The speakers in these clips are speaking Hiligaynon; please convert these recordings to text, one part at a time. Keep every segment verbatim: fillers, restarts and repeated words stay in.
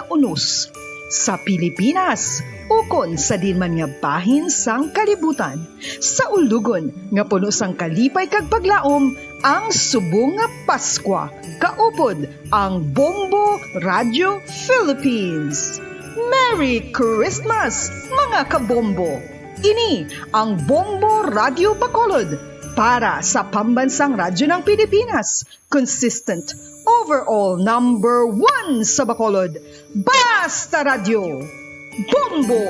unos. Sa Pilipinas, ukon sa diin man nga bahin sang kalibutan, sa ulugon nga puno sang kalipay kag paglaom, ang subong nga Paskwa, kaupod ang Bombo Radio Philippines. Merry Christmas, mga kabombo! Ini ang Bombo Radio Bacolod para sa Pambansang Radyo ng Pilipinas, consistent, overall number one sa Bacolod. Basta Radyo, Bombo!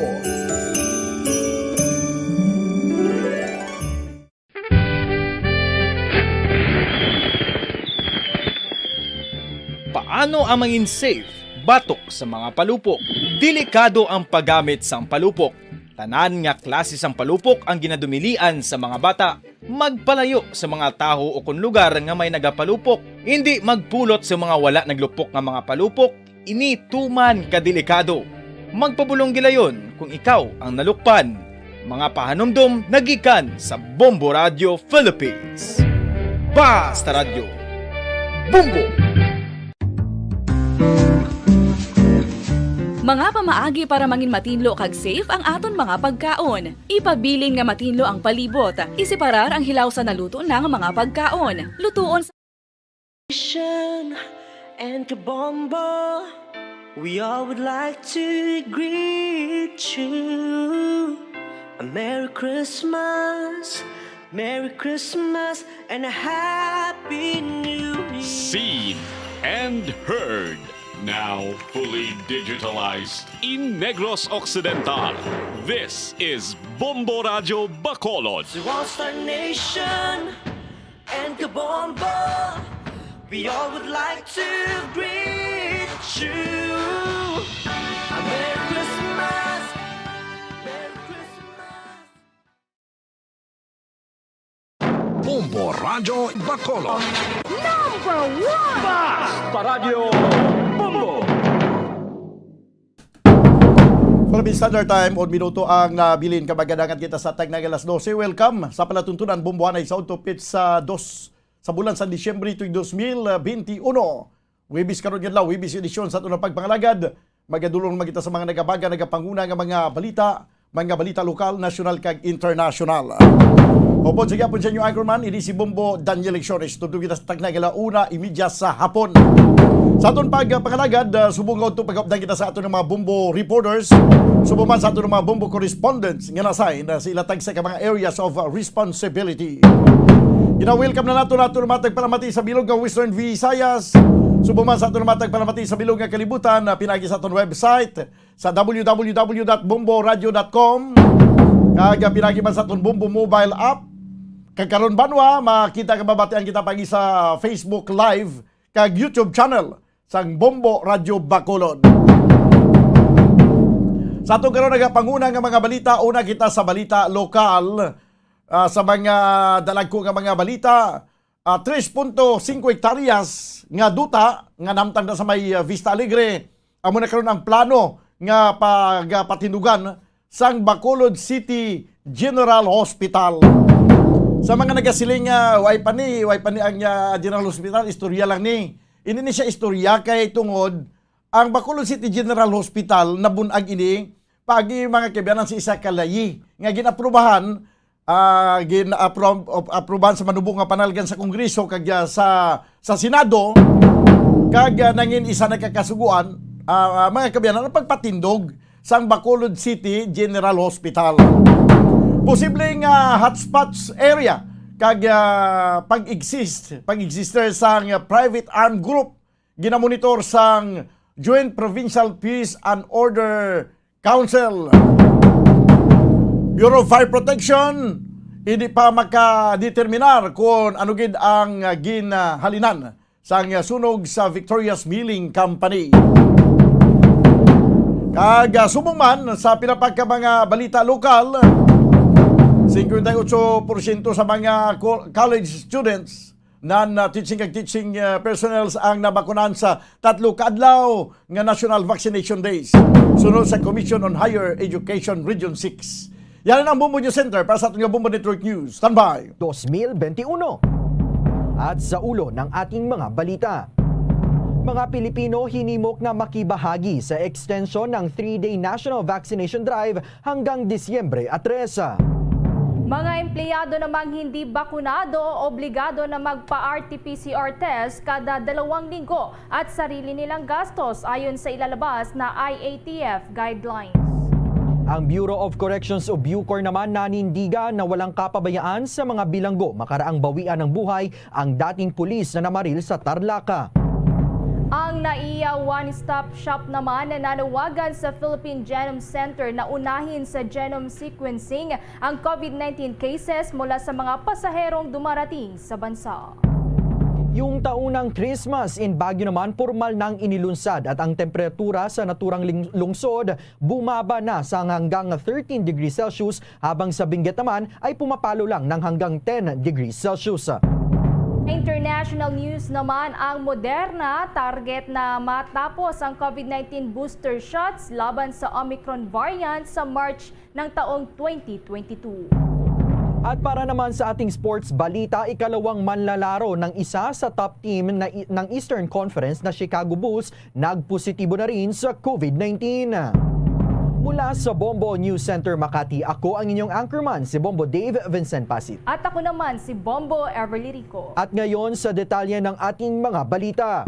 Paano ang mangin safe batok sa mga palupok? Delikado ang paggamit sang palupok. Tanan nga klase sang palupok ang ginadumilian sa mga bata. Magpalayo sa mga tawo o kon lugar nga may nagapalupok. Indi magpulot sa mga wala naglupok nga mga palupok. Ini tuman ka delikado. Magpabulong gilayon kung ikaw ang nalukpan. Mga pahanumdom nagikan sa Bombo Radio Philippines. Basta Radyo, Bombo! Mga pamaagi para mangin matinlo kag safe ang aton mga pagkaon. Ipabilin nga matinlo ang palibot. Iseparar ang hilaw sa naluto na nga mga pagkaon. Lutuon sa Nation and Kabombo, we all would like to greet you a Merry Christmas, Merry Christmas, and a Happy New Year. Seen and heard, now fully digitalized in Negros Occidental. This is Bombo Radio Bacolod. To all Star Nation and Kabombo, we all would like to greet you a Merry Christmas, Merry Christmas. Bombo Radyo Bacolod. Number one! Basta Radyo Bombo! Philippine Standard Time, on minuto ang nabilin. Kabagadangan kita sa tagna nga alas dose. Welcome sa palatuntunan, Bombo Anay sa Untop Pits sa dos sa bulan sa Disyembre tuig dos mil benti uno. Huwebes karon nga adlaw, Huwebes edisyon sa aton nga pagpangalagad. Magadulong naman kita sa mga nagabaga, nagapanguna nga mga balita, mga balita lokal, nasyonal, kag internasyonal. Upod sa gihapon sa inyo, Anchorman, ini si Bombo Daniel Lecciones. Tubtob kita sa tagna nga alas una y media sa hapon. Sa aton pagpangalagad, ah, subong nga udto pagkaupdan kita sa aton mga Bombo reporters, subong man sa aton mga Bombo correspondents nga na-assign, ah, sa ilang tagsa ka mga areas of, ah, responsibility. Gina-welcome na nato nato matag palamati sa bilog nga Western Visayas. Subong man sa aton matag palamati sa bilog nga kalibutan, ah, pinagi sa aton website sa w w w dot bombo radio dot com, kag, ah, pinagi man sa aton Bombo mobile app. Kag karon banwa, makita ka, mabatian kita pagi sa Facebook Live kag YouTube channel sang Bombo Radyo Bacolod. Sa aton karon nagapanguna nga mga balita, una kita sa balita lokal, ah, sa mga dalagko nga mga balita, ah, tres punto singko hektaryas nga duta nga nahamtang na sa may, ah, Vista Alegre, amo na karon ang plano nga pagapatindugan sang Bacolod City General Hospital. Sa mga nagasiling nga way pa ni, way pa ni ang, ah, General Hospital, istorya lang ni. Ini ni siya istorya kay tungod ang Bacolod City General Hospital nabun-ag ini paagi, mga kaabyanan, sa isa ka layi nga gin-aprubahan, ah, gin-apro-, ap-, aprubahan sa manubo nga panalgan sa Kongreso kag, ah, sa, sa Senado, kag, ah, nangin isa na ka kasugoan, ah, ah, mga kaabyanan, ang pagpatindog sang Bacolod City General Hospital. Posible nga hotspots area kag, ah, pag-exist, pag-existe sang private armed group ginamonitor sang Joint Provincial Peace and Order Council. Bureau of Fire Protection, hindi pa makadeterminar kung ano gid ang ginhalinan sang sunog sa Victoria's Milling Company. Kag, ah, subong man sa pila pa ka mga balita lokal, singkwenta y ocho porsyento sa mga co-, college students, non, ah, teaching kag teaching, ah, personnels ang nabakunan sa tatlo ka adlaw nga National Vaccination Days, sunod sa Commission on Higher Education Region six. Yan ang Bombo News Center para sa aton nga Bombo Network News. Standby! Dos mil benti uno. At sa ulo ng ating mga balita. Mga Pilipino hinimok na makibahagi sa extension ng three-day national vaccination drive hanggang Disyembre tres. Mga empleyado namang hindi bakunado obligado na magpa-R T P C R test kada dalawang linggo at sarili nilang gastos, ayon sa ilalabas na I A T F guidelines. Ang Bureau of Corrections o BuCor naman nanindigan na walang kapabayaan sa mga bilanggo makaraang bawian ng buhay ang dating pulis na namaril sa Tarlac. Ang NAIA One Stop Shop naman nanawagan sa Philippine Genome Center na unahin sa genome sequencing ang COVID nineteen cases mula sa mga pasaherong dumarating sa bansa. Yung taunang Christmas in Baguio naman pormal nang inilunsad at ang temperatura sa naturang ling-, lungsod bumaba na sa hanggang thirteen degrees Celsius, habang sa Benguet naman ay pumapalo lang ng hanggang ten degrees Celsius. International news naman, ang Moderna target na matapos ang COVID nineteen booster shots laban sa Omicron variant sa March ng taong twenty twenty-two. At para naman sa ating sports balita, ikalawang manlalaro ng isa sa top team na i-, ng Eastern Conference na Chicago Bulls nagpositibo na rin sa COVID nineteen. Mula sa Bombo News Center Makati, ako ang inyong anchorman, si Bombo Dave Vincent Pasit. At ako naman si Bombo Everly Rico. At ngayon sa detalye ng ating mga balita.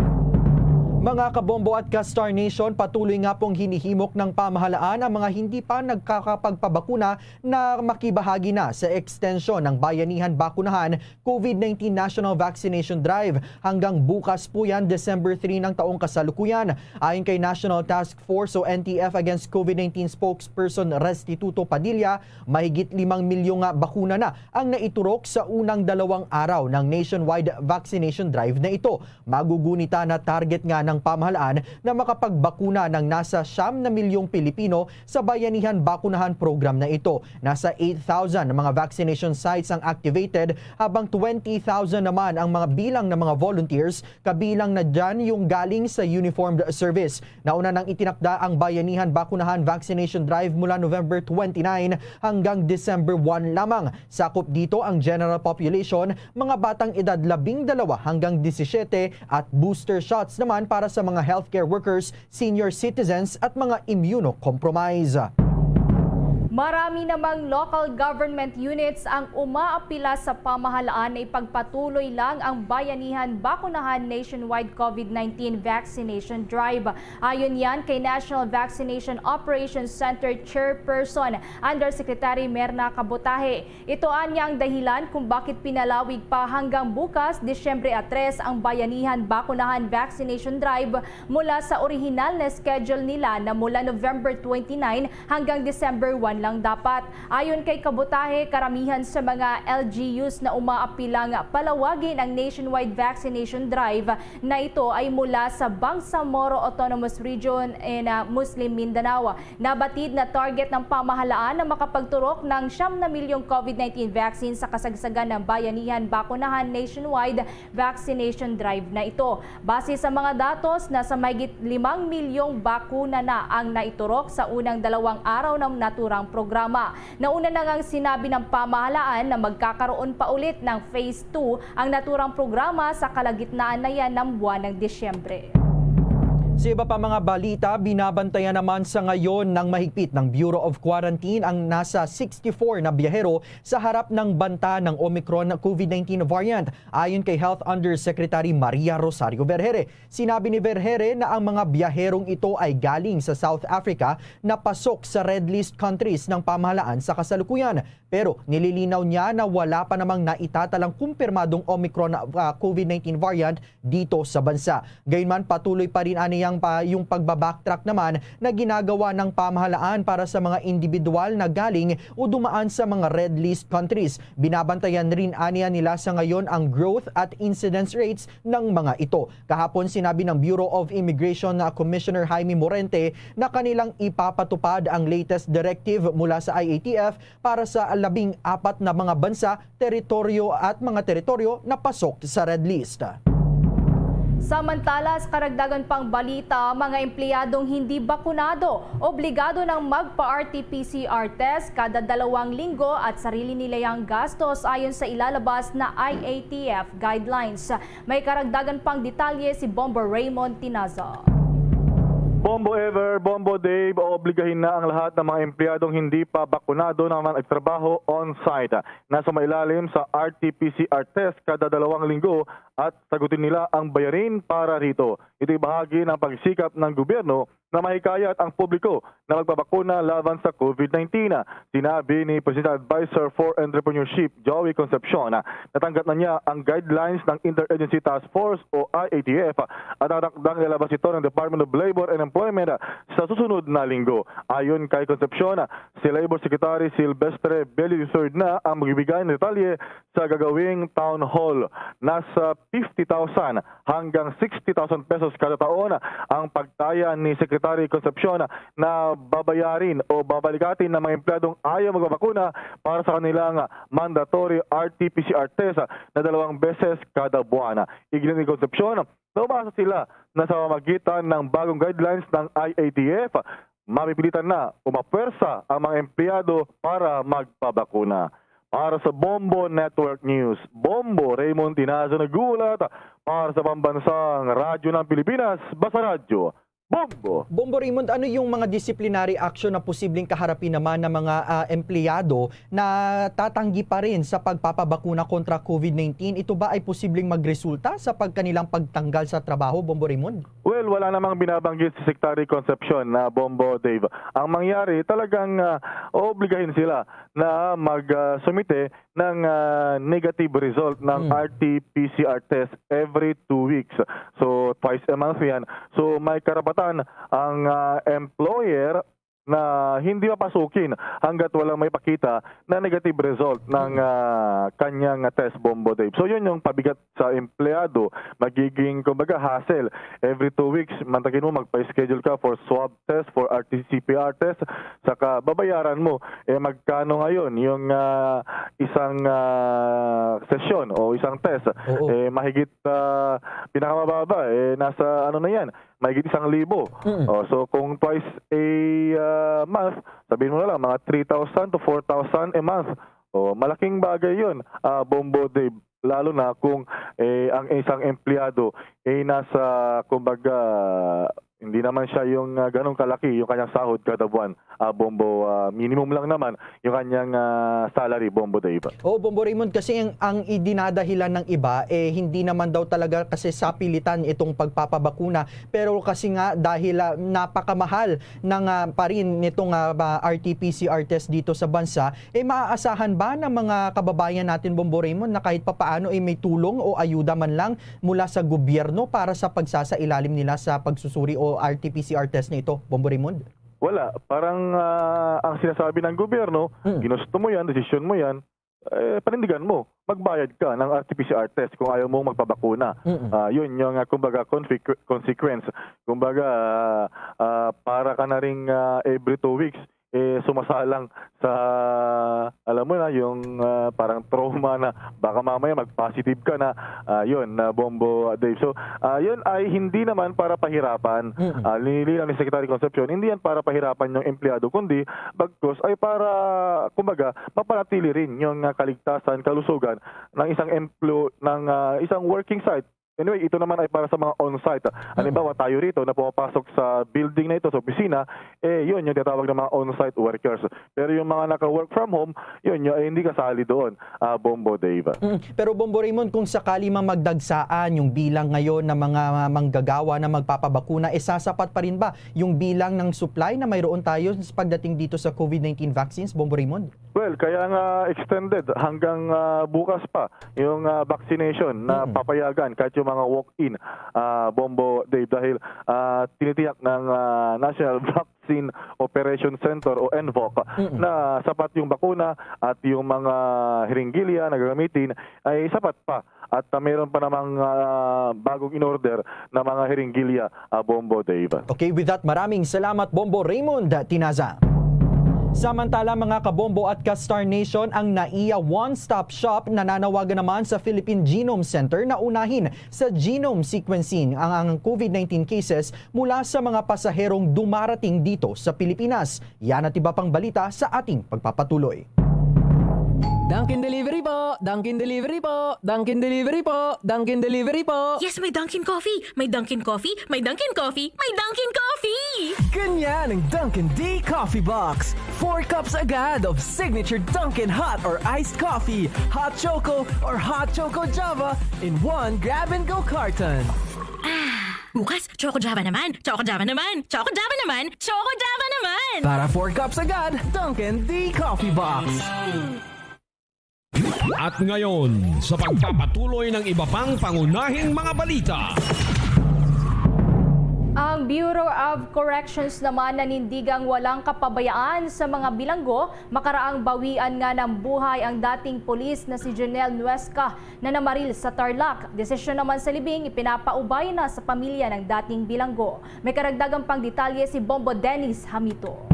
Mga kabombo at ka-Star Nation, patuloy nga pong hinihimok ng pamahalaan ang mga hindi pa nagkakapagpabakuna na makibahagi na sa extension ng Bayanihan Bakunahan COVID nineteen National Vaccination Drive. Hanggang bukas po yan, December three ng taong kasalukuyan. Ayon kay National Task Force o N T F against COVID nineteen spokesperson Restituto Padilla, mahigit limang milyong nga bakuna na ang naiturok sa unang dalawang araw ng nationwide vaccination drive na ito. Magugunita na target nga ng pamahalaan na makapagbakuna ng nasa siyam na milyong Pilipino sa Bayanihan Bakunahan Program na ito. Nasa eight thousand na mga vaccination sites ang activated, habang twenty thousand naman ang mga bilang ng mga volunteers, kabilang na dyan yung galing sa uniformed service. Nauna nang itinakda ang Bayanihan Bakunahan Vaccination Drive mula November twenty-nine hanggang December one lamang. Sakop dito ang general population, mga batang edad labing dalawa hanggang disisiete, at booster shots naman para sa mga healthcare workers, senior citizens at mga immunocompromised. Marami namang local government units ang umaapila sa pamahalaan na ipagpatuloy lang ang Bayanihan Bakunahan Nationwide COVID nineteen Vaccination Drive. Ayon yan kay National Vaccination Operations Center Chairperson Undersecretary Merna Kabutahe. Ito anya ang dahilan kung bakit pinalawig pa hanggang bukas, Disyembre tres, ang Bayanihan Bakunahan Vaccination Drive mula sa orihinal na schedule nila na mula November twenty-nine hanggang December one lang dapat. Ayon kay Kabutahe, karamihan sa mga L G Us na umaapilang palawagin ang nationwide vaccination drive na ito ay mula sa Bangsamoro Autonomous Region in, ah, Muslim Mindanao. Nabatid na target ng pamahalaan na makapagturok ng siyam na milyong COVID nineteen vaccine sa kasagsagan ng Bayanihan Bakunahan Nationwide Vaccination Drive na ito. Base sa mga datos, nasa mahigit limang milyong bakuna na ang naiturok sa unang dalawang araw ng naturang programa. Nauna na ngang sinabi ng pamahalaan na magkakaroon pa ulit ng phase two ang naturang programa sa kalagitnaan na yan ng buwan ng Disyembre. Sa iba pa mga balita, binabantayan naman sa ngayon ng mahigpit ng Bureau of Quarantine ang nasa sixty-four na biyahero sa harap ng banta ng Omicron COVID nineteen variant, ayon kay Health Undersecretary Maria Rosario Vergere. Sinabi ni Vergere na ang mga biyaherong ito ay galing sa South Africa na pasok sa red list countries ng pamahalaan sa kasalukuyan. Pero nililinaw niya na wala pa namang naitatalang kumpirmadong Omicron, ah, COVID nineteen variant dito sa bansa. Gayunman, patuloy pa rin aniyang pa yung pagbabacktrack naman na ginagawa ng pamahalaan para sa mga individual na galing o dumaan sa mga red list countries. Binabantayan rin aniya nila sa ngayon ang growth at incidence rates ng mga ito. Kahapon, sinabi ng Bureau of Immigration na Commissioner Jaime Morente na kanilang ipapatupad ang latest directive mula sa I A T F para sa labing apat na mga bansa, teritoryo at mga teritoryo na pasok sa red list. Samantala, sa karagdagan pang balita, mga empleyadong hindi bakunado obligado nang magpa-R T P C R test kada dalawang linggo at sarili nila yang gastos ayon sa ilalabas na I A T F guidelines. May karagdagan pang detalye si Bombo Raymond Tinaza. Bombo Ever, Bombo Dave, obligahin na ang lahat ng mga empleyadong hindi pa bakunado na magtrabaho on-site na sumailalim sa R T P C R test kada dalawang linggo at sagutin nila ang bayarin para rito. Ito'y bahagi ng pagsikap ng gobyerno na mahikayat ang publiko na magpabakuna laban sa COVID nineteen. Sinabi ni Presidential Advisor for Entrepreneurship, Joey Concepcion, na tanggap na niya ang guidelines ng Interagency Task Force o I A T F at ang takdang ilalabas ito ng Department of Labor and Employment sa susunod na linggo. Ayon kay Concepcion, si Labor Secretary Silvestre Bello the third na ang magbibigay ng detalye sa gagawing town hall. Nasa fifty thousand hanggang sixty thousand pesos kada taon ang pagtaya ni Secretary Concepcion na babayarin o babalikatin ng mga empleyadong ayaw magbabakuna para sa kanilang mandatory R T P C R test na dalawang beses kada buwan. Igin ni Concepcion, naubasa sila na sa pamagitan ng bagong guidelines ng I A T F, mapipilitan na o mapwersa ang mga empleyado para magpabakuna. Para sa Bombo Network News, Bombo Raymond Tinazo nag-uulat para sa Pambansang Radyo ng Pilipinas, Basta Radyo, Bombo! Bombo Raymond, ano yung mga disciplinary action na posibleng kaharapin naman ng mga ah, empleyado na tatanggi pa rin sa pagpapabakuna kontra COVID nineteen? Ito ba ay posibleng magresulta sa pagkanilang pagtanggal sa trabaho, Bombo Raymond? Well, wala namang binabanggit si Secretary Concepcion na Bombo Dave. Ang mangyari, talagang ah, oobligahin sila na mag-sumite ng ah, negative result ng Mm. R T P C R test every two weeks. So, twice a month yan. So, may karapatan ang ah, employer na hindi mapasukin hanggat walang may pakita na negative result ng ah, kanyang test, Bombo Dave. So, yun yung pabigat sa empleyado. Magiging, kumbaga, hassle. Every two weeks, mantagin mo, magpa-schedule ka for swab test, for R T C P R test, saka babayaran mo. Eh, magkano ngayon yung ah, isang ah, sesyon o isang test? Oo. Eh, mahigit, ah, pinakamababa, eh, nasa ano na yan, mahigit isang libo. Mm. Oh, so, kung twice a ah, month, sabihin mo na lang, mga three thousand to four thousand a month. Oh, malaking bagay yun, ah, Bombo Dave. Lalo na kung eh, ang isang empleyado ay nasa, kumbaga, hindi naman siya yung ah, ganong kalaki yung kanyang sahod kada buwan, ah, Bombo. Ah, minimum lang naman yung kanyang ah, salary, Bombo Dave. Oo, Bombo Raymond, kasi ang, ang idinadahilan ng iba, eh, hindi naman daw talaga kasi sapilitan itong pagpapabakuna. Pero kasi nga, dahil ah, napakamahal na nga pa rin nitong ah, ba- R T P C R test dito sa bansa, eh, maaasahan ba ng mga kababayan natin, Bombo Raymond, na kahit papaano eh, may tulong o ayuda man lang mula sa gobyerno para sa pagsasailalim nila sa pagsusuri o R T P C R test na ito, Bombo Raymond? Wala. Parang ah, ang sinasabi ng gobyerno, Mm. ginusto mo yan, desisyon mo yan, eh, panindigan mo. Magbayad ka ng R T P C R test kung ayaw mong magpabakuna. Mm-mm. Ah, yun yung, ah, kumbaga, confic- consequence. Kumbaga, ah, ah, para ka na rin ah, every two weeks, eh, sumasalang sa, alam mo na, yung ah, parang trauma na baka mamaya mag-positive ka na. Ah, yun, na Bombo, ah, Dave. So, ah, yun ay hindi naman para pahirapan. Mm-mm. Ah, linilinaw ni Secretary Concepcion, hindi yan para pahirapan yung empleyado, kundi bagkus ay para, kumbaga, mapanatili rin yung ah, kaligtasan, kalusugan ng isang emplo ng ah, isang working site. Anyway, ito naman ay para sa mga on-site. Halimbawa, tayo rito na pumapasok sa building na ito, sa opisina, eh, yun, yung tinatawag ng mga on-site workers. Pero yung mga naka-work from home, yun, yun ay hindi kasali doon, ah, Bombo Dave. Mm. Pero Bombo Raymond, kung sakali mang magdagsaan yung bilang ngayon ng mga manggagawa na magpapabakuna, eh, sasapat pa rin ba yung bilang ng supply na mayroon tayo sa pagdating dito sa COVID nineteen vaccines, Bombo Raymond? Well, kaya nga extended hanggang ah, bukas pa yung ah, vaccination na Mm. papayagan kahit yung mga walk-in, ah, Bombo Dave, dahil ah, tinitiyak ng ah, National Vaccine Operation Center o NVOC Mm-mm. na sapat yung bakuna at yung mga hiringgilya na gagamitin ay sapat pa at ah, mayroon pa namang ah, bagong in-order na mga hiringgilya, ah, Bombo Dave. Okay, with that, maraming salamat, Bombo Raymond Tinaza. Samantala, mga kabombo at ka-Star Nation, ang NAIA One Stop Shop nananawagan naman sa Philippine Genome Center na unahin sa genome sequencing ang, ang covid nineteen cases mula sa mga pasaherong dumarating dito sa Pilipinas. Yan at iba pang balita sa ating pagpapatuloy. Dunkin Delivery po! Dunkin Delivery po! Dunkin Delivery po! Dunkin Delivery po! Yes, may Dunkin Coffee! May Dunkin Coffee! May Dunkin Coffee! May Dunkin Coffee! Ganyan ang Dunkin D Coffee Box. Four cups agad of signature Dunkin hot or iced coffee, hot choco, or hot choco Java in one grab-and-go carton. Bukas, Choco Java naman! Choco Java naman! Choco Java naman! Choco Java naman! Para four cups agad, Dunkin D Coffee Box. At ngayon, sa pagpapatuloy ng iba pang pangunahing mga balita. Ang Bureau of Corrections naman nanindigang walang kapabayaan sa mga bilanggo makaraang bawian nga nambuhay ang dating pulis na si Jonel Nuesca na namaril sa Tarlac. Desisyon naman sa libing ipinapaubay na sa pamilya ng dating bilanggo. May karagdagan pang detalye si Bombo Dennis Hamito.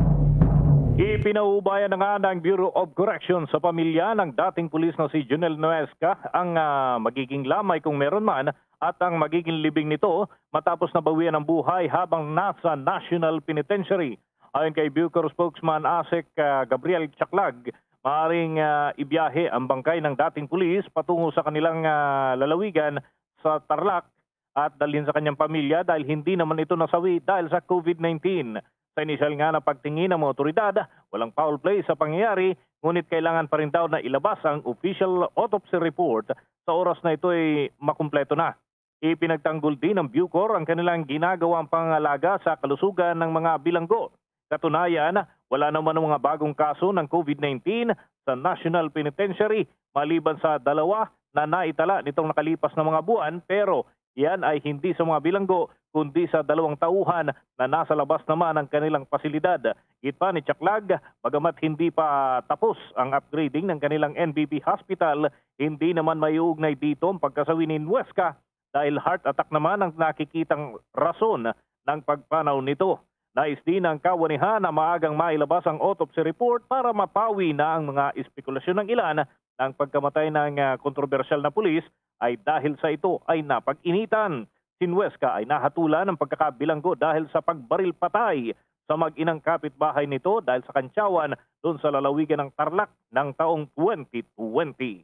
Ipinaubaya na nga ng Bureau of Corrections sa pamilya ng dating pulis na si Jonel Nuesca ang, ah, magiging lamay kung meron man at ang magiging libing nito matapos nabawian ang buhay habang nasa National Penitentiary. Ayon kay Bucor spokesman Asek, ah, Gabriel Chaklag, maaring, ah, ibiyahe ang bangkay ng dating pulis patungo sa kanilang, ah, lalawigan sa Tarlac at dalhin sa kanyang pamilya dahil hindi naman ito nasawi dahil sa covid nineteen. Sa inisyal nga na pagtingin ng mga otoridad, walang foul play sa pangyayari, ngunit kailangan pa rin daw na ilabas ang official autopsy report sa oras na ito'y makumpleto na. Ipinagtanggol din ng Bucor ang kanilang ginagawang pangangalaga sa kalusugan ng mga bilanggo. Katunayan, wala naman ang mga bagong kaso ng covid nineteen sa National Penitentiary maliban sa dalawa na naitala nitong nakalipas na mga buwan, pero yan ay hindi sa mga bilanggo kundi sa dalawang tauhan na nasa labas naman ng kanilang pasilidad. Git pa ni Chaklag, bagamat hindi pa tapos ang upgrading ng kanilang N B P hospital, hindi naman maiugnay dito ang pagkasawi ni Nuesca dahil heart attack naman ang nakikitang rason ng pagpanaw nito. Nais din ng kawanihan na maagang mailabas ang autopsy report para mapawi na ang mga espekulasyon ng ilan na ang pagkamatay ng, ah, kontrobersyal na pulis ay dahil sa ito ay napag-initan. Si Nuesca ay nahatulan ng pagkakabilanggo dahil sa pagbaril patay sa mag-inang kapitbahay nito dahil sa kantyawan doon sa lalawigan ng Tarlac ng taong twenty twenty.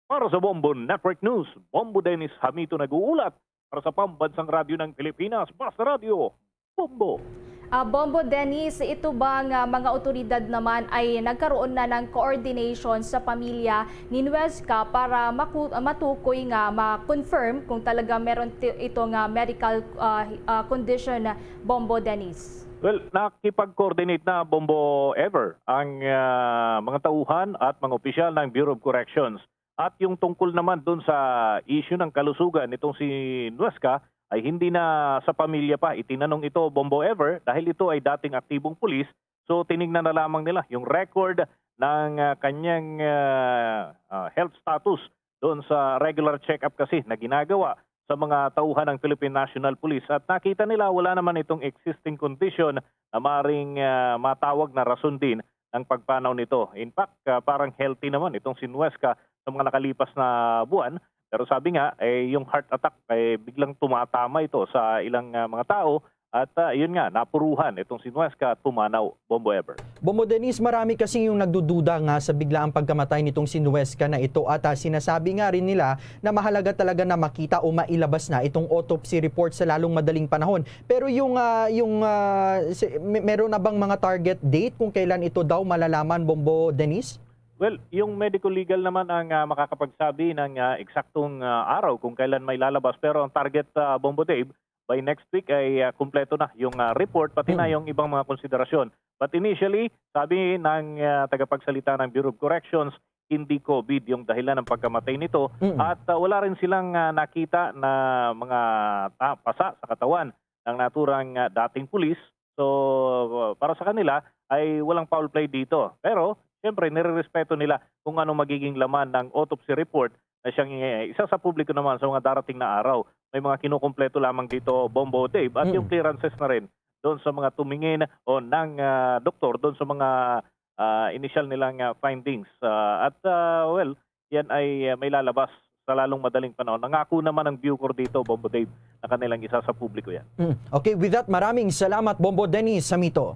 Para sa Bombo Network News, Bombo Dennis Hamito nag-uulat para sa Pambansang Radyo ng Pilipinas, Basta Radyo, Bombo. Ah, Bombo Dennis, ito ba nga mga otoridad naman ay nagkaroon na ng coordination sa pamilya ni Nuesca para maku-, matukoy nga ma-confirm kung talaga meron ti-, ito nga medical, ah, ah, condition, Bombo Dennis? Well, nakipag-coordinate na, Bombo Ever, ang, ah, mga tauhan at mga opisyal ng Bureau of Corrections. At yung tungkol naman dun sa issue ng kalusugan nitong si Nuesca ay hindi na sa pamilya pa itinanong ito, Bombo Ever, dahil ito ay dating aktibong pulis. So, tinignan na lamang nila yung record ng, ah, kanyang, ah, ah, health status doon sa regular check-up kasi na ginagawa sa mga tauhan ng Philippine National Police. At nakita nila wala naman itong existing condition na maring, ah, matawag na rason din ng pagpanaw nito. In fact, ah, parang healthy naman itong si Nuesca sa mga nakalipas na buwan. Pero sabi nga, eh, yung heart attack, eh, biglang tumatama ito sa ilang, ah, mga tao. At, ah, yun nga, napuruhan itong si Nuesca at pumanaw, Bombo Ever. Bombo Dennis, marami kasi yung nagdududa nga sa biglaang pagkamatay nitong si Nuesca na ito. At, ah, sinasabi nga rin nila na mahalaga talaga na makita o mailabas na itong autopsy report sa lalong madaling panahon. Pero yung, ah, yung, ah, si-, me-, meron na bang mga target date kung kailan ito daw malalaman, Bombo Dennis? Well, yung medico legal naman ang, ah, makakapagsabi ng, ah, eksaktong, ah, araw kung kailan may lalabas. Pero ang target, ah, Bombo Dave, by next week ay, ah, kumpleto na yung, ah, report, pati na Mm. yung ibang mga konsiderasyon. But initially, sabi ng, ah, tagapagsalita ng Bureau of Corrections, hindi covid yung dahilan ng pagkamatay nito. Mm. At, ah, wala rin silang, ah, nakita na mga ta-, pasa sa katawan ng naturang, ah, dating pulis. So, para sa kanila ay walang foul play dito. Pero, siyempre, nirerespeto nila kung ano magiging laman ng autopsy report na siyang, eh, isa sa publiko naman sa mga darating na araw. May mga kinukumpleto lamang dito, Bombo Dave, at Mm. yung clearances na rin doon sa mga tumingin o ng, ah, doktor doon sa mga ah, initial nilang, ah, findings. Ah, at, ah, well, yan ay, ah, may lalabas sa lalong madaling panahon. Nangako naman ang Bucor dito, Bombo Dave, na kanilang isa sa publiko yan. Mm. Okay, with that, maraming salamat, Bombo Dennis Samito.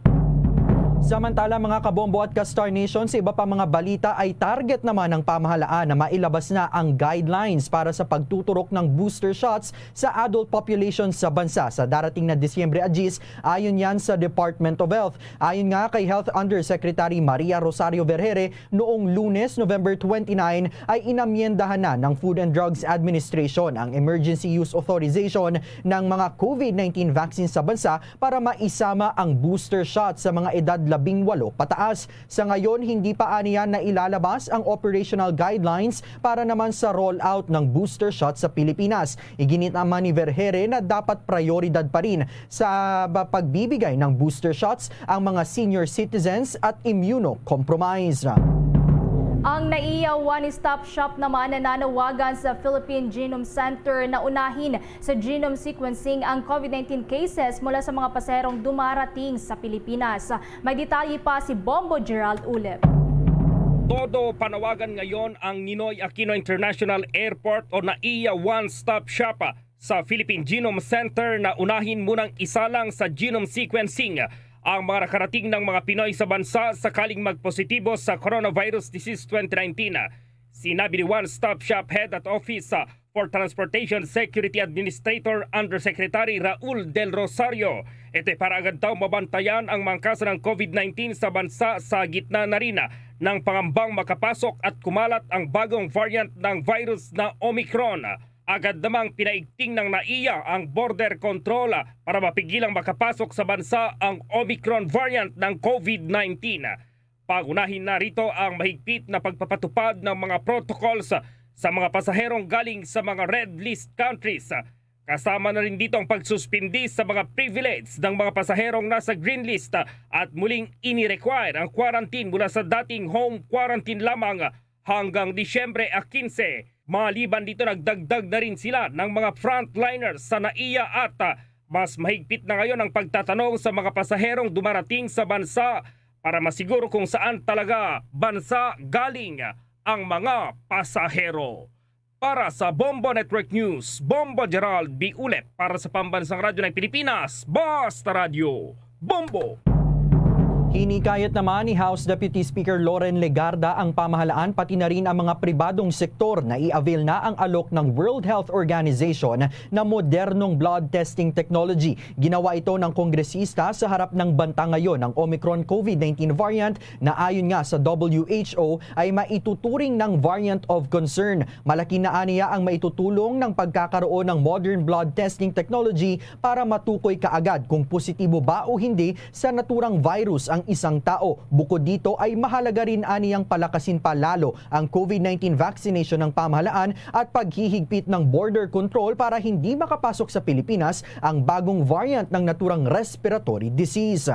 Samantala, mga kabombo at ka-Star Nation, sa iba pa mga balita ay target naman ng pamahalaan na mailabas na ang guidelines para sa pagtuturok ng booster shots sa adult population sa bansa sa darating na Disyembre a diyes, ayon yan sa Department of Health. Ayon nga kay Health Undersecretary Maria Rosario Vergere, noong Lunes, November twenty-nine, ay inamyendahan na ng Food and Drugs Administration ang emergency use authorization ng mga COVID nineteen vaccine sa bansa para maisama ang booster shot sa mga edad labing walo pataas. Sa ngayon, hindi pa aniya nailalabas ang operational guidelines para naman sa rollout ng booster shot sa Pilipinas. Iginit naman ni Vergere na dapat prioridad pa rin sa ba- pagbibigay ng booster shots ang mga senior citizens at immunocompromised. Ang NAIA One Stop Shop naman nananawagan sa Philippine Genome Center na unahin sa genome sequencing ang COVID nineteen cases mula sa mga pasaherong dumarating sa Pilipinas. May detalye pa si Bombo Gerald Ulep. Todo panawagan ngayon ang Ninoy Aquino International Airport o NAIA One Stop Shop sa Philippine Genome Center na unahin munang isalang sa genome sequencing ang mga nakarating ng mga Pinoy sa bansa sakaling magpositibo sa coronavirus disease twenty nineteen. Sinabi ni One Stop Shop Head at Office for Transportation Security Administrator Undersecretary Raul Del Rosario, ito ay para agad daw mabantayan ang mga kaso ng COVID nineteen sa bansa sa gitna na rin ng pangambang makapasok at kumalat ang bagong variant ng virus na Omicron. Agad namang pinaigting ng NAIA ang border control para mapigilang makapasok sa bansa ang Omicron variant ng COVID nineteen. Pangunahin na rito ang mahigpit na pagpapatupad ng mga protocols sa mga pasaherong galing sa mga red list countries. Kasama na rin dito ang pagsuspindi sa mga privilege ng mga pasaherong nasa green list at muling ini-require ang quarantine mula sa dating home quarantine lamang hanggang Disyembre a quince. Maliban dito, nagdagdag na rin sila ng mga frontliners sa NAIA at, ah, mas mahigpit na ngayon ang pagtatanong sa mga pasaherong dumarating sa bansa para masiguro kung saan talaga bansa galing ang mga pasahero. Para sa Bombo Network News, Bombo Gerald B. Ulep para sa Pambansang Radyo ng Pilipinas, Basta Radyo, Bombo! Hinikayat naman ni House Deputy Speaker Loren Legarda ang pamahalaan pati na rin ang mga pribadong sektor na i-avail na ang alok ng World Health Organization na modernong blood testing technology. Ginawa ito ng kongresista sa harap ng banta ngayon ng Omicron COVID nineteen variant na ayon nga sa W H O ay maituturing ng variant of concern. Malaki na aniya ang maitutulong ng pagkakaroon ng modern blood testing technology para matukoy kaagad kung positibo ba o hindi sa naturang virus ang isang tao. Bukod dito ay mahalaga rin aniyang palakasin pa lalo ang COVID nineteen vaccination ng pamahalaan at paghihigpit ng border control para hindi makapasok sa Pilipinas ang bagong variant ng naturang respiratory disease.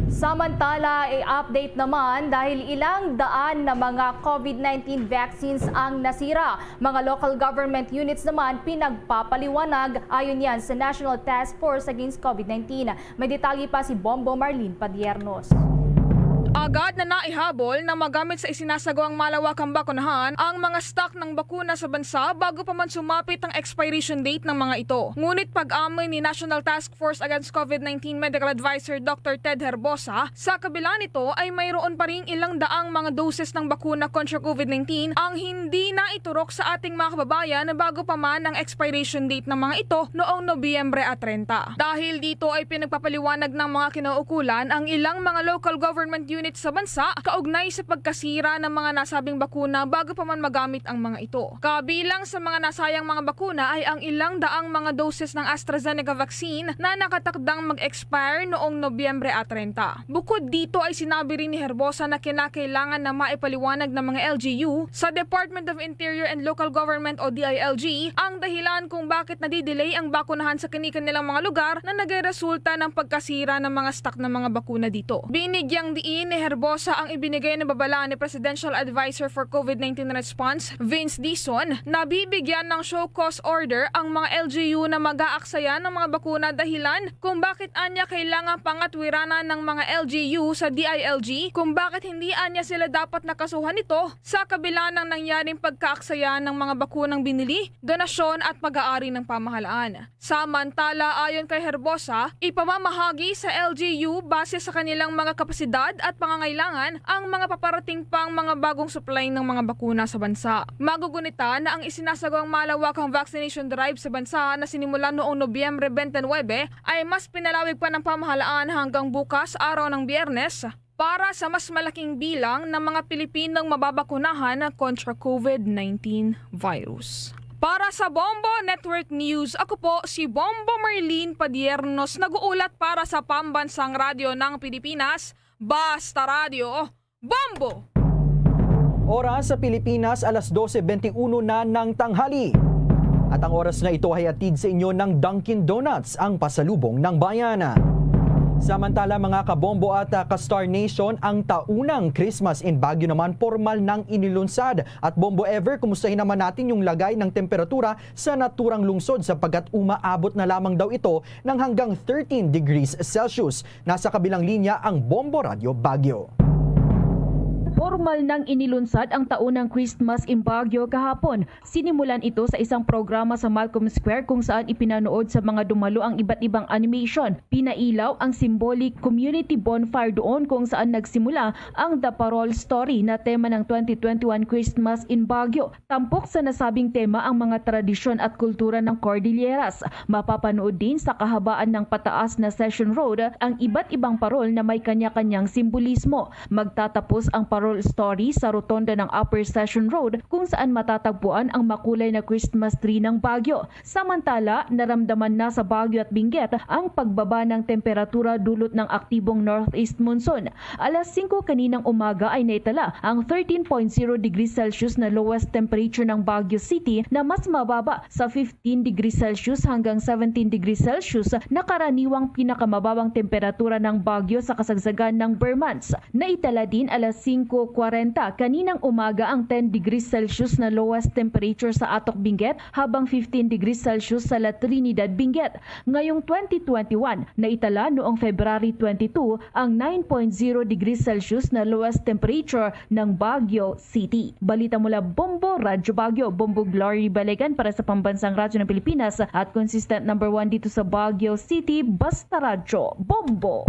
Samantala, i-update naman dahil ilang daan na mga COVID nineteen vaccines ang nasira. Mga local government units naman pinagpapaliwanag, ayon yan sa National Task Force Against COVID nineteen. May detalye pa si Bombo Marlene Padiernos. Agad na naihabol na magamit sa isinasagawang malawakang bakunahan ang mga stock ng bakuna sa bansa bago pa man sumapit ang expiration date ng mga ito. Ngunit pag-amin ni National Task Force Against COVID nineteen Medical Advisor Doctor Ted Herbosa, sa kabila nito ay mayroon pa ring ilang daang mga doses ng bakuna kontra COVID nineteen ang hindi na iturok sa ating mga kababayan bago pa man ang expiration date ng mga ito noong Nobyembre a treinta. Dahil dito ay pinagpapaliwanag ng mga kinauukulan ang ilang mga local government units sa bansa kaugnay sa pagkasira ng mga nasabing bakuna bago pa man magamit ang mga ito. Kabilang sa mga nasayang mga bakuna ay ang ilang daang mga doses ng AstraZeneca vaccine na nakatakdang mag-expire noong Nobyembre a treinta. Bukod dito ay sinabi rin ni Herbosa na kinakailangan na maipaliwanag ng mga L G U sa Department of Interior and Local Government o D I L G ang dahilan kung bakit nadidelay ang bakunahan sa kini-kanilang mga lugar na nagreresulta ng pagkasira ng mga stock ng mga bakuna dito. Binigyang diin ni Herbosa ang ibinigay na babala ni Presidential Advisor for COVID nineteen Response, Vince Dizon, na bibigyan ng show cause order ang mga L G U na mag-aaksaya ng mga bakuna, dahilan kung bakit anya kailangang pangatwiranan ng mga L G U sa D I L G, kung bakit hindi anya sila dapat nakasuhan nito sa kabila ng nangyaring pagkaaksaya ng mga bakunang binili, donasyon at pag-aari ng pamahalaan. Samantala, ayon kay Herbosa, ipamamahagi sa L G U base sa kanilang mga kapasidad at pangangailangan ang mga paparating pang mga bagong supply ng mga bakuna sa bansa. Magugunita na ang isinasagawang malawakang vaccination drive sa bansa na sinimulan noong Nobyembre twenty-nine ay mas pinalawig pa ng pamahalaan hanggang bukas, araw ng Biyernes, para sa mas malaking bilang ng mga Pilipinong mababakunahan kontra COVID nineteen virus. Para sa Bombo Network News, ako po si Bombo Marlene Padiernos, nag-uulat para sa Pambansang Radyo ng Pilipinas, Basta Radyo, Bombo! Oras sa Pilipinas, alas dose benti uno na ng tanghali. At ang oras na ito ay hatid sa inyo ng Dunkin' Donuts, ang pasalubong ng bayan. Samantala, mga kabombo at, ah, ka-Star Nation, ang taunang Christmas in Baguio naman pormal nang inilunsad. At Bombo Ever, kumustahin naman natin yung lagay ng temperatura sa naturang lungsod, sapagkat umaabot na lamang daw ito ng hanggang thirteen degrees Celsius. Nasa kabilang linya ang Bombo Radyo Baguio. Pormal nang inilunsad ang taunang Christmas in Baguio kahapon. Sinimulan ito sa isang programa sa Malcolm Square, kung saan ipinanood sa mga dumalo ang iba't ibang animation. Pinailaw ang symbolic community bonfire doon, kung saan nagsimula ang The Parol Story na tema ng twenty twenty-one Christmas in Baguio. Tampok sa nasabing tema ang mga tradisyon at kultura ng Cordilleras. Mapapanood din sa kahabaan ng pataas na Session Road ang iba't ibang parol na may kanya-kanyang simbolismo. Magtatapos ang Parol Story sa rotonda ng Upper Session Road, kung saan matatagpuan ang makulay na Christmas tree ng Baguio. Samantala, naramdaman na sa Baguio at Benguet ang pagbaba ng temperatura dulot ng aktibong northeast monsoon. Alas singko kaninang umaga ay naitala ang thirteen point zero degrees Celsius na lowest temperature ng Baguio City, na mas mababa sa fifteen degrees Celsius hanggang seventeen degrees Celsius na karaniwang pinakamababang temperatura ng Baguio sa kasagsagan ng ber months. Naitala din alas singko kwarenta kaninang umaga ang ten degrees Celsius na lowest temperature sa Atok, Benguet, habang fifteen degrees Celsius sa La Trinidad, Benguet. Ngayong twenty twenty-one, naitala noong February twenty-two ang nine point zero degrees Celsius na lowest temperature ng Baguio City. Balita mula Bombo, Radyo Baguio, Bombo Glory Balegan para sa Pambansang Radyo ng Pilipinas at consistent number one dito sa Baguio City, Basta Radyo, Bombo.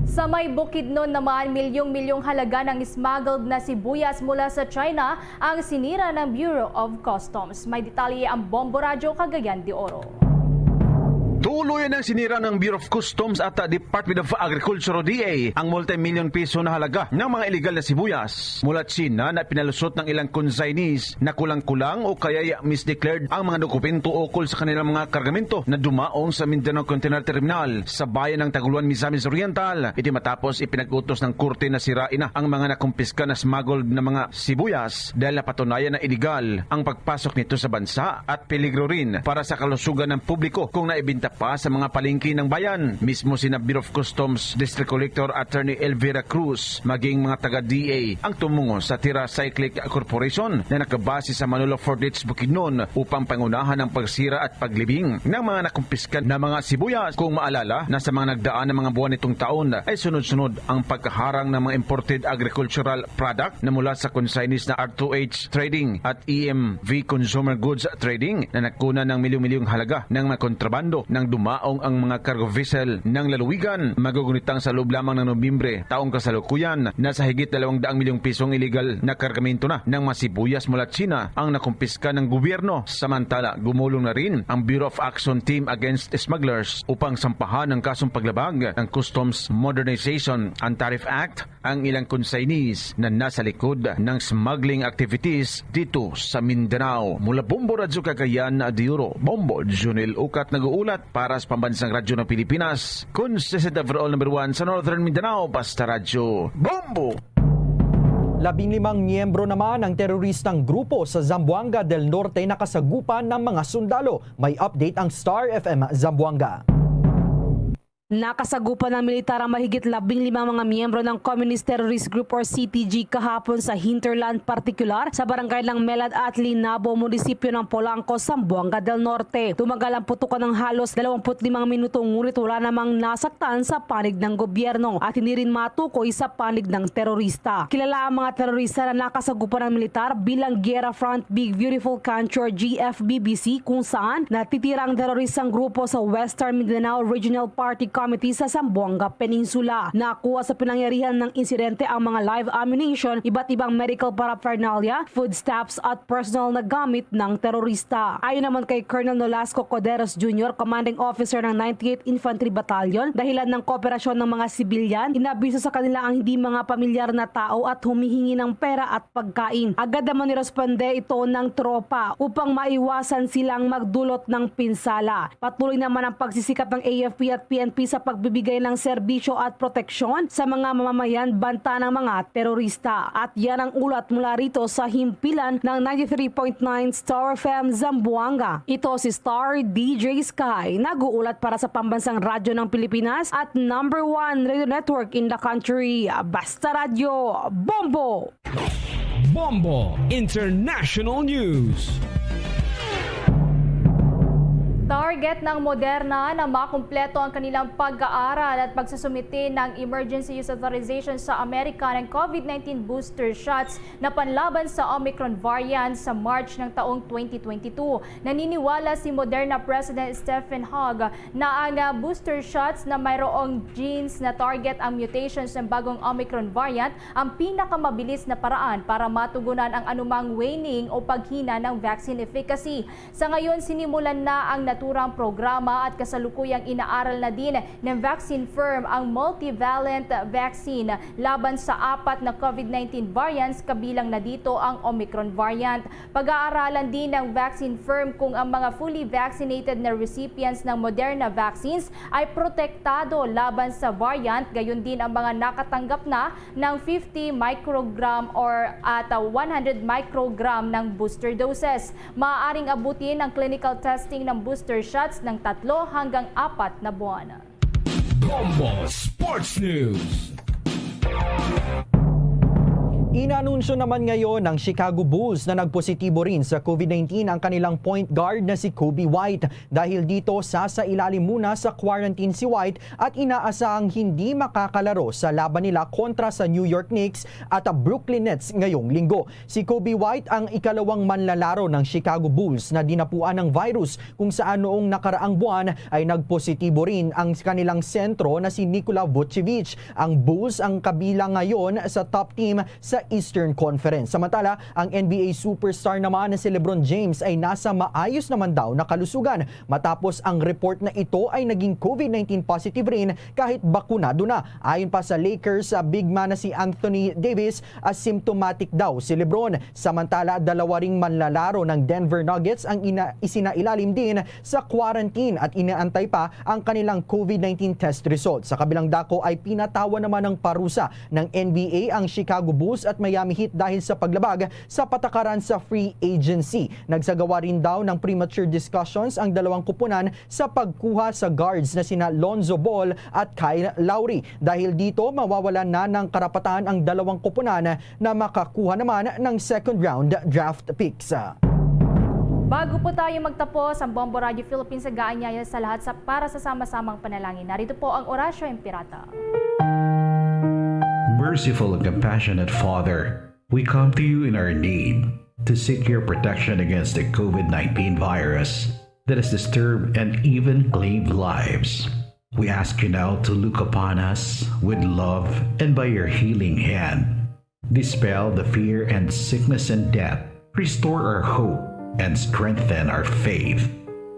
Sa may Bukidnon naman, milyong-milyong halaga ng smuggled na sibuyas mula sa China ang sinira ng Bureau of Customs. May detalye ang Bombo Radyo Cagayan de Oro. Tuloy ang sinira ng Bureau of Customs at Department of Agriculture o D A ang multi-million piso na halaga ng mga illegal na sibuyas mula China na pinalusot ng ilang consignees na kulang-kulang o kaya'y misdeclared ang mga dokumento ukol sa kanilang mga kargamento na dumaong sa Mindanao Container Terminal sa bayan ng Tagoloan, Misamis Oriental. Iti matapos ipinag-utos ng korte na sirain na ang mga nakumpiska na smuggled na mga sibuyas dahil napatunayan na iligal ang pagpasok nito sa bansa at peligro rin para sa kalusugan ng publiko kung naibenta pa sa mga palengke ng bayan. Mismo sina Bureau of Customs District Collector Attorney Elvira Cruz, maging mga taga D A ang tumungo sa Tira Cyclic Corporation na nakabase sa Manolo Fort Dix, Bukidnon, upang pangunahan ang pagsira at paglibing ng mga nakumpiska na mga sibuyas. Kung maalala, na sa mga nagdaan na mga buwan nitong taon ay sunod-sunod ang pagkaharang ng mga imported agricultural product na mula sa consignees na R two H Trading at E M V Consumer Goods Trading na nagkunan ng milyon-milyong halaga ng mga kontrabando nang dumaong ang mga cargo vessel ng lalawigan. Magugunitang sa loob lamang ng Nobyembre taong kasalukuyan, nasa higit dalawang daang milyong pisong iligal na kargamento na ng mga sibuyas mula China ang nakumpiska ng gobyerno. Samantala, gumulong na rin ang Bureau of Action Team Against Smugglers upang sampahan ang kasong paglabag ng Customs Modernization and Tariff Act ang ilang consignees na nasa likod ng smuggling activities dito sa Mindanao. Mula Bombo Radyo Cagayan de Oro, Bombo Junel Ucat nag-uulat para sa Pambansang Radyo ng Pilipinas, consistent overall number one sa Northern Mindanao, Basta Radyo Bombo! Labing limang miyembro naman ang teroristang grupo sa Zamboanga del Norte nakasagupan ng mga sundalo. May update ang Star F M Zamboanga. Nakasagupan ng militar ang mahigit labing lima mga miyembro ng Communist Terrorist Group or C T G kahapon sa hinterland, partikular sa barangay ng Melad at Linabo, munisipyo ng Polanco, Zamboanga del Norte. Tumagal ang putukan ng halos dalawampu't limang minuto, ngunit wala namang nasaktan sa panig ng gobyerno at hindi rin matukoy sa panig ng terorista. Kilala ang mga terorista na nakasagupan ng militar bilang Guerra Front Big Beautiful Kanchor, G F B B C, kung saan natitira ang teroristang grupo sa Western Mindanao Regional Party Committee sa Zamboanga Peninsula. Nakuha sa pinangyarihan ng insidente ang mga live ammunition, iba't ibang medical paraphernalia, foodstuffs at personal na gamit ng terorista. Ayon naman kay Colonel Nolasco Coderos Junior, Commanding Officer ng ninety-eighth Infantry Battalion, dahilan ng kooperasyon ng mga sibilyan, inabiso sa kanila ang hindi mga pamilyar na tao at humihingi ng pera at pagkain. Agad naman niresponde ito ng tropa upang maiwasan silang magdulot ng pinsala. Patuloy naman ang pagsisikap ng A F P at P N P sa pagbibigay ng serbisyo at proteksyon sa mga mamamayan banta ng mga terorista. At yan ang ulat mula rito sa himpilan ng ninety-three point nine Star F M Zamboanga. Ito si Star D J Sky, nag-uulat para sa Pambansang Radyo ng Pilipinas at number one radio network in the country, Basta Radyo, Bombo! Bombo International News. Target ng Moderna na makumpleto ang kanilang pag-aaral at pagsusumite ng emergency use authorization sa Amerika ng COVID nineteen booster shots na panlaban sa Omicron variant sa March ng taong twenty twenty-two. Naniniwala si Moderna President Stephen Hogg na ang, ah, booster shots na mayroong genes na target ang mutations ng bagong Omicron variant ang pinakamabilis na paraan para matugunan ang anumang waning o paghina ng vaccine efficacy. Sa ngayon, sinimulan na ang naturang programa at kasalukuyang inaaral na din ng vaccine firm ang multivalent vaccine laban sa apat na COVID nineteen variants, kabilang na dito ang Omicron variant. Pag-aaralan din ng vaccine firm kung ang mga fully vaccinated na recipients ng Moderna vaccines ay protektado laban sa variant, gayon din ang mga nakatanggap na ng fifty microgram or at, ah, one hundred microgram ng booster doses. Maaaring abutin ang clinical testing ng booster shots ng tatlo hanggang apat na buwan. Bombo Sports News. Inanunsyo naman ngayon ng Chicago Bulls na nagpositibo rin sa COVID nineteen ang kanilang point guard na si Coby White. Dahil dito, sasailalim muna sa quarantine si White at inaasahang hindi makakalaro sa laban nila kontra sa New York Knicks at Brooklyn Nets ngayong linggo. Si Coby White ang ikalawang manlalaro ng Chicago Bulls na dinapuan ng virus, kung saan noong nakaraang buwan ay nagpositibo rin ang kanilang sentro na si Nikola Vucevic. Ang Bulls ang kabilang ngayon sa top team sa Eastern Conference. Samantala, ang N B A superstar naman na si LeBron James ay nasa maayos naman daw na kalusugan matapos ang report na ito ay naging COVID nineteen positive rin kahit bakunado na. Ayon pa sa Lakers, ah, big man na si Anthony Davis, asymptomatic daw si LeBron. Samantala, dalawa ring manlalaro ng Denver Nuggets ang ina-, isinailalim din sa quarantine at inaantay pa ang kanilang COVID nineteen test result. Sa kabilang dako ay pinatawan naman ng parusa ng N B A ang Chicago Bulls at Miami Heat dahil sa paglabag sa patakaran sa free agency. Nagsagawa rin daw ng premature discussions ang dalawang koponan sa pagkuha sa guards na sina Lonzo Ball at Kyle Lowry. Dahil dito, mawawalan na ng karapatan ang dalawang koponan na makakuha naman ng second round draft picks. Bago po tayo magtapos, ang Bombo Radio Philippines nag-aanyaya sa lahat sa, para sa sama-samang panalangin. Narito po ang Orasyo Imperata. Merciful and compassionate Father, we come to you in our need to seek your protection against the COVID nineteen virus that has disturbed and even claimed lives. We ask you now to look upon us with love and by your healing hand, dispel the fear and sickness and death, restore our hope, and strengthen our faith.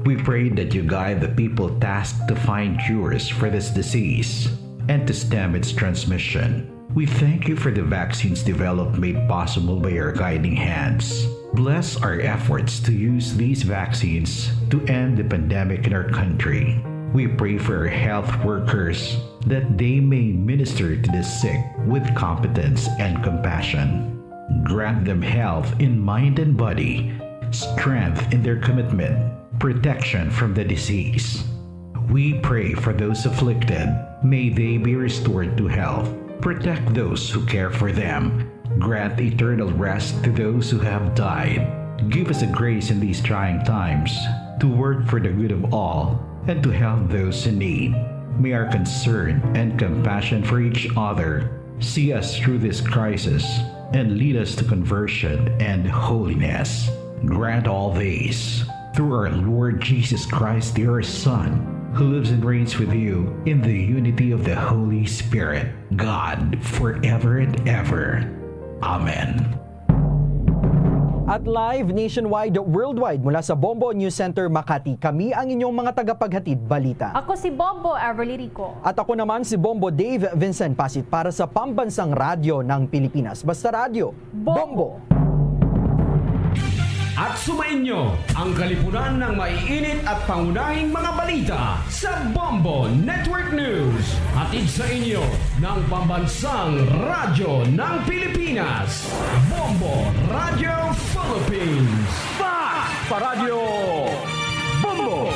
We pray that you guide the people tasked to find cures for this disease and to stem its transmission. We thank you for the vaccines developed made possible by your guiding hands. Bless our efforts to use these vaccines to end the pandemic in our country. We pray for our health workers that they may minister to the sick with competence and compassion. Grant them health in mind and body, strength in their commitment, protection from the disease. We pray for those afflicted. May they be restored to health. Protect those who care for them. Grant eternal rest to those who have died. Give us the grace in these trying times to work for the good of all and to help those in need. May our concern and compassion for each other see us through this crisis and lead us to conversion and holiness. Grant all these through our Lord Jesus Christ, your Son, who lives and reigns with you in the unity of the Holy Spirit, God, forever and ever. Amen. At live nationwide, worldwide, mula sa Bombo News Center, Makati, kami ang inyong mga tagapaghatid balita. Ako si Bombo Everly Rico. At ako naman si Bombo Dave Vincent Pasit para sa Pambansang Radyo ng Pilipinas. Basta Radyo, Bombo. At sumainyo ang kalipunan ng maiinit at pangunahing mga balita sa Bombo Network News. Hatid sa inyo ng Pambansang Radyo ng Pilipinas, Bombo Radio Philippines. Fact pa Radyo Bombo!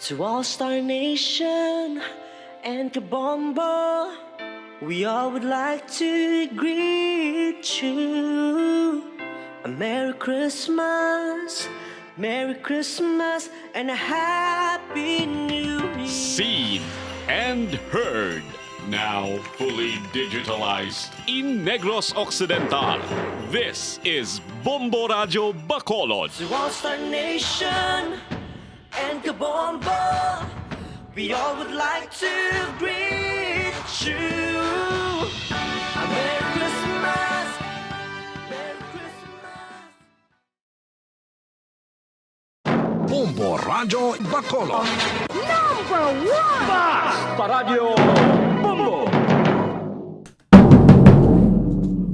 To All Star Nation and Kabombo, we all would like to greet you a Merry Christmas, Merry Christmas, and a Happy New Year. Seen and heard, now fully digitalized in Negros Occidental. This is Bombo Radyo Bacolod. To All Star Nation and Kabombo, we all would like to greet you a Merry Christmas, Merry Christmas. Bombo Radyo Bacolod. Number one! Basta Radyo Bombo!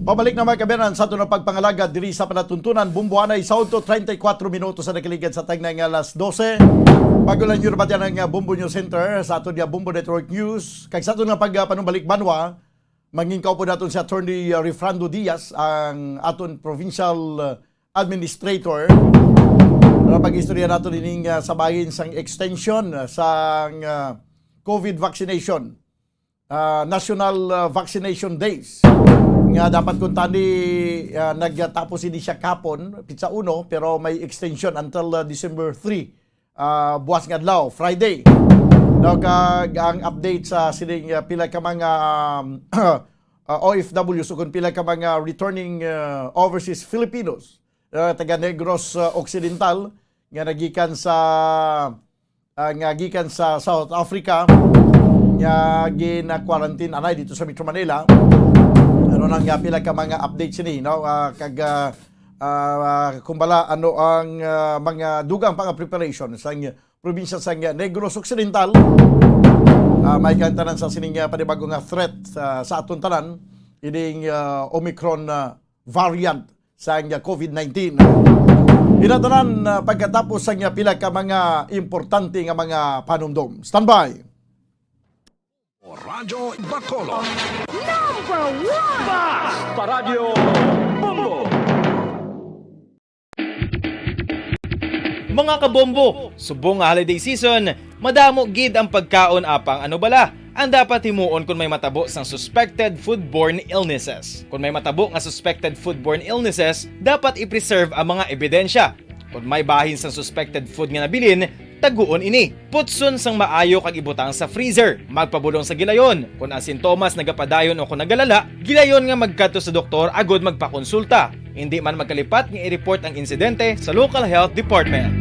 Pabalik na, mga kaabyanan, sa aton nga pagpangalagad diri sa palatuntunan. Bombo anay sa udto, treinta y cuatro minutos sa nakaligad sa tagnay nga alas dose. Bago lang nyo nabatian ang, uh, Bombo News Center sa aton nga Bombo Network News. Kag sa aton nga pagpanumbalik banwa, mangin kaupod naton si Attorney, uh, Refrando Diaz, ang aton provincial, uh, administrator, para pag-istorya naton ining, uh, sa bahin sang extension, uh, sang, uh, COVID vaccination, uh, National, uh, Vaccination Days, nga dapat kuntani, uh, nagtapos ini siya kahapon, pitsa uno, pero may extension until, uh, December three, uh, buwas nga adlaw, Friday. Daw kag ang update sa sining, uh, pila ka mga, um, uh, O F Ws o kung pila ka mga returning, uh, overseas Filipinos, uh, taga Negros, uh, Occidental nga nagikan sa, uh, nga gikan sa South Africa nga gina-quarantine anay dito sa Metro Manila. Ano nang, uh, pila ka mga updates ini, no? Uh, kag, uh, uh, kung bala, ano ang, uh, mga dugang pa nga preparation sa probinsya sang Negros Occidental. Ah, may kaangtanan sa sining, ah, panibago nga threat, ah, sa aton tanan, ining, ah, Omicron, ah, variant sang, ah, COVID nineteen. Ina tanan, ah, pagkatapos sang, ah, pila ka mga importante nga mga panumdom. Standby. Radyo Bacolod. Number one! Basta Radyo Bombo! Mga kabombo, subong nga holiday season, madamo gid ang pagkaon, apang ano bala ang dapat himuon kon may matabo sang suspected foodborne illnesses? Kon may matabo nga suspected foodborne illnesses, dapat i-preserve ang mga ebidensya. Kon may bahin sang suspected food nga nabilin, taguon ini. Putson sang maayo kag ibutang sa freezer. Magpabulong sa gilayon. Kon ang sintomas nagapadayon o kon nagalala, gilayon nga magkadto sa doktor agod magpakonsulta. Indi man magkalipat nga i-report ang insidente sa local health department.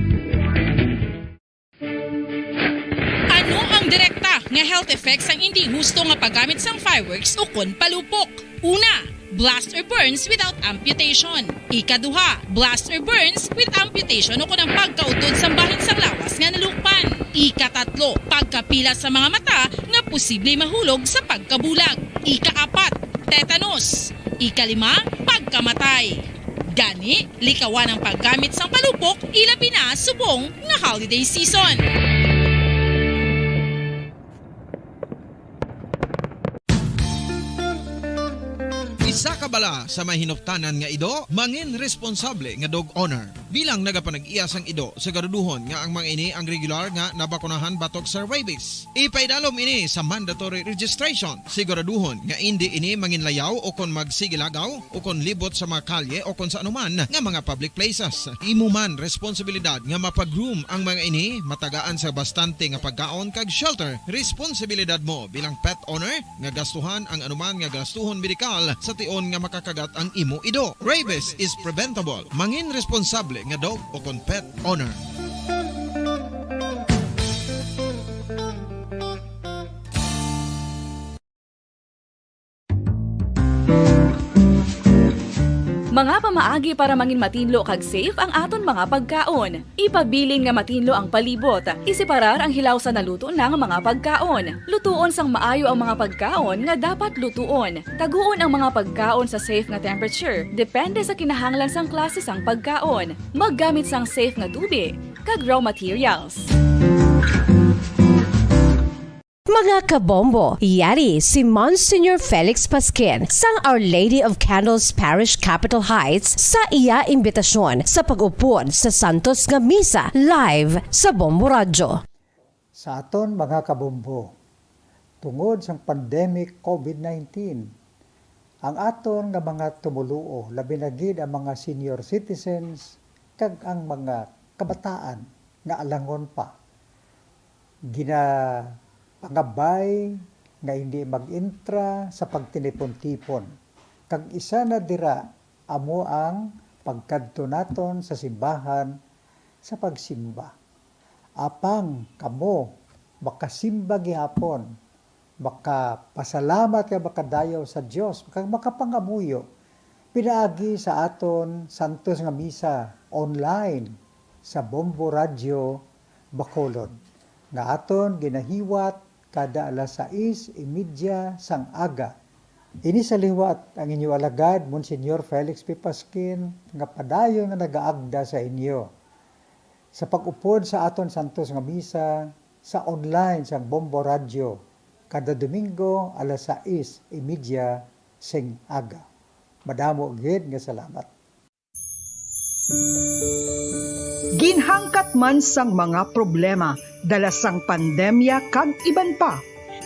Ano ang direkta nga health effects sang indi husto nga paggamit sang fireworks ukon palupok? Una, blast or burns without amputation. Ikaduha, blast or burns with amputation ukon ang pagkautod sang bahin sang lawas nga nalukpan. Ikatatlo, pagkapila sa mga mata nga posible mahulog sa pagkabulag. Ikaapat, tetanus. Ikalima, pagkamatay. Gani, likawan ang paggamit sang palupok, ilabi na subong nga holiday season. Sa kabala sa may hinuptanan nga ido, mangin responsable nga dog owner. Bilang nagapanag-iya sang ido, siguraduhon nga ang mga ini ang regular nga nabakunahan batok sa rabies. Ipaidalom ini sa mandatory registration. Siguraduhon nga indi ini manginlayaw o kon magsigilagaw o kon libot sa mga kalye o kon sa anuman nga mga public places. Imo man responsibilidad nga mapag-groom ang mga ini, matagaan sa bastante nga pagkaon kag shelter. Responsibilidad mo bilang pet owner nga gastuhan ang anuman nga gastuhon medikal sa tion nga makakagat ang imo ido. Rabies is preventable. Mangin responsable nga dog o kon pet owner. Mga pamaagi para mangin matinlo kag safe ang aton mga pagkaon. Ipabilin nga matinlo ang palibot. Iseparar ang hilaw sa naluto na nga mga pagkaon. Lutuon sang maayo ang mga pagkaon nga dapat lutuon. Taguon ang mga pagkaon sa safe nga temperature, depende sa kinahanglan sang klase sang pagkaon. Maggamit sang safe nga tubi kag raw materials. Mga kabombo, yari si Monsignor Felix Pasquin sang Our Lady of Candles Parish, Capitol Heights, sa iya imbitasyon sa pag-upod sa santos nga misa live sa Bombo Radyo. Sa aton mga kabombo, tungod sang pandemic covid nineteen, ang aton nga mga tumoluo, labi na gid ang mga senior citizens kag ang mga kabataan nga alangon pa, ginapangabay nga hindi mag-entra sa pagtinipon-tipon, kag isa na dira amo ang pagkadto naton sa simbahan sa pagsimba. Apang kamo makasimba gihapon, makapasalamat kag makadayaw sa Dios, kag makapangamuyo pinaagi sa aton santos nga misa online sa Bombo Radyo Bacolod, nga aton ginahiwat kada alas sais y media sang aga. Ini sa liwat ang inyo alagad, Monsignor Felix P. Pasquin, nga padayon nga nagaagda sa inyo sa pag-upod sa aton santos nga misa sa online sang Bombo Radyo kada Domingo alas sais y media sing aga. Madamo gid nga salamat. Ginhangkat man sang mga problema dala sang pandemya kag iban pa,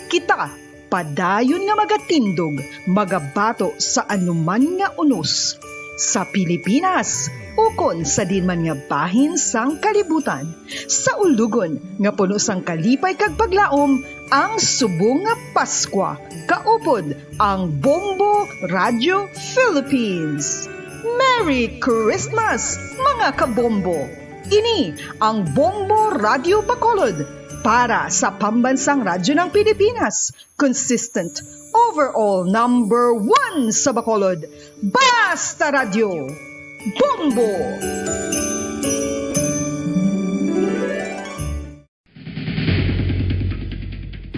kita padayon nga magatindog, magabato sa anuman nga unos, sa Pilipinas ukon sa diin man nga bahin sang kalibutan, sa ulogon nga puno sang kalipay kag paglaom ang subong nga Paskwa. Kaupod ang Bombo Radyo Philippines. Merry Christmas, mga kabombo! Ini ang Bombo Radyo Bacolod para sa Pambansang Radyo ng Pilipinas, consistent, overall number one sa Bacolod. Basta Radyo, Bombo!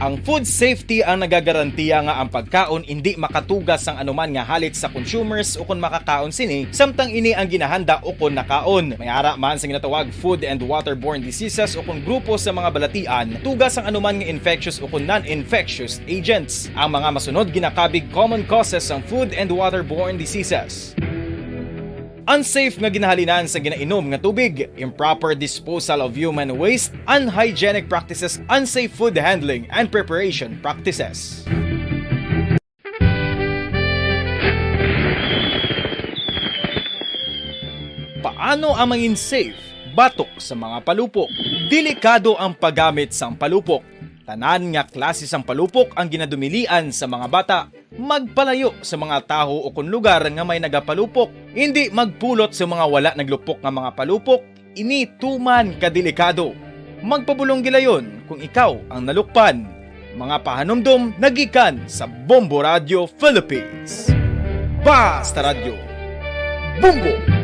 Ang food safety ang nagagarantiya nga ang pagkaon indi makatuga sang anuman nga halit sa consumers ukon makakaon sini, samtang ini ang ginahanda ukon nakaon. May ara man sa ginatawag food and waterborne diseases ukon grupo sa mga balatian, tuga sang anuman nga infectious ukon non-infectious agents. Ang mga masunod ginakabig common causes sang food and waterborne diseases. Unsafe nga ginahalinan sa ginainom nga tubig, improper disposal of human waste, unhygienic practices, unsafe food handling and preparation practices. Paano ang mangin safe batok sa mga palupok? Delikado ang paggamit sang palupok. Tanan nga klase sang palupok ang ginadumilian sa mga bata. Magpalayo sa mga taho ukon lugar nga may nagapalupok. Indi magpulot sa mga wala naglupok nga mga palupok. Ini tuman ka delikado. Magpabulong gilayon kung ikaw ang nalukpan. Mga pahanumdom nagikan sa Bombo Radio Philippines. Basta Radyo, Bombo!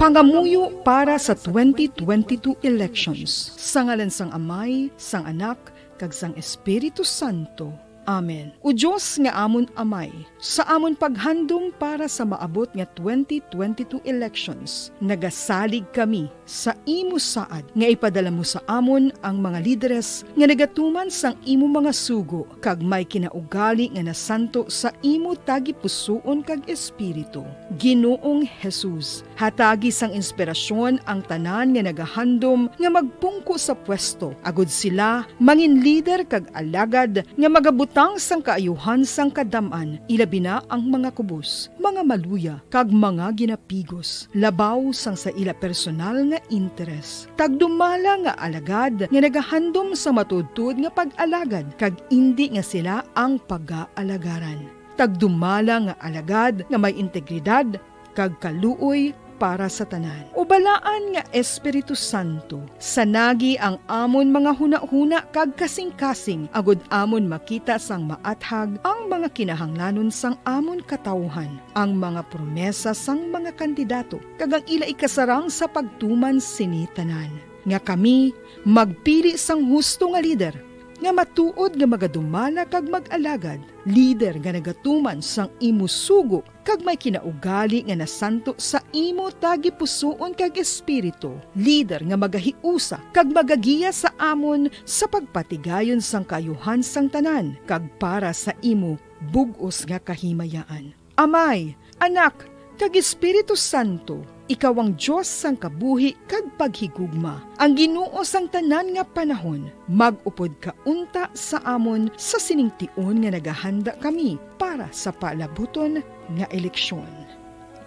Pangamuyo para sa twenty twenty-two elections. Sa ngalan sang Amay, sang Anak, kag sang Espiritu Santo. Amen. O Dios nga amon Amay, sa amon paghandom para sa maabot nga twenty twenty-two elections, nagasalig kami sa imo saad nga ipadala mo sa amon ang mga lideres nga nagatuman sang imo mga sugo kag may kinaugali nga nasanto sa imo tagipusoon kag espiritu. Ginoong Jesus, hatagi sang inspirasyon ang tanan nga nagahandom nga magpungko sa pwesto, agud sila mangin lider kag alagad nga magabutang sang kaayuhan sang kadam-an, ilabi na ang mga kubos, mga maluya, kag mga ginapigos, labaw sang sa ila personal nga interes. Tagdumala nga alagad nga nagahandom sa matuodtuod nga pag-alagad, kag indi nga sila ang pagaalagarang. Tagdumala nga alagad nga may integridad kag kaluoy para sa tanan. O Balaan nga Espiritu Santo, sanagi ang amon mga hunahuna kag kasingkasing, agud amon makita sang maathag ang mga kinahanglanon sang amon katawuhan, ang mga promesa sang mga kandidato, kag ang ila ikasarang sa pagtuman sini tanan, nga kami magpili sang husto nga lider, nga matuod nga magadumala kag mag-alagad, lider nga nagatuman sang imo sugo kag may kinaugali nga nasanto sa imo tagipusoon kag espiritu, lider nga magahiusa kag magagiya sa amon sa pagpatigayon sang kaayuhan sang tanan kag para sa imo bug-os nga kahimayaan. Amay, Anak, kag Espiritu Santo, ikaw ang Dios sang kabuhi kag paghigugma, ang Ginoo sang tanan nga panahon. Mag-upod ka unta sa amon sa sining tion nga nagahanda kami para sa palabuton nga eleksyon.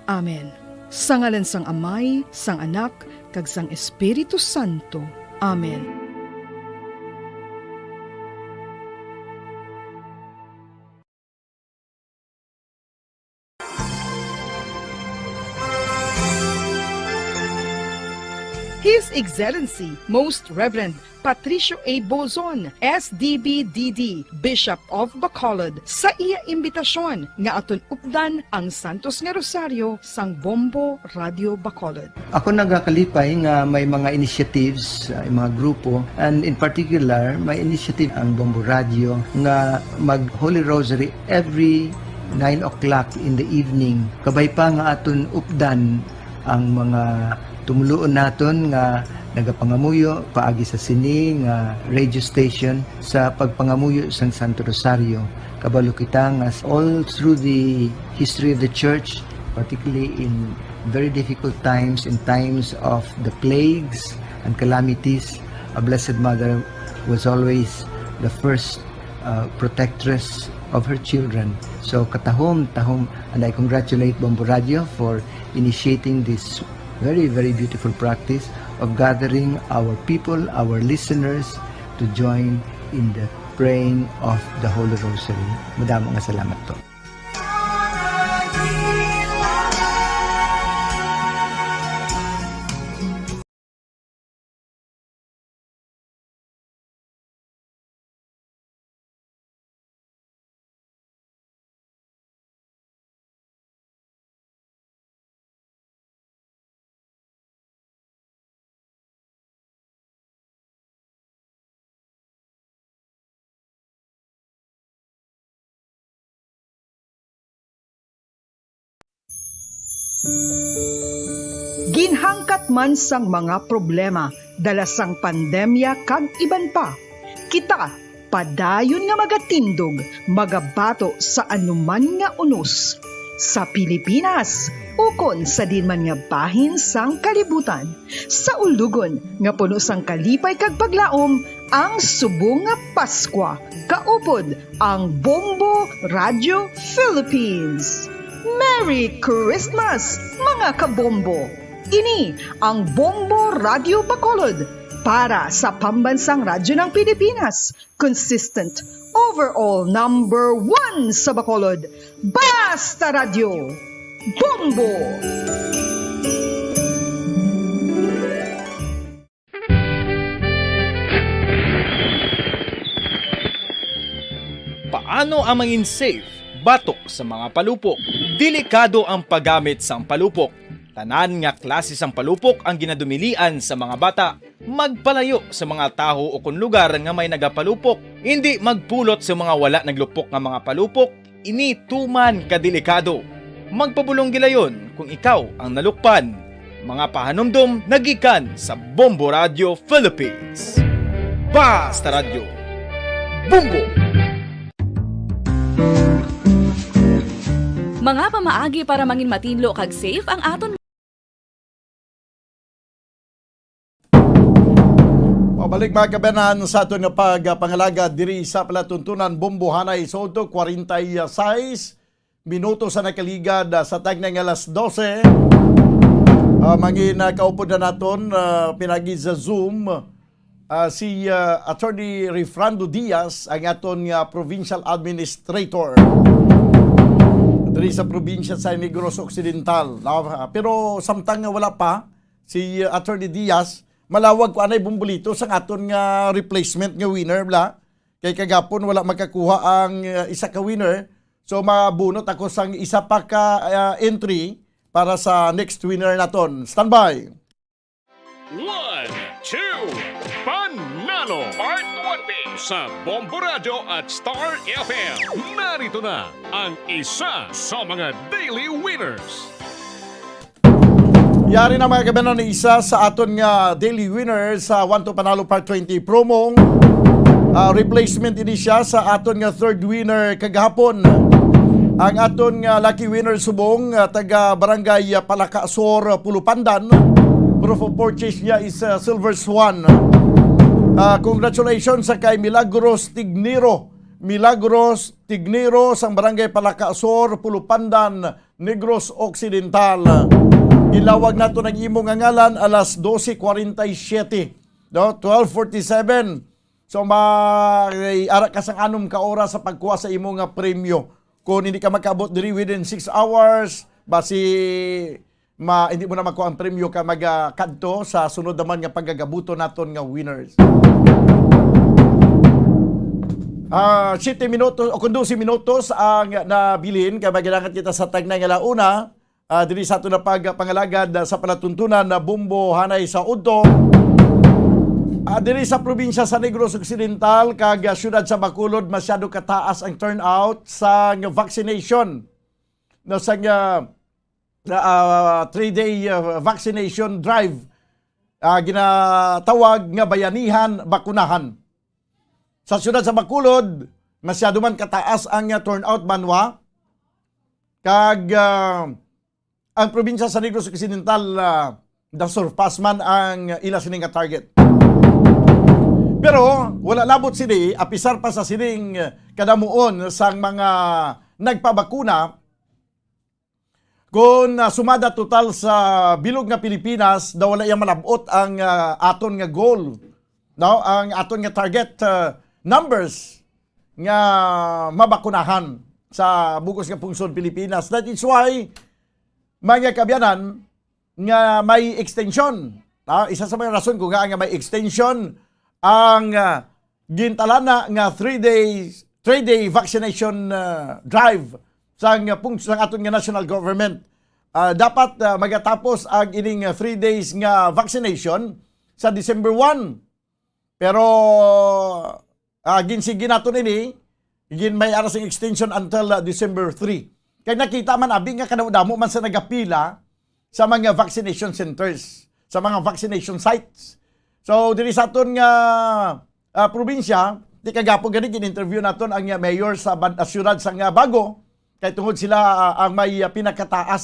Amen. Sa ngalan sang Amay, sang Anak, kag sang Espiritu Santo. Amen. His Excellency Most Reverend Patricio A. Bozon, S D B D D, Bishop of Bacolod, sa iya imbitasyon nga aton updan ang Santos nga Rosaryo sang Bombo Radio Bacolod. Ako nagakalipay nga may mga initiatives, uh, mga grupo, and in particular, may initiative ang Bombo Radio nga mag Holy Rosary every nine o'clock in the evening. Kabay pa nga aton updan ang mga tumuluon naton nga nagapangamuyo paagi sa sini nga radio station sa pagpangamuyo sang Santo Rosario. Kabalo kita nga all through the history of the church, particularly in very difficult times, in times of the plagues and calamities, a Blessed Mother was always the first uh, protectress of her children. So katahom, tahom, and I congratulate Bombo Radio for initiating this very, very beautiful practice of gathering our people, our listeners, to join in the praying of the Holy Rosary. Madamo nga salamat po. Ginhangkat man sang mga problema dala sang pandemya kag iban pa, kita padayon nga magatindog, magabato sa anuman nga unos, sa Pilipinas ukon sa diin man nga bahin sang kalibutan, sa ulogon nga puno sang kalipay kag paglaom ang subong nga Paskwa, kaupod ang Bombo Radio Philippines. Merry Christmas, mga kabombo! Ini ang Bombo Radio Bacolod para sa Pambansang Radyo ng Pilipinas, consistent, overall number one sa Bacolod. Basta Radyo, Bombo! Paano ang mangin safe batok sa mga palupok? Delikado ang paggamit sang palupok. Tanan nga klase sang palupok ang ginadumilian sa mga bata. Magpalayo sa mga tawo o kon lugar nga may nagapalupok. Indi magpulot sa mga wala naglupok nga mga palupok. Ini tuman ka delikado. Magpabulong gilayon kung ikaw ang nalukpan. Mga pahanumdom nagikan sa Bombo Radio Philippines. Basta Radyo, Bombo! Mga pamaagi para mangin matinlo kag safe ang aton. Pabalik, mga kabanan, sa aton nga pagpangalagad diri sa palatuntunan Bombo Hanay sa udto, kwarenta y seis minutos sa nakaligad, ah, sa tagna nga alas dose. Ah, mangin, ah, kaupod na naton, ah, pinagi sa Zoom, ah, si, ah, Attorney Refrando Diaz, ang aton nga provincial administrator diri sa probinsya sa Negros Occidental. No? Ah, pero samtang nga wala pa si, ah, Attorney Diaz, malawag ko anay bumbulito sa aton nga replacement nga winner, bla. Kay kagapon wala makakuha ang, ah, isa ka winner. So, mabunot ako sang isa pa ka, ah, entry para sa next winner naton. Standby. One, two, Panalo Part one B sa Bombo Radyo at Star F M. Narito na ang isa sa mga daily winners. Yari na, mga kabanan, ni isa sa aton nga daily winner sa One to Panalo Part twenty promo. Ah, replacement ini siya sa aton nga third winner kagahapon. Ang aton nga lucky winner subong, ah, taga Barangay, ah, Palaka Sur, Pulupandan. Proof of purchase niya is, ah, Silver Swan. Ah, congratulations sa kay Milagros Tignero. Milagros Tignero sang Barangay Palaka Sur, Pulupandan, Negros Occidental. Ilawag nato ang imo nga ngalan alas dose kwarenta y siyete, no? Twelve forty-seven. So, ma-, ara ka sang anom ka oras sa pagkuha sa imo nga premyo. Kung hindi ka makaabot diri within six hours, basi ma-, hindi mo na makuha ang premyo ka mag, ah, kadto sa sunod naman nga pagagabuto naton nga winners. Ah, siyete minutos o kung dose minutos ang nabilin, kay magdangat kita sa tagnay nga launa, ah, diri sa aton na pagpangalagad, ah, sa palatuntunan na Bombo Hanay sa udto. Ah, diri sa probinsya sa Negros Occidental kag, ah, siyudad sa Bacolod, masyado kataas ang turnout sa vaccination. No, sa, ah, ah, three-day, ah, vaccination drive, ah, ginatawag nga Bayanihan Bakunahan. Sa siyudad sa Bacolod, masyado man kataas ang, ah, turnout, banwa. Kag, ah, ang probinsya sa Negros Occidental, ah, nasurpass man ang ila sini nga target. Pero wala labot sini, apisar pa sa sining kadamuon sang mga nagpabakuna, kung, ah, sumada total sa bilog nga Pilipinas, daw wala iya malab-ot ang, ah, aton nga goal, no? Ang aton nga target, ah, numbers nga mabakunahan sa bug-os nga pungsod Pilipinas. That is why, mga kaabyanan, nga may extension. Ah, isa sa mga rason ko nga, nga may extension ang, ah, gintalana nga three days, three-day vaccination, ah, drive sang, ah, pung-, sang aton nga national government. Ah, dapat, ah, magatapos ang ining, ah, three days nga vaccination sa December one. Pero, ah, ginsigi naton ini, gin-, may ara sing extension until, ah, December three. Kay nakita man abi nga kadamo-damo man sa nagapila sa mga vaccination centers, sa mga vaccination sites. So, diri sa aton nga, ah, probinsya, di kagapon gani gin-interview naton ang, ah, mayor sa ban-, ah, siyudad sang, ah, Bago, kay tungod sila, ah, ang may, ah, pinakataas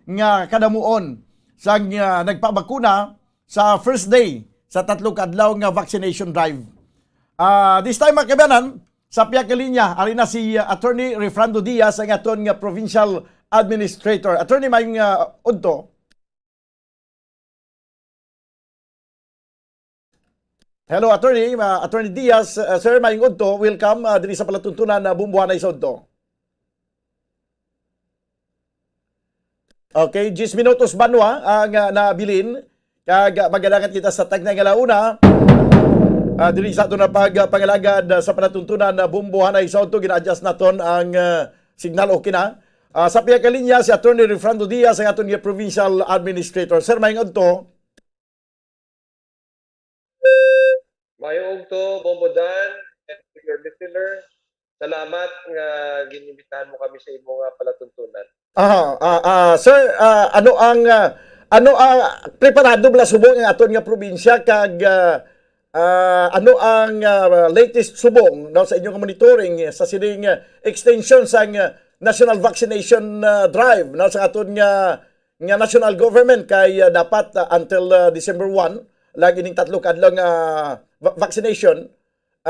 nga kadamuon sang, ah, nagpabakuna sa first day sa tatlo ka adlaw nga vaccination drive. Ah, this time, mga kaabyanan, sa pihak nga linya, ari na si, ah, Attorney Refrando Diaz, ang aton nga provincial administrator. Attorney, maayong, ah, udto. Hello, Attorney. Ah, Attorney Diaz, ah, sir, maayong udto. Welcome, ah, diri sa palatuntunan na Bombo Hanay sa udto. Okay, diyes minutos, banwa, ang, ah, nabilin. Kag, ah, magalangat kita sa tagnay nga launa. Ah, diri sa aton na pag, ah, pangalagad, ah, sa palatuntunan na Bombo Hanay sa udto, gina-adjust naton ang, ah, signal. Okay na. Ah, sa pihak nga linya, si Attorney Refrando Diaz, ang aton nga provincial administrator. Sir, maayong udto. Maayong udto, Bombo Dan, and to your listener. Salamat nga ginimbitahan mo kami sa imo nga palatuntunan. Ah, ah, ah, sir, ah, ano ang, ah, Ano, ah, preparado bala subong ang aton nga probinsya kag, ah, ah, ano ang, ah, latest subong, no, sa inyong monitoring sa sining, ah, extension sang, ah, national vaccination, ah, drive, no, sa aton nga, nga national government kay, ah, dapat, ah, until, ah, December one lang ining tatlo ka adlaw nga va-, vaccination,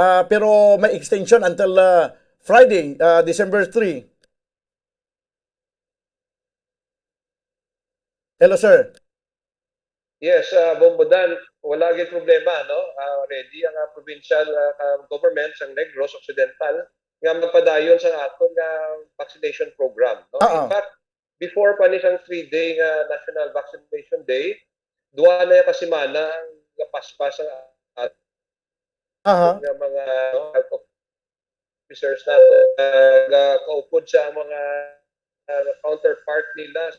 ah, pero may extension until, ah, Friday, ah, December three. Hello, sir. Yes, ah, Bombo Dan, wala gyud problema, no? Ah, ready ang, ah, provincial, ah, ka-, government sang Negros Occidental nga magpadayon sa aton nga vaccination program, no? Oo. In fact, before pa ni sang three-day nga National Vaccination Day, duha na ka semana ang napaspas ang Aha. Nga mga, no, health officers nato, ah, nga kaupod sa mga, ah, counterpart nila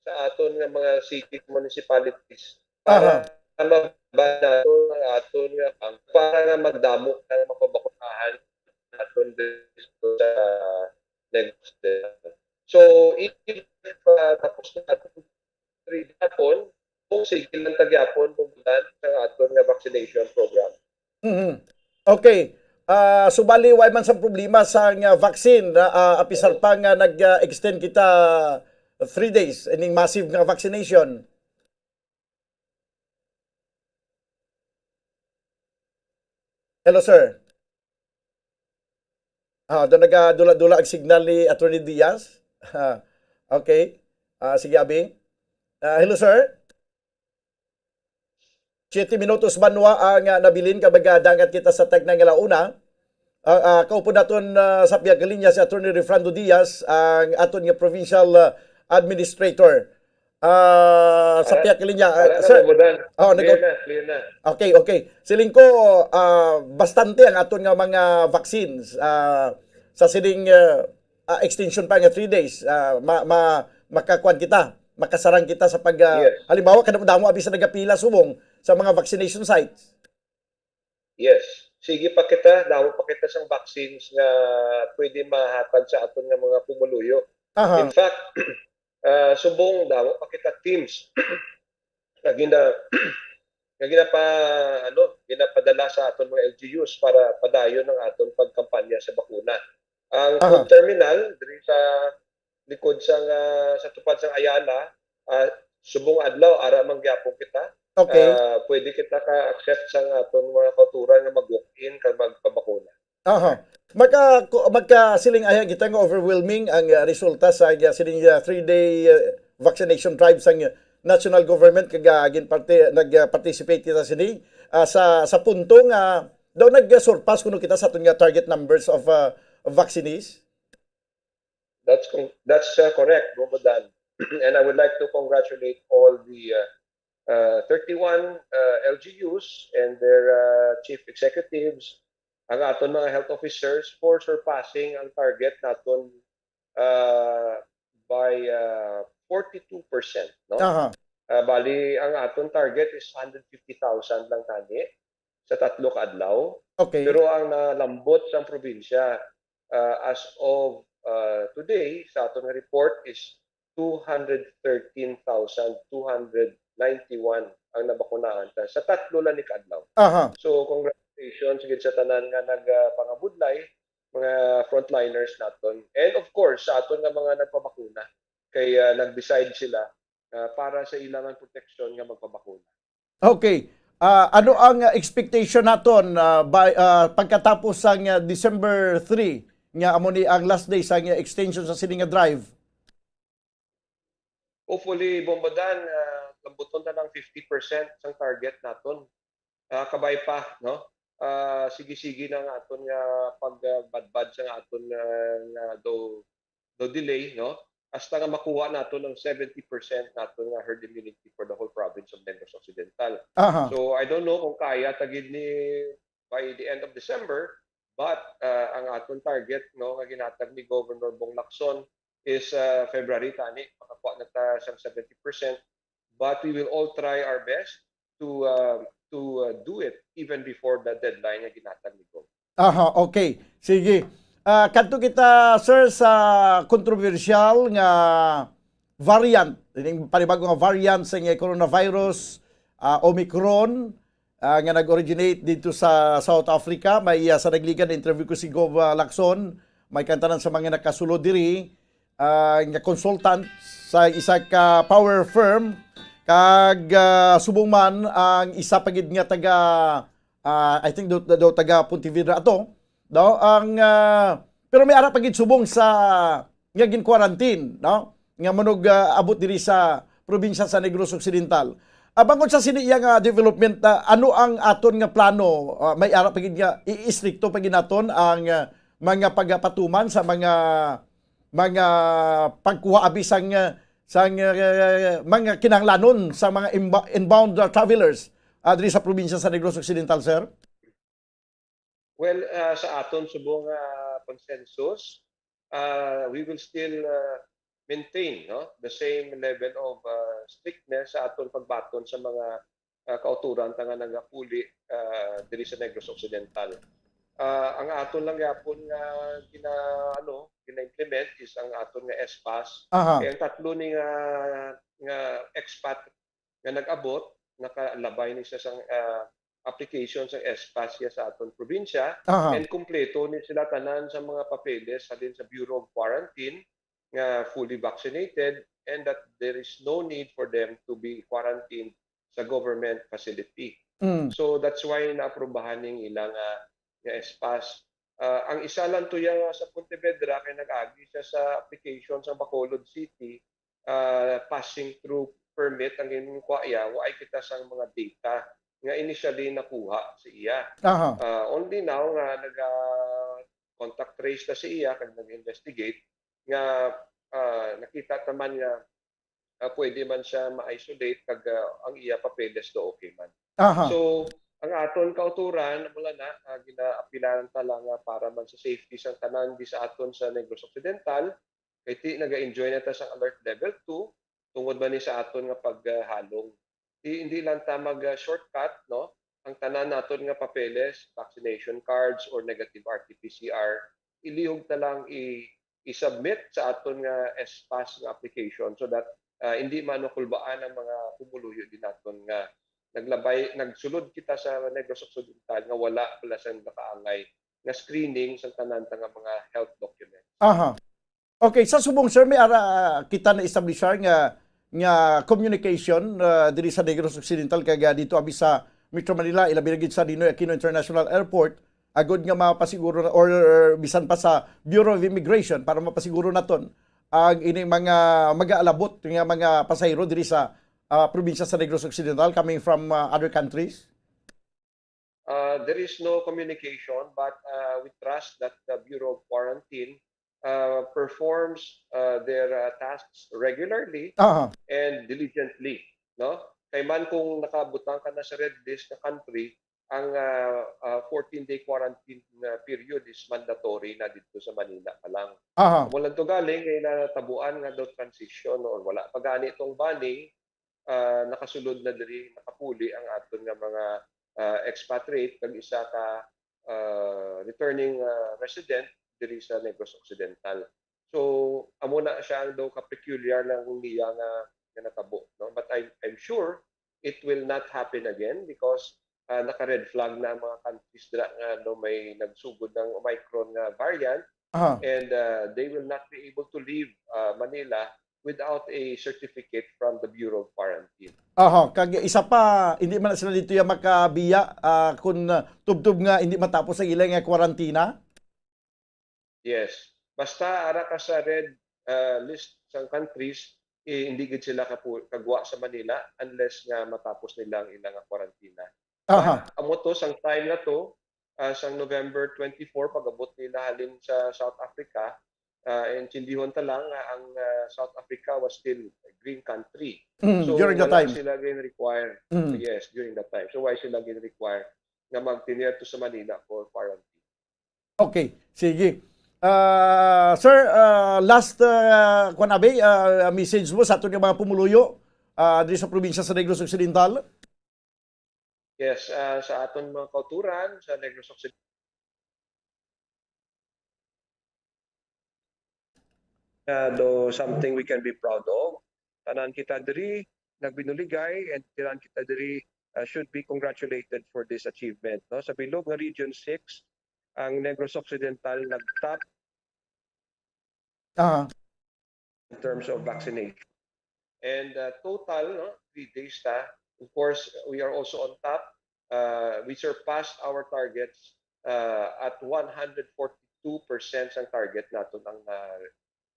sa aton nga mga city municipalities para Aha. mababa nato ang aton nga pang-, para nga magdamo ang mapabakunahan naton dito sa Negros Occidental. So, if, ah, tapos na naton three gihapon, kung sige lang ta gihapon, Bombo Dan, sa aton nga vaccination program. Mhm. Okay. Ah, subali, way man sang problema sa nga vaccine, na, ah, apisar pa nga nag-, ah, extend kita three days ining massive nga vaccination. Hello, sir. Ah, do nagadula-dula ang signal ni Attorney Diaz. Ah, okay. Ah, sige, abi. Ah, hello, sir. Siyete minutos banwa ang, ah, nabilin, kag magadangat kita sa tagna nga launa. Ah, ah, kaupod naton, ah, sa pihak nga linya si Attorney Refrando Diaz, ang aton nga provincial, ah, administrator. Ah, sa Ala, pihak nga linya, ah, ala na, sir. Bombo Dan. Oh, clear nag- na, clear na. Okay, okay. Siling ko, ah, bastante ang aton nga mga vaccines, ah, sa sining, ah, ah, extension pa nga three days. Ah, ma-, ma-, makakuan kita, makasarang kita sa pag, ah, Yes. halimbawa, kadamo-damo abi sa nagapila subong sa mga vaccination sites. Yes. Sige pa kita, damo pa kita sang vaccines nga pwede mahatag sa aton nga mga pumuluyo. Aha. In fact, ah, subong damo pa kita teams nga gina-, nga ginapa-, ano, ginapadala sa aton mga L G Us para padayon ang aton pagkampanya sa bakuna. Ang Aha. food terminal diri sa likod sang, ah, sa tupad sang Ayala, ah, subong adlaw, ara man gyapon kita. Okay. Ah, pwede kita ka-accept sang aton mga kauturan nga mag-walk-in kag magpabakuna. Aha. Magka-, ku-, magkasiling-ayan kita nga overwhelming ang, ah, resulta sa, ah, sining, ah, three-day, ah, vaccination drive sang, ah, national government kag, ah, ginparte-, nag-, ah, participate kita sini, ah, sa, sa punto nga daw nag-surpass kuno kita sa aton nga target numbers of, ah, vaccinees. That's con-, that's, uh, correct, Bombo Dan. And I would like to congratulate all the, uh, uh, thirty-one, uh, L G Us and their, uh, chief executives, ang aton mga health officers for surpassing ang target naton, uh, by, uh, forty-two percent, no? Aha. Uh, bali, ang aton target is hundred fifty thousand lang tani sa tatlo ka adlaw. Okay. Pero ang nalambot sang probinsya, uh, as of, uh, today, sa aton nga report is two hundred thirteen thousand two hundred ninety-one ang nabakunahan ta sa tatlo lang ni ka adlaw. Aha. So, congratulations gid sa tanan nga nag, uh, pangabudlay, mga frontliners naton. And of course, sa aton nga mga nagpabakuna, kay, uh, nag-decide sila, uh, para sa ilang proteksyon nga magpabakuna. Okay. Ah, ano ang, ah, expectation naton, ah, by, ah, pagkatapos sang, ah, December three, nga amo ni ang last day sang, ah, extension sa sini nga drive? Hopefully, Bombo Dan, ah, lambuton ta lang fifty percent sang target naton. Ah, kabay pa, no? Ah, sige-sige na nga aton nga pagbadbad sa nga aton nga, nga daw daw delay, no? Hasta nga makuha naton ang seventy percent naton nga herd immunity for the whole province of Negros Occidental. Aha. So, I don't know kung kaya ta gid ni by the end of December, but, uh, ang aton target, no, nga ginhatag ni Governor Bong Lacson is, uh, February tani, makakuha na ta sang seventy percent. But we will all try our best to, uh, to, uh, do it even before the deadline nga ginhatag ni Gov. Aha, okay. Sige. Ah, kadto kita, sir, sa kontrobersyal nga, variant, ining panibago nga variant sa nga coronavirus, ah, Omicron, ah, nga nag-originate dito sa South Africa. May, ah, sa nagligad na interview ko si Gov, ah, Lacson, may kantanan sa mga nakasulod diri, ah, nga consultant sa isa ka power firm, kag, ah, subong man ang isa pa gid nga taga, ah, I think daw, daw taga Pontevedra ato, no? Ang, ah, pero may ara pa gid subong sa nga gin-quarantine, no? Nga manog, ah, abot diri sa probinsya sa Negros Occidental. Ah, bangod sa sini iya nga development, ah, ano ang aton nga plano? Ah, may ara pa gid nga i-, istrikto pa gid naton ang, ah, mga pagapatuman sa mga, mga pagkuha abi sang, ah, sang, ah, mga kinahanglanon sa mga inba-, inbound, ah, travelers, ah, diri sa probinsya sa Negros Occidental, sir? Well, ah, sa aton subong nga pag-census, ah, we will still, ah, maintain, no, the same level of, ah, strictness sa aton pagbaton sa mga, ah, kauturan ta nga nagapuli, ah, diri sa Negros Occidental. Ah, ang aton lang gyapon nga gina-, ano, gina-implement is ang aton nga S-PASS. Aha. Kay ang tatlo ni nga, nga expat nga nag-abot, nakalabay ni siya sang, ah, application sang S-PASS siya sa aton probinsya, Aha. and kumpleto ni sila tanan sa mga papeles halin sa Bureau of Quarantine nga fully vaccinated and that there is no need for them to be quarantined sa government facility. Mm. So that's why naaprubahan ning ila nga, nga S-PASS. Ah, ang isa lang to iya nga sa Pontevedra kay nag-agi siya sa application sa Bacolod City, ah, passing through permit ang ginkuha iya, waay kita sang mga data nga initially nakuha sa iya. Aha. Ah, only now nga naga contact trace na sa iya kag nag-investigate nga, ah, nakita ta man nga, ah, pwede man siya ma-isolate kag, ah, ang iya papeles do okay man. Aha. So, ang aton kauturan, wala na, ah, ginaapilan ta lang nga para man sa safety sang tanan di sa aton sa Negros Occidental, kay ti naga-enjoy na ta sang alert level two, tungod man ni sa aton nga paghalong. Di, hindi lang ta mag, ah, shortcut, no? Ang tanan naton nga papeles, vaccination cards or negative R T P C R, ilihog ta lang i-, i-submit sa aton nga S-PASS nga application so that, ah, hindi man makulbaan ang mga pumuluyo din naton nga naglabay, nagsulod kita sa Negros Occidental nga wala pala sang nakaangay nga screening sang tanan ta nga mga health documents. Aha. Okay, sa subong, sir, may ara kita na-establishar nga, nga communication, ah, diri sa Negros Occidental kag, ah, dito abi sa Metro Manila, ilabi na gid sa Ninoy Aquino International Airport, agod nga mapasiguro na, or bisan pa sa Bureau of Immigration para mapasiguro naton ang ining mga mag-aalabot nga mga pasahero diri sa, ah, probinsya sa Negros Occidental coming from, ah, other countries? Uh, there is no communication, but, uh, we trust that the Bureau of Quarantine, uh, performs, uh, their, uh, tasks regularly Aha. and diligently, no? Kay man kung nakabutang ka na sa red list na country, ang, uh, uh, fourteen-day quarantine, uh, period is mandatory na dito sa Manila pa lang. Aha. Amo lang to galing kay natabuan nga daw transition or wala pa gani itong banning, ah, nakasulod na diri, nakapuli ang aton nga mga, ah, expatriate kag isa ka, ah, returning, ah, resident diri sa Negros Occidental. So, amo na siya ang daw ka-peculiar lang niya nga, nga natabo, no? But I'm, I'm sure it will not happen again because, ah, naka-red flag na ang mga countries dira nga, no, may nagsugod ng Omicron nga variant. Aha. And, ah, they will not be able to leave, ah, Manila without a certificate from the Bureau of Quarantine. Aha, kag isa pa, hindi man na sila dito ya makabiya, ah, kung, ah, tubtob nga hindi matapos ang ila nga kwarantina? Yes. Basta ara ka sa red, ah, list sang countries, eh, hindi gid sila kapu-, kagwa sa Manila unless nga matapos nila ang ila nga kwarantina. Aha. But amo to, sang time na to, ah, sang November twenty-four, pag-abot nila halin sa South Africa, ah, intindihon ta lang nga ang, ah, South Africa was still a green country. Mm, So, during the wala time. sila gin-require. Mm. Yes, during that time. So, why sila gin-require nga magtinir to sa Manila for quarantine? Okay, sige. Ah, sir, ah, last, ah, kwan abi, ah, message mo sa aton nga mga pumuluyo, ah, diri sa probinsya sa Negros Occidental? Yes, ah, sa aton mga kauturan sa Negros Occidental, ah, do something we can be proud of. tanan kita diri nagbinuligay, and tanan kita diri, uh, should be congratulated for this achievement, no? Sa bilog nga Region six, ang Negros Occidental nag-top Ah. in terms of vaccination. And, uh, total, no, three days ta. Of course, we are also on top. Uh, we surpassed our targets, uh, at one hundred forty-two percent sang target naton ang na,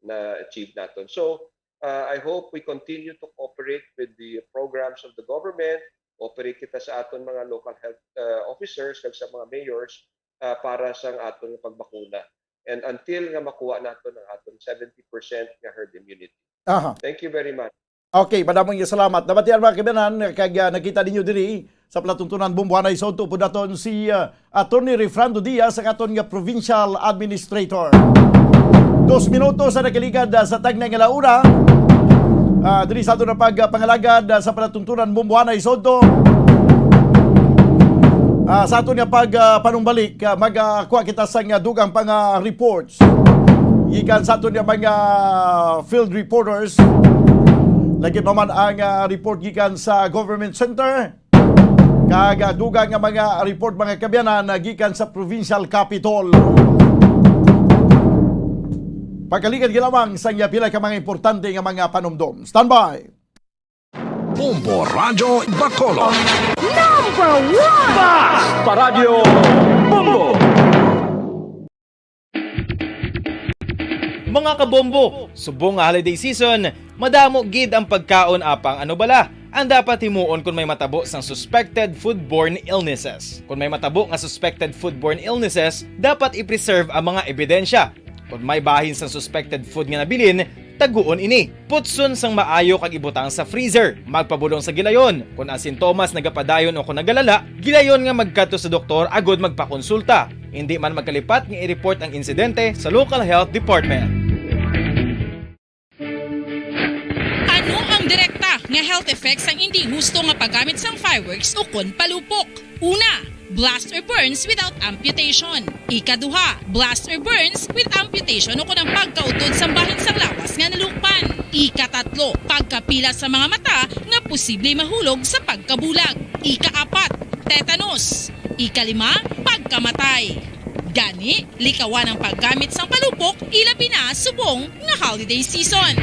na-achieve naton. So, uh, I hope we continue to cooperate with the programs of the government, cooperate kita sa aton mga local health, uh, officers, kag sa mga mayors, uh, para sa aton pagbakuna. And until nga makuha naton ang aton seventy percent nga herd immunity. Aha. Thank you very much. Okay, madamo nga salamat. Nabatian, mga kaabyanan, kag, ah, nakita ninyo diri sa palatuntunan Bomboanay Sodto, upod naton si, ah, Attorney Refrando Diaz, ang aton nga provincial administrator. Dos minutos ang nakaligad, ah, sa tagna nga la una. Ah, diri sa aton nga pagpangalagad, ah, sa palatuntunan Bomboanay Sodto. Ah, sa aton nga pag, ah, panumbalik, ah, mag, ah, kuha kita sa nga dugang pa nga reports gikan sa aton nga mga field reporters. Lagi pa man ang, ah, report gikan sa Government Center. Kag, ah, dugang nga mga report, mga kaabyanan, na gikan sa Provincial Capitol. Pagkaligad ka lamang sa iya pila ka mga importante nga mga panumdom. Standby! Bombo Radyo Bacolod. Number one! Basta Radyo Bombo! Mga kabombo, subong nga holiday season, madamo gid ang pagkaon, apang ano bala ang dapat himuon kon may matabo sang suspected foodborne illnesses? Kon may matabo nga suspected foodborne illnesses, dapat i-preserve ang mga ebidensya. Kon may bahin sang suspected food nga nabilin, taguon ini. Putson sang maayo kag ibutang sa freezer. Magpabulong sa gilayon. Kon ang sintomas nagapadayon o kon nagalala, gilayon nga magkadto sa doktor agud magpakonsulta. Indi man magkalipat nga i-report ang insidente sa local health department. Ano ang direkta nga health effects sang indi husto nga paggamit sang fireworks ukon palupok? Una, blast or burns without amputation. Ikaduha, blast or burns with amputation ukon ang pagkautod sang bahin sang lawas nga nalukpan. Ikatatlo, pagkapila sa mga mata nga posible mahulog sa pagkabulag. Ikaapat, tetanus. Ikalima, pagkamatay. Gani, likawan ang paggamit sang palupok, ilabi na subong nga holiday season.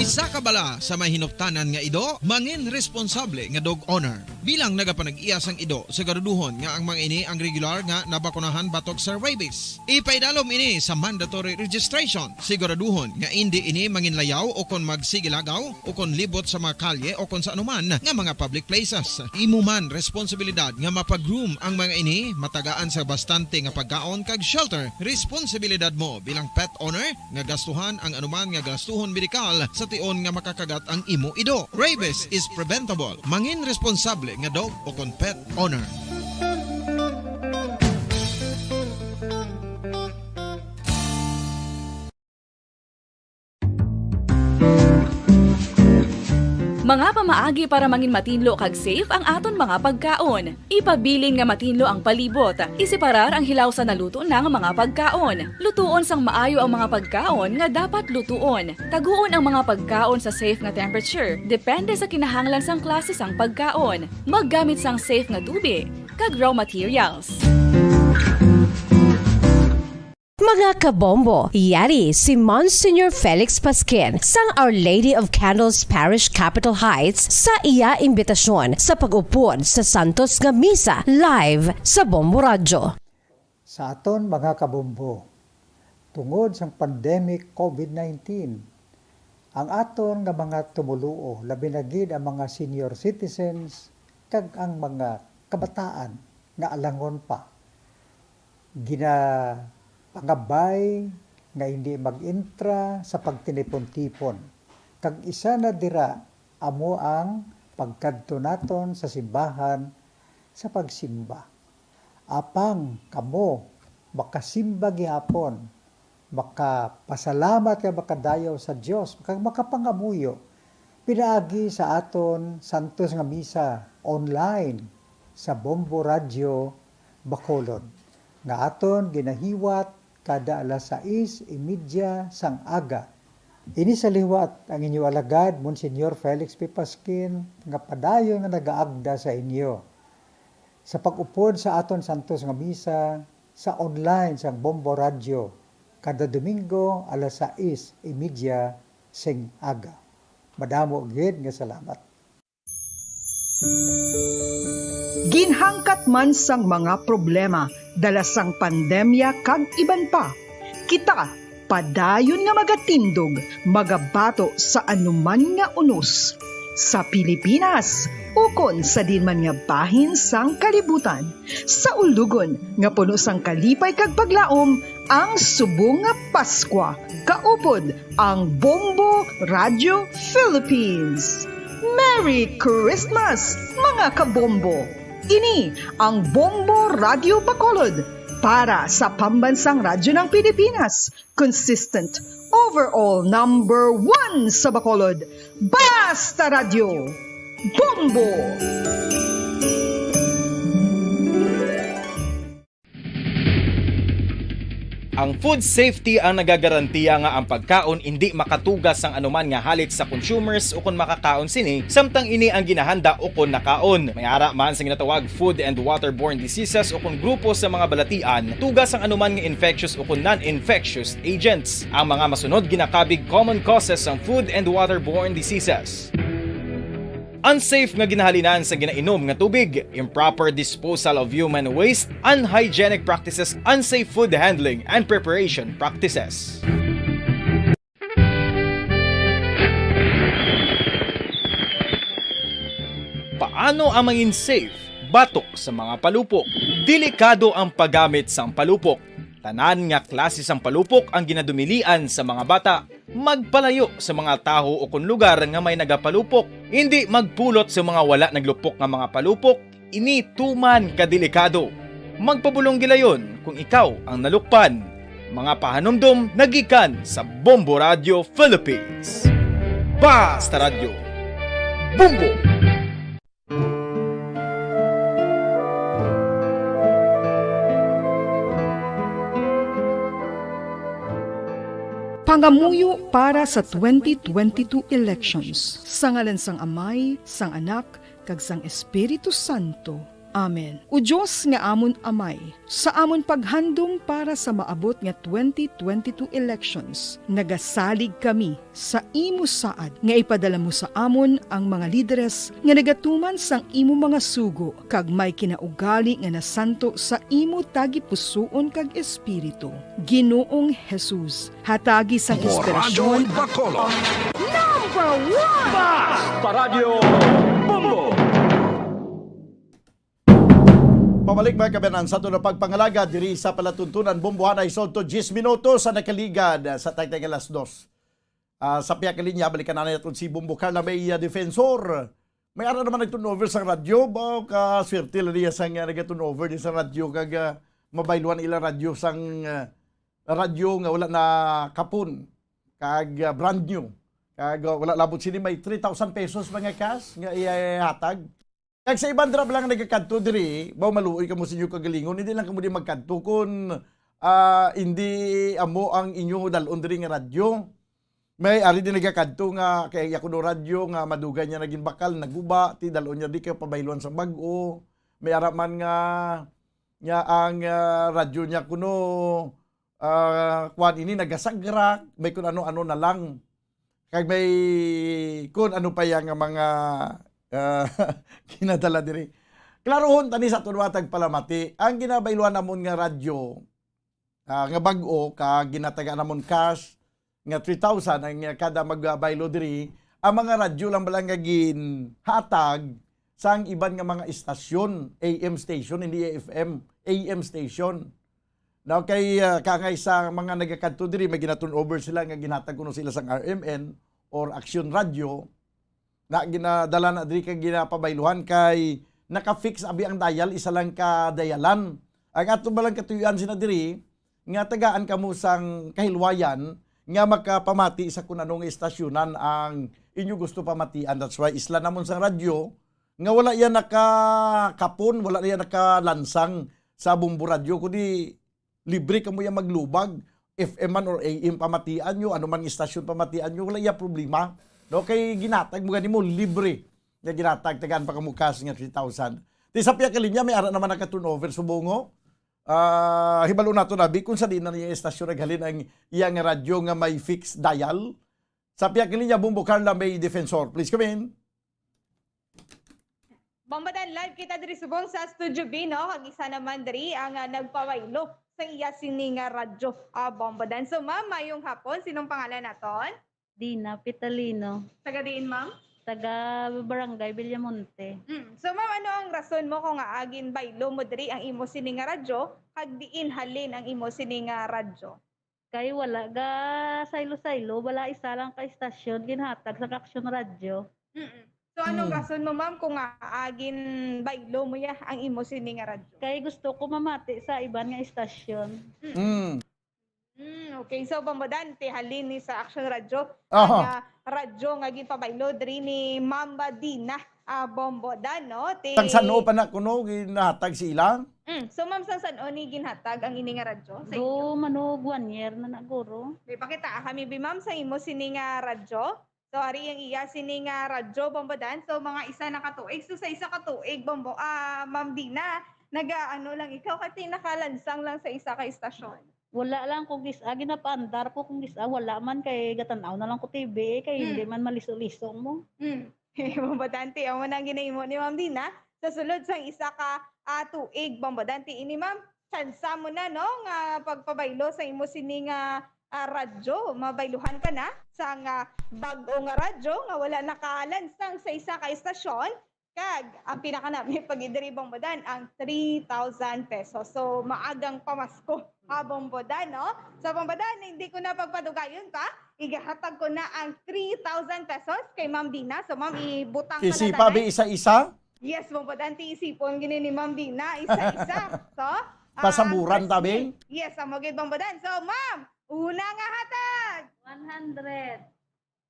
Isa ka bala sa may hinuptanan nga ido, mangin responsable nga dog owner. Bilang nagapanag-iya sang ido, siguraduhon nga ang mga ini ang regular nga nabakunahan batok sa rabies. Ipaidalom ini sa mandatory registration. Siguraduhon nga indi ini manginlayaw o kon magsigilagaw o kon libot sa mga kalye o kon sa anuman nga mga public places. Imo man responsibilidad nga mapa-groom ang mga ini, matagaan sa bastante nga pagkaon kag shelter. Responsibilidad mo bilang pet owner nga gastuhan ang anuman nga gastuhon medikal sa tion nga makakagat ang imo ido. Rabies is preventable. Mangin responsable nga dog o kon pet owner. Mga pamaagi para mangin matinlo kag safe ang aton mga pagkaon. Ipabilin nga matinlo ang palibot. Iseparar ang hilaw sa naluto na nga mga pagkaon. Lutuon sang maayo ang mga pagkaon nga dapat lutuon. Taguon ang mga pagkaon sa safe nga temperature, depende sa kinahanglan sang klase sang pagkaon. Maggamit sang safe nga tubig kag raw materials. Mga kabombo, yari si Monsignor Felix Pasquin sang Our Lady of Candles Parish, Capitol Heights, sa iya imbitasyon sa pag-upod sa santos nga misa live sa Bombo Radyo. Sa aton mga kabombo, tungod sang pandemic covid nineteen, ang aton nga mga tumoluo, labi na gid ang mga senior citizens kag ang mga kabataan nga alangon pa, ginapangabay nga indi mag-intra sa pagtinipon-tipon, kag isa na dira amo ang pagkadto naton sa simbahan sa pagsimba. Apang kamo makasimba gihapon, makapasalamat kag makadayaw sa Dios, kag makapangamuyo pinaagi sa aton santos nga misa online sa Bombo Radyo Bacolod. nga aton ginahiwat kada alas sais y media sang aga. Ini sa liwat ang inyo alagad, Monsignor Felix P. Pasquin, nga padayon nga nagaagda sa inyo sa pag-upod sa aton santos nga misa sa online sang Bombo Radyo kada Domingo alas sais y media sing aga. Madamo gid nga salamat. Ginhangkat man sang mga problema dala sang pandemya kag iban pa, kita padayon nga magatindog, magabato sa anuman nga unos, sa Pilipinas ukon sa diin man nga bahin sang kalibutan, sa ulugon nga puno sang kalipay kag paglaom ang subong nga Paskwa, kaupod ang Bombo Radio Philippines. Merry Christmas, mga kabombo! Ini ang Bombo Radio Bacolod para sa Pambansang Radyo ng Pilipinas, consistent, overall number one sa Bacolod. Basta Radyo, Bombo! Ang food safety ang nagagarantiya nga ang pagkaon indi makatuga sang anuman nga halit sa consumers ukon makakaon sini, samtang ini ang ginahanda ukon nakaon. May ara man sa ginatawag food and waterborne diseases ukon grupo sa mga balatian, tuga sang anuman nga infectious ukon non-infectious agents. Ang mga masunod ginakabig common causes sang food and waterborne diseases. Unsafe nga ginahalinan sa ginainom nga tubig, improper disposal of human waste, unhygienic practices, unsafe food handling and preparation practices. Paano ang mangin safe batok sa mga palupok? Delikado ang paggamit sang palupok. Tanan nga klase sang palupok ang ginadumilian sa mga bata. Magpalayo sa mga tawo ukon lugar nga may nagapalupok. Indi magpulot sa mga wala naglupok nga mga palupok. Ini tuman ka delikado. Magpabulong gilayon kung ikaw ang nalukpan. Mga pahanumdom nagikan sa Bombo Radio Philippines. Basta Radyo, Bombo! Pangamuyo para sa twenty twenty-two elections. Sa ngalan sang Amay, sang Anak, kag sang Espiritu Santo. Amen. O Dios nga amon Amay, sa amon paghandom para sa maabot nga twenty twenty-two elections, nagasalig kami sa imo saad nga ipadala mo sa amon ang mga lideres nga nagatuman sang imo mga sugo kag may kinaugali nga nasanto sa imo tagipusoon kag espiritu. Ginoong Jesus, hatagi sang inspirasyon. Number one! Basta Radyo Bombo! Pabalik, mga kabanan, sa aton pagpangalagad diri sa palatuntunan, Bombohanay Sodto, diyes minutos sa nakaligad sa tagtag alas dos. Ah, sa pihak linya, balikan na naton si Bombo Carla May, ah, Defensor. May ara naman nag-turnover sa radyo. Ba, ka swerte lang niya sa nga nag-turnover di sa radyo kag, ah, mabayluhan ila radyo sang, ah, radyo nga wala na kapon kag, ah, brand new. Kag, ah, wala labot sini may three thousand pesos mga cash nga ihatag. Kag sa iban dira lang nagakadto diri, baw maluoy kamo sa inyo kagalingon, hindi lang kamo di magkadto kun, ah, hindi amo ang inyo dalon diri nga radyo. May ari din nagakadto nga kay ako do radyo nga madugay niya naging bakal, naguba, ti dalon niya di kay pabayluan sa bag-o. May ara man nga, nga ang, ah, radyo niya kuno, ah, kuwan ini nagasagrak, may kun ano-ano na lang. Kag may kun ano pa iya nga mga, ah, ginadala diri. Klarohon tani sa aton mga tagpalamati, ang ginabayluan namon nga radyo, ah, nga bag-o ka ginatagaan namon cash nga three thousand ang, ah, kada magbaylo diri, ang mga radyo lang bala nga ginhatag sang iban nga mga istasyon, A M station, hindi F M, A M station. Now, kay, ah, kaangay sa mga nagakadto diri, may gina-turnover sila nga ginhatag kuno sila sang R M N or Action Radio, na ginadala na diri kay ginapabayluhan kay naka-fix abi ang dial, isa lang ka dialan. Ang ato ba lang katuyoan sina diri nga tagaan kamo sang kahilwayan nga makapamati sa kun ano nga istasyonan ang inyo gusto pamatian. That's why isla namon sang radyo nga wala iya nakakapon, wala iya nakalansang sa Bombo Radyo, kundi libre kamo ya maglubag. F M man or A M pamatian nyo, ano man nga istasyon pamatian nyo, wala ya problema. No? Kay ginhatag mo gani mo, libre nga ginhatag, tagaan pa kamo cash nga three thousand. Ti sa pia ka linya, may ara naman naka-turnover subong, oh. Ah, hibalo nato, Nabi, kung sa diin na niya istasyon naghalin ang iya nga radyo nga may fixed dial. Sa pia ka linya, Bombo Carla May Defensor. Please come in. Bombo Dan, live kita diri subong sa Studio B, no? Kag isa naman diri ang, ah, nagpabaylo sa iya sini nga radyo, ah, Bombo Dan. So, ma'am, mayong hapon. Sinong pangalan naton? Dina Pitalino. Taga diin, ma'am? Taga Barangay Villamonte. Mm. So, ma'am, ano ang rason mo kung nga ginbaylo mo diri ang imo sini nga radyo, kag diin halin ang imo sini nga radyo? Kay wala ga saylo-saylo, wala isa lang ka istasyon ginhatag sa Action Radio. Mm-mm. So, anong Mm. rason mo, ma'am, kung nga, ah, ginbaylo mo ya ang imo sini nga radyo? Kay gusto ko mamati sa iban nga istasyon. Mm. Mm. Mm, okay. So, Bombo Dan, ti halin ni sa Action Radio, Aha. ang, ah, radyo nga ginpabaylo diri ni Mamba Dina, ah, Bombo Dan, no? Ti Sang san-o pa na kuno ginahatag sa ila? Mm. So, ma'am, sang san-o ni ginhatag ang ini nga radyo sa inyo? Do, manog one year na na, guro. May pakita kami, bi, ma'am, sa imo sini nga radyo. So, ari ang iya sini nga radyo, Bombo Dan. So, mga isa na ka tuig. So, sa isa ka tuig, Bombo, ah, Ma'am Dina, naga-ano lang ikaw, kati nakalansang lang sa isa ka istasyon? Wala lang ko gis-, ah, ginapaandar ko kung gis-, ah, wala man kay gatan-aw na lang ko T V, eh, kay Hmm. hindi man maliso-liso mo. Hmm. Bombo Dan, ti, amo na ang ginahimo ni Ma'am Dina. Sa sulod sang isa ka, ah, tuig, Bombo Dan, ti, ini, ma'am, tsansa mo na, no, nga pagpabaylo sa imo sini nga, ah, radyo. Mabayluhan ka na sang bag-o nga radyo nga wala nakalansang sa isa ka istasyon. Kag ang pinakanami pa gid diri, Bombo Dan, ang three thousand pesos. So, maagang pamasko, ha, Bombo Dan, no? So, Bombo Dan, hindi ko na pagpadugayon pa. Igahatag ko na ang three thousand pesos kay Ma'am Dina. So, ma'am, ibutang ka na Isipa, tanay. Bi, isa-isa? Yes, Bombo Dan, ti isipon gini ni Ma'am Dina, isa-isa. So, ah, Pasaburan ta, Bi? Yes, amo gid, Bombo Dan. So, ma'am, una nga hatag. One hundred,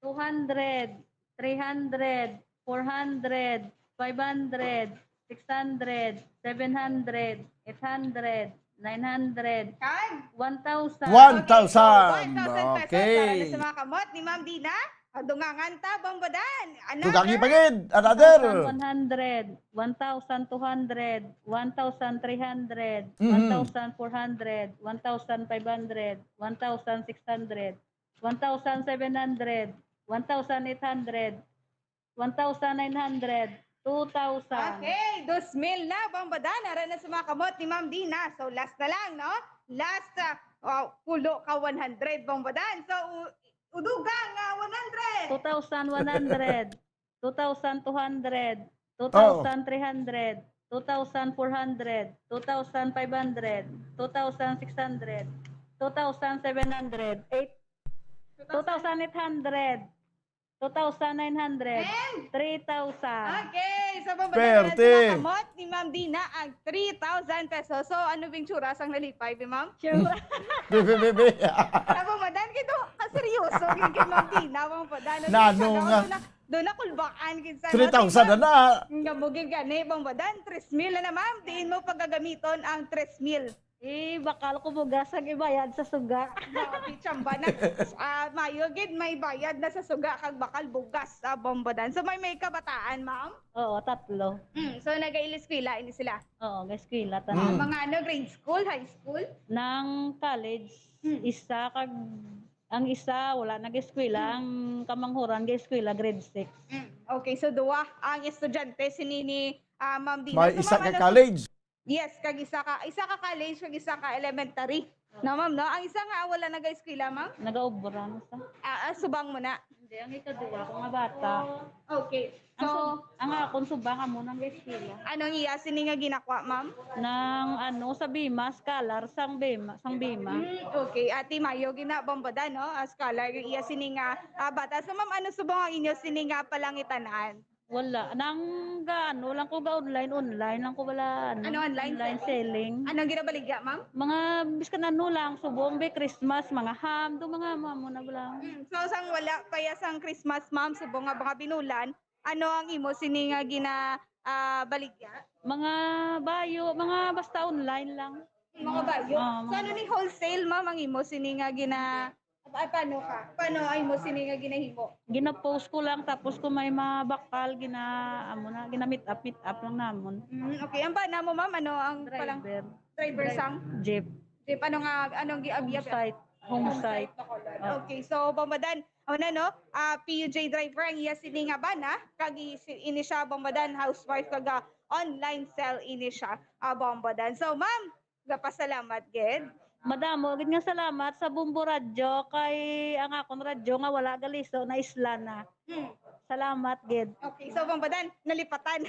two hundred, three hundred, four hundred, five hundred, six hundred, seven hundred, eight hundred, nine hundred, Kag? one thousand. One thousand. Okay, so, one thousand pesos para na Okay. sa mga kamot ni Ma'am Dina. Ang dungangan ta, Bombo Dan. Another? Dugangi pa gid. Another. One thousand one hundred, one thousand two hundred, one thousand three hundred, Mhm. one thousand four hundred, one thousand five hundred, one thousand six hundred, one thousand seven hundred, one thousand eight hundred, one thousand nine hundred, two thousand. Okay, dos mil na, Bombo Dan. Ara na sa mga kamot ni Ma'am Dina. So, last na lang, no? Last, ah, oh, pulo ka one hundred, Bombo Dan. So, u-, udugang, ah, one hundred. Two thousand one hundred, two thousand two hundred, Oh. two thousand three hundred, two thousand four hundred, two thousand five hundred, two thousand six hundred, two thousand seven hundred, eight, two thousand eight hundred. Two thousand nine hundred. And? Three thousand. Okay, so, Bombo Dan, Perte. Ara sa mga kamot ni Ma'am Dina ang three thousand pesos. So, ano bing tsura sang nalipay, bi, ma'am? Sure. Bebe, bebe. Sa Bombo Dan, kito, kaseryoso, gid kay Ma'am Dina, Bombo Dan. Ano Nano siya, no? nga? Doon na, doon na kulbaan, gid sa Three thousand na na. Nga mo gid gani, Bombo Dan, tres mil na na, ma'am. Diin mo pagagamiton ang tres mil? Eh, bakal ko bugas ang ibayad sa suga. Grabe, tsamba na. Ah, mayo gid, may bayad na sa suga kag bakal bugas sa Bombo Dan. So, may, may kabataan, ma'am? Oo, tatlo. Mm, so, nagaeskwela ini sila? Oo, nagaeskwela Ah, tanan. Mm. mga ano, grade school, high school? Nang college, Mm. isa kag, ang isa wala nag-eskwela, Mm. ang kamanghuran ga-eskwela, grade six. Mm, okay, so duwa ang estudyante sini ni, ah, Ma'am Dina. May So, isa ma'am, ka ano, college. Yes, kag isa ka, isa ka college, kag isa ka elementary. Na, ma'am, no? Ang isa nga wala nag-eskwela, ma'am? Nagaobra na sa Ah, ah, subang mo na. Hindi, ang ikaduha ko nga bata. Okay. Ang So, sub-, ang akon subang amo nang eskwela. Ano ang iya sini nga ginakwa, ma'am? Nang ano, sa Bima, scholar sang Bima, sang Bima. Mm, okay. Ate Mayo, gina-, Bombo Dan, no? Ah, scholar, yung iya sini nga, ah, bata. So, ma'am, ano subong ang inyo sini nga palangitan-an? Wala. Nang ga-, ano lang ko, ga-online, online lang ko wala, ano, Ano, online online selling? selling. Anong ginabaligya, ma'am? Mga, biskan ano lang, subong, be, Christmas, mga ham, do mga amo na lang. Mm, so, sang wala pa ya sang Christmas, ma'am, subong nga mga binulan, ano ang imo sini nga gina-, ah, baligya? Mga bayo, mga basta online lang. Mga bayo. Ah, So, mga ano ni bayo. wholesale, ma'am, ang imo sini nga gina-, ah, paano ka? Paano ang imo sini nga ginahimo? Gina-post ko lang, tapos kung may mga bakal, gina-, amo na, gina-meet up, meet up lang namon. Mm, okay. Ang bana mo, ma'am, ano ang palang Driver. driver Dri-, sang? Jeep. Jeep, ano nga, anong gi-, Home abi-abi? site. Home Home site. site, Bacolod. Oh. Okay, so, Bombodan, ano na, no? Ah, P U J driver ang iya sini nga bana, kag i-, si-, ini siya, Bombodan, housewife, kag, ah, online sell ini siya, ah, Bombodan. So, ma'am, gapasalamat gid. Madamo gid nga salamat sa Bombo Radyo, kay ang akon radyo nga wala galiso, naisla na. Hmm. Salamat gid. Okay, so, Bombodan, nalipatan.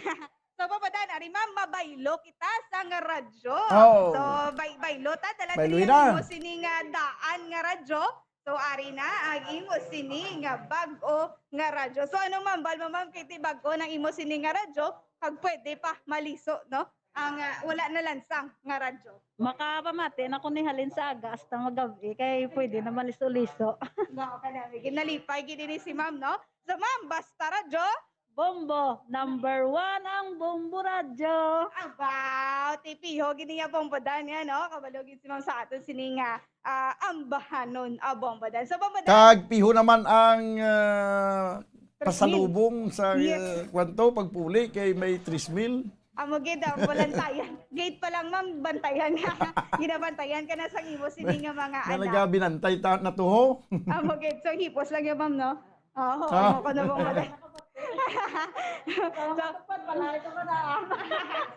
So, Bombodan, ari, ma'am, mabaylo kita sa nga radyo. Oh. So, bay-, baylo ta, dala Baylo diri na. ang imo sini nga daan nga radyo. So, ari na ang imo sini nga bag-o nga radyo. So, ano, ma'am, balma, ma'am, kay ti bag-o nang imo sini nga radyo, kag pwede pa maliso, no? Ang, ah, wala na lansang nga radyo. Makapamati na ko ni halin sa aga hasta magabi, kay pwede na maliso-liso. Mao ka na, Miggy. Nalipay gid ini si ma'am, no? So, ma'am, basta radyo, Bombo, number one ang Bombo Radyo. Abaw, ti piho gid niya Bombodan niya, no? Kabalo gid si ma'am sa aton sini nga, ah, ambahanon, ah, Bombodan. So, Bombodan, Kag piho naman ang, ah, Tres mil. pasalubong sa, Yes. ah, kwanto, pagpuli kay may tres mil. Amo gid ang balantayan. Gate pa lang, ma'am, bantayan ka. Ginabantayan ka na sa imo sini nga mga Na anak. nagabinantay ta na to, ho? Amo gid, so hipos lang yun, ma'am, no? Oo, Ah. amo ko na, Bombodan. So, matupad balay ko na.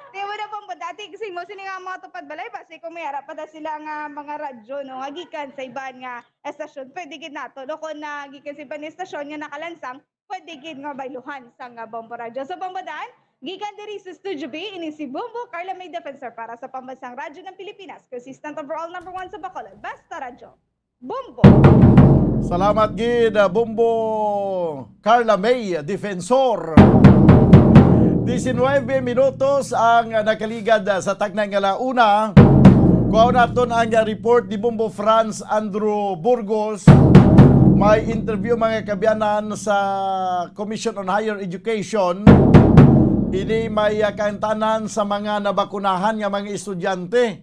Di mo na, Bombodan, ati kasi mo sini nga mga tupad balay, basi kung may ara pa ta sila nga mga radyo, no, nga gikan sa iban nga estasyon, pwede gid nato, no, kung na gikan sa iban nga estasyon nga nakalansang, pwede gid nga bayluhan sa nga Bombo Radyo. So, Bombodan, gikan diri sa Studio B, ini si Bombo Carla May Defensor para sa Pambansang Radyo ng Pilipinas, consistent overall number one sa Bacolod. Basta Radyo. Bombo! Salamat gid, ah, Bombo Carla May Defensor. Diecinueve minutos ang, ah, nakaligad, ah, sa tagnay nga launa. Kuhaon naton ang, ah, report ni Bombo Franz Andrew Burgos. May interview, mga kaabyanan, sa Commission on Higher Education. Ini may, ah, kaangtanan sa mga nabakunahan nga mga estudyante,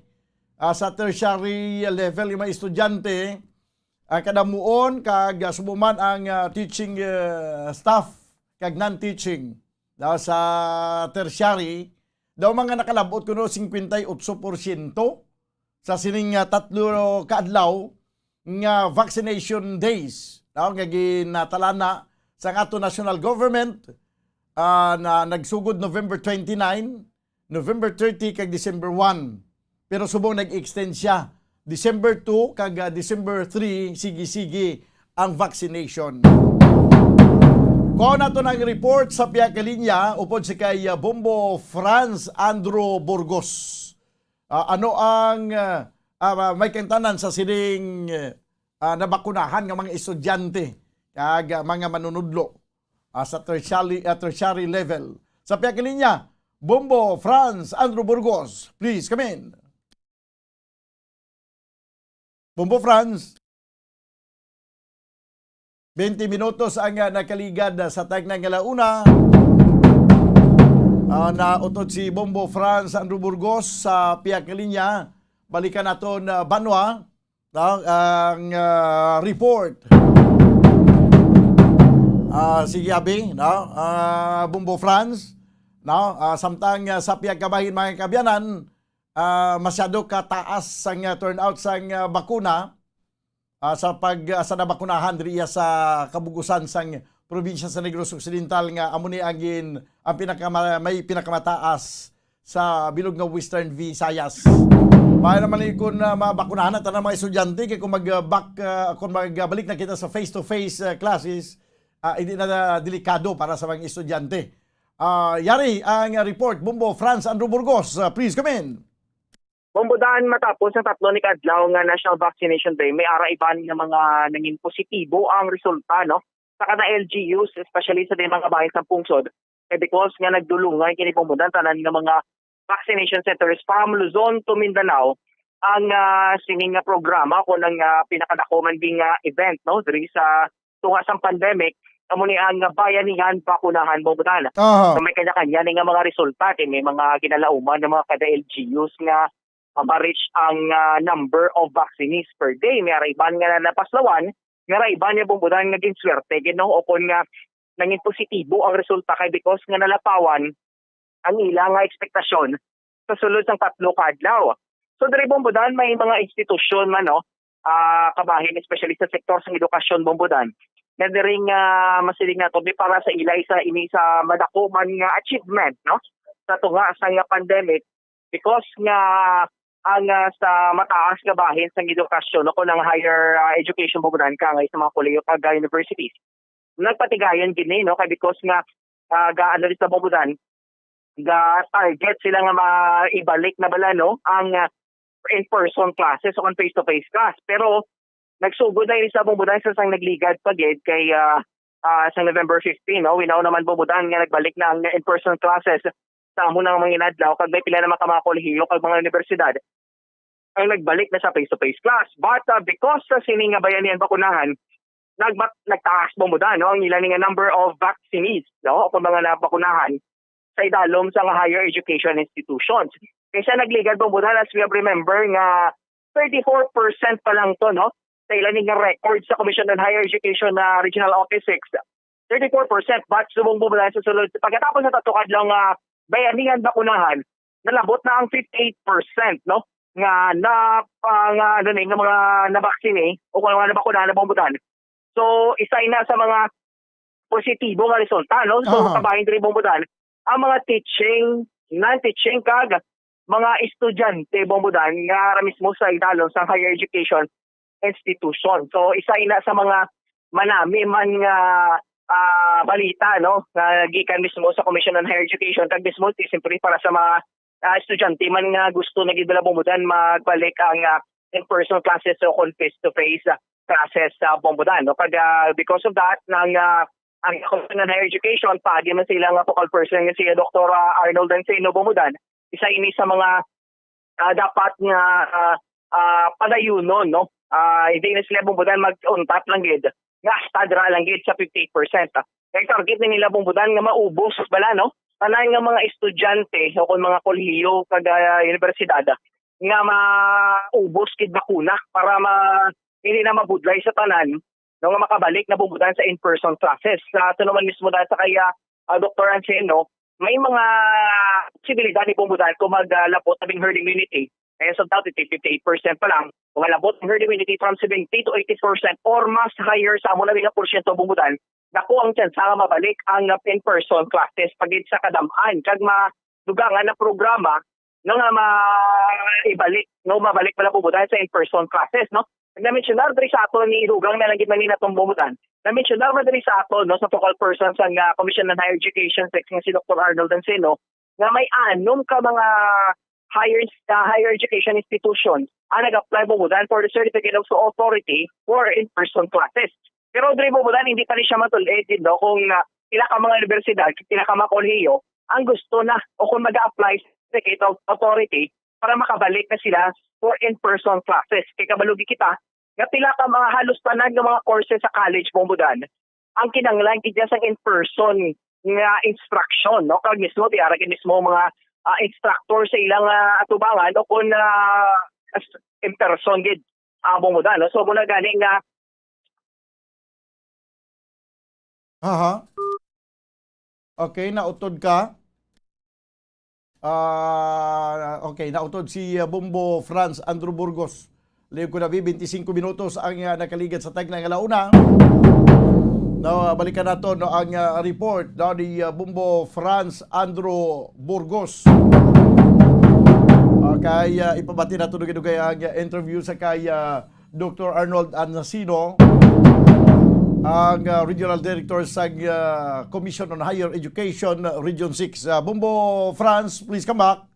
ah, sa tertiary level, yung mga estudyante, ah, kadamuon kag, ah, subong man ang, ah, teaching, ah, staff kag non-teaching daw sa tertiary, daw mga nakalab-ot kuno singkwenta y otso porsyento sa sining, ah, tatlo ka adlaw nga vaccination days, no, nga ginatalana sa ato national government, ah, na nagsugod November twenty-nine, November thirty kag December one. Pero subong nag-extend siya. December two kag, ah, December three, sige-sige ang vaccination. Kuha nato ng report sa pihak linya upod si kay, ah, Bombo Franz Andrew Burgos. Ah, ano ang, ah, ah, may kaangtanan sa sining, ah, nabakunahan nga mga estudyante kag, ah, mga manunudlo, ah, sa tertiary, ah, tertiary level? Sa pihak linya, Bombo Franz Andrew Burgos, please come in. Bombo Franz. Twenty minutos ang, ah, nakaligad, ah, sa tagnay nga launa. Ah, nautod si Bombo Franz Andrew Burgos sa pihak nga linya. Balikan naton, ah, Banwa, no, ang, ah, report. Ah, sige, abi, no? Ah, Bombo Franz, no? Ah, samtang, ah, sa pihak kabahin, mga kaabyanan, ah, masyado ka taas sang, ah, turnout sang, ah, bakuna, ah, sa pag, ah, sa nabakunahan diri sa kabug-usan sang probinsya sa Negros Occidental, nga amo ni ang gin-, ang pinakama-, may pinakamataas sa bilog nga Western Visayas. Maayo naman ni kung, ah, mabakunahan ang tanang mga estudyante, kay kung mag, ah, back, ah, kung magbalik na kita sa face-to-face, ah, classes, ah, hindi na delikado para sa mga estudyante. Ah, yari ang report, Bombo Franz Andrew Burgos. Ah, please come in. Bombodan, matapos ang tatlo ni kadlaw nga National Vaccination Day, may ara iban nga mga nangin positibo ang resulta, no? Sa kada L G Us, especially sa mga bahin sa pungsod, kay because nga nagdulungay kini, Bombodan, tanan nga mga vaccination centers from Luzon to Mindanao ang, ah, sining nga programa, kung ang, ah, pinakadako man ding, ah, event, no, diri sa tunga sang pandemic, Amo ni ang Bayanihan Bakunahan, Bombudan. Aha. So, may kanya-kanya ni nga mga resulta, kay may mga ginalauman ng mga kada L G Us nga ma-reach ang ah, number of vaccinees per day. May ara iban nga napaslawan, may ara iban nga, Bombudan, nga ginswerte gid, no, o kon nga nangin positibo ang resulta kay because nga nalapawan ang ila nga ekspektasyon sa sulod sang tatlo ka adlaw. So diri, Bombudan, may mga institusyon man, no, ah, kabahin, especially sa sektor sang edukasyon, Bombudan, na diri nga masiling nato, di para sa ila isa ini sa madako man nga achievement, no, sa tunga sa nga pandemic, because nga ang ah, sa mataas nga bahin sang edukasyon, no, kung ang higher ah, education, Bombudan, kangay sa mga kolehiyo kag ah, universities, nagpatigayon gid ni, no, kay because nga ah, ga-, ano, di sa, Bombudan, ga-target sila nga maibalik na bala, no, ang ah, in-person classes o ang face-to-face class. Pero nagsugod na ini sa, Bombudan, sa sang nagligad pa gid kay ah, ah, sa November fifteen, no, we know naman, Bombudan, nga nagbalik na ang in-person classes sa amo nang mga inadlaw, kag may pila naman ka mga kolehiyo kag mga universidad ang nagbalik na sa face-to-face class. But ah, because sa sini nga Bayanihan Bakunahan, nagmat nagtaas, Bombudan, no, ang ila ni nga number of vaccinees, no, o kung mga nabakunahan sa idalom sa nga higher education institutions. Kay sa nagligad, Bombudan, as we have remember nga thirty-four percent pa lang to, no, sa ila ni nga record sa Commission on Higher Education na Regional Office six. Thirty-four percent, but subong, Bombudan, sa sulod, pagkatapos sa tatlo ka adlaw nga Bayanihan Bakunahan, nalabot na ang fifty-eight percent, no, nga na ah, nga ano ni, nga mga nabaksin eh, o kung mga nabakunahan na, Bombudan. So isa ina sa mga positibo nga resulta, no? So Aha. Kabahin diri, Bombudan, ang mga teaching, non-teaching kag mga estudyante, Bombudan, nga ara mismo sa idalom sa higher education institution. So isa ina sa mga manami man nga ah, balita, no, nga gikan mismo sa Commission on Higher Education kag mismo ti siyempre para sa mga ah, estudyante man nga gusto na gid bala, Bombudan, magbalik ang ah, in-person classes o kon face-to-face ah, classes sa, Bombudan, no? Kag ah, because of that, nang ah, ang Commission on Higher Education, paagi man sila nga focal person nga si Doktor ah, Arnold Enceno, Bombudan, isa ini sa mga ah, dapat nga ah, ah, padayunon, no? Ah, hindi na sila, Bombudan, mag-untat lang gid nga hasta dira lang gid sa fifty-eight percent. Kay target ni nila, Bombudan, nga maubos bala, no, tanan nga mga estudyante o kon mga kolehiyo kag ah, universidad nga maubos gid bakuna para ma hindi na mabudlay sa tanan, no, nga makabalik na, Bombudan, sa in-person classes. Sa ato naman mismo dahil sa kay ah, Doktor Enceno, may mga posibilidad ni, Bombudan, kung maglabot na bing herd immunity. Kaya sa dapat, fifty-eight percent pa lang, kung malabot ang herd immunity from seventy to eighty percent or mas higher sa amo na nga porsyento, Bombudan, dako ang tsansa nga mabalik ang in-person classes pagid sa kadam-an kag madugangan na programa, no, nga ma ibalik, no, mabalik pala, Bombudan, sa in-person classes, no? Na-mentionar diri sa aton ni Irugang na lang gid man ni natong, Bombudan. Na-mentionar man diri sa aton, no, sa focal person sa nga Commission on Higher Education six nga si Doktor Arnold Enceno, nga may anom ka mga higher ah, higher education institutions ang nag-apply, Bombudan, for the certificate of authority for in-person classes. Pero diri, Bombudan, hindi pa ni siya matulid, no, kung ah, pila ka mga universidad, pila ka mga kolehiyo ang gusto na o kung mag-apply sa certificate of authority para makabalik na sila for in-person classes. Kay kabalo gid kita nga pila ka mga, halos tanan nga mga courses sa college, Bombudan, ang kinahanglan gid niya sa in-person nga instruction, no? Kag mismo, ti ara gid mismo mga ah, instructor sa ilang ah, atubangan o kon ah, as- in person gid, ah, Bombudan, no? So muna gani nga Aha. Okay, nautod ka. Ah, okay, nautod si ah, Bombo Franz Andrew Burgos. Liog ko na, bi, twenty-five minutos ang ah, nakaligad sa tagna nga launa. No, balikan nato, no, ang ah, report, no, ni ah, Bombo Franz Andrew Burgos. Okay, ah, ipabati nato dugay-dugay ang ah, interview sa kay ah, Doktor Arnold Anasino, ang ah, Regional Director sa ah, Commission on Higher Education, Region six. Ah, Bombo Franz, please come back.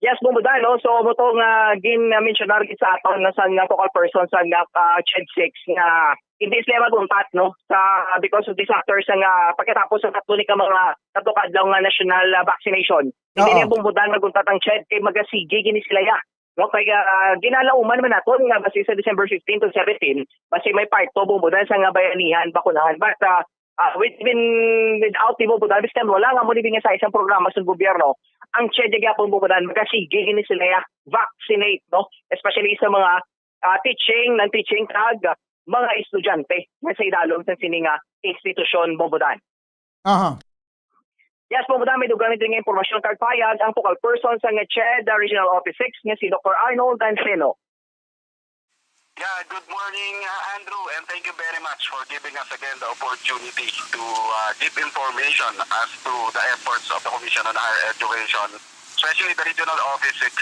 Yes, Bombudan, no? So mo to nga gin-mentionar gid sa aton na sa nga focal person sa nga ah, CHED six nga hindi sila mag-untat, no, sa because of this factor sa nga pagkatapos sa tatlo ni ka mga tatlo ka adlaw nga national ah, vaccination. Hindi Oo. niya, Bombudan, mag-untat ang CHED kay magasigi gini sila ya. No, kay ah, ginalauman man naton nga basi sa December fifteen to seventeen, basi may part two, Bombudan, sa nga Bayanihan Bakunahan. But ah, ah, with, even without ni Bobodan, bisan wala nga mo ni nga sa isang programa sa gobyerno, ang CHED gyapon, Bobodan, magasige gini sila ya vaccinate, no? Especially sa mga, ah, teaching, non-teaching, kag, ah, mga estudyante nga sa idalom sa sini nga institusyon, Bobodan. Aha. Yes, Bobodan, may dugang nga impormasyon kag pahayag ang focal person sa nga CHED Regional Office six nga si Doktor Arnold Danceno. Yeah, good morning, uh, Andrew, and thank you very much for giving us again the opportunity to, uh, give information as to the efforts of the Commission on Higher Education, especially the Regional Office six,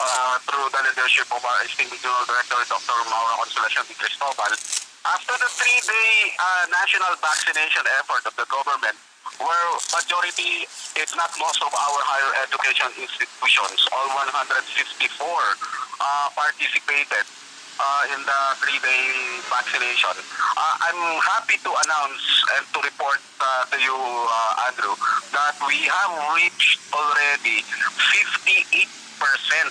uh, through the leadership of our esteemed Regional Director, Doctor Maura Consolacion de Cristobal. After the three-day, uh, national vaccination effort of the government, where majority, if not most, of our higher education institutions, all one hundred fifty-four, uh, participated, uh, in the three-day vaccination. Uh, I'm happy to announce and to report, uh, to you, uh, Andrew, that we have reached already fifty-eight percent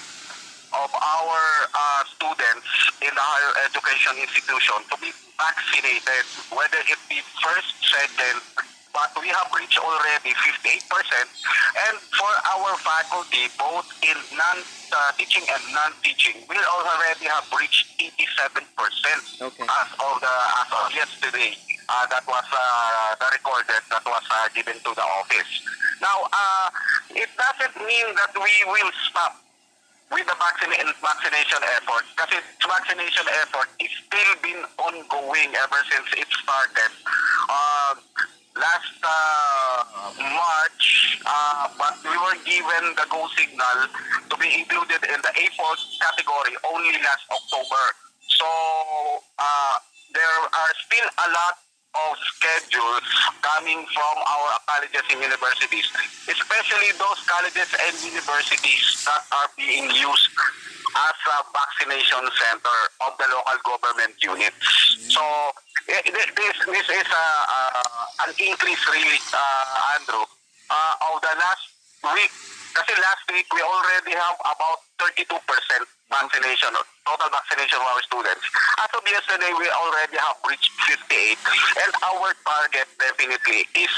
of our, uh, students in the higher education institution to be vaccinated, whether it be first, second, but we have reached already fifty-eight percent. And for our faculty, both in non, uh, teaching and non-teaching, we already have reached eighty-seven percent. Okay. As of the, as of yesterday. Uh, that was, uh, the recorded that was, uh, given to the office. Now, uh, it doesn't mean that we will stop with the vaccine, vaccination effort, kasi vaccination effort is still been ongoing ever since it started, uh, last, uh, March, uh, but we were given the go signal to be included in the A four category only last October. So, uh, there are still a lot of schedules coming from our colleges and universities, especially those colleges and universities that are being used as a vaccination center of the local government units. So, eh, thi- this this is a, a an increase really, uh, Andrew, uh, of the last week. Kasi last week, we already have about thirty-two percent vaccination, total vaccination of our students. As of yesterday, we already have reached fifty-eight. And our target definitely is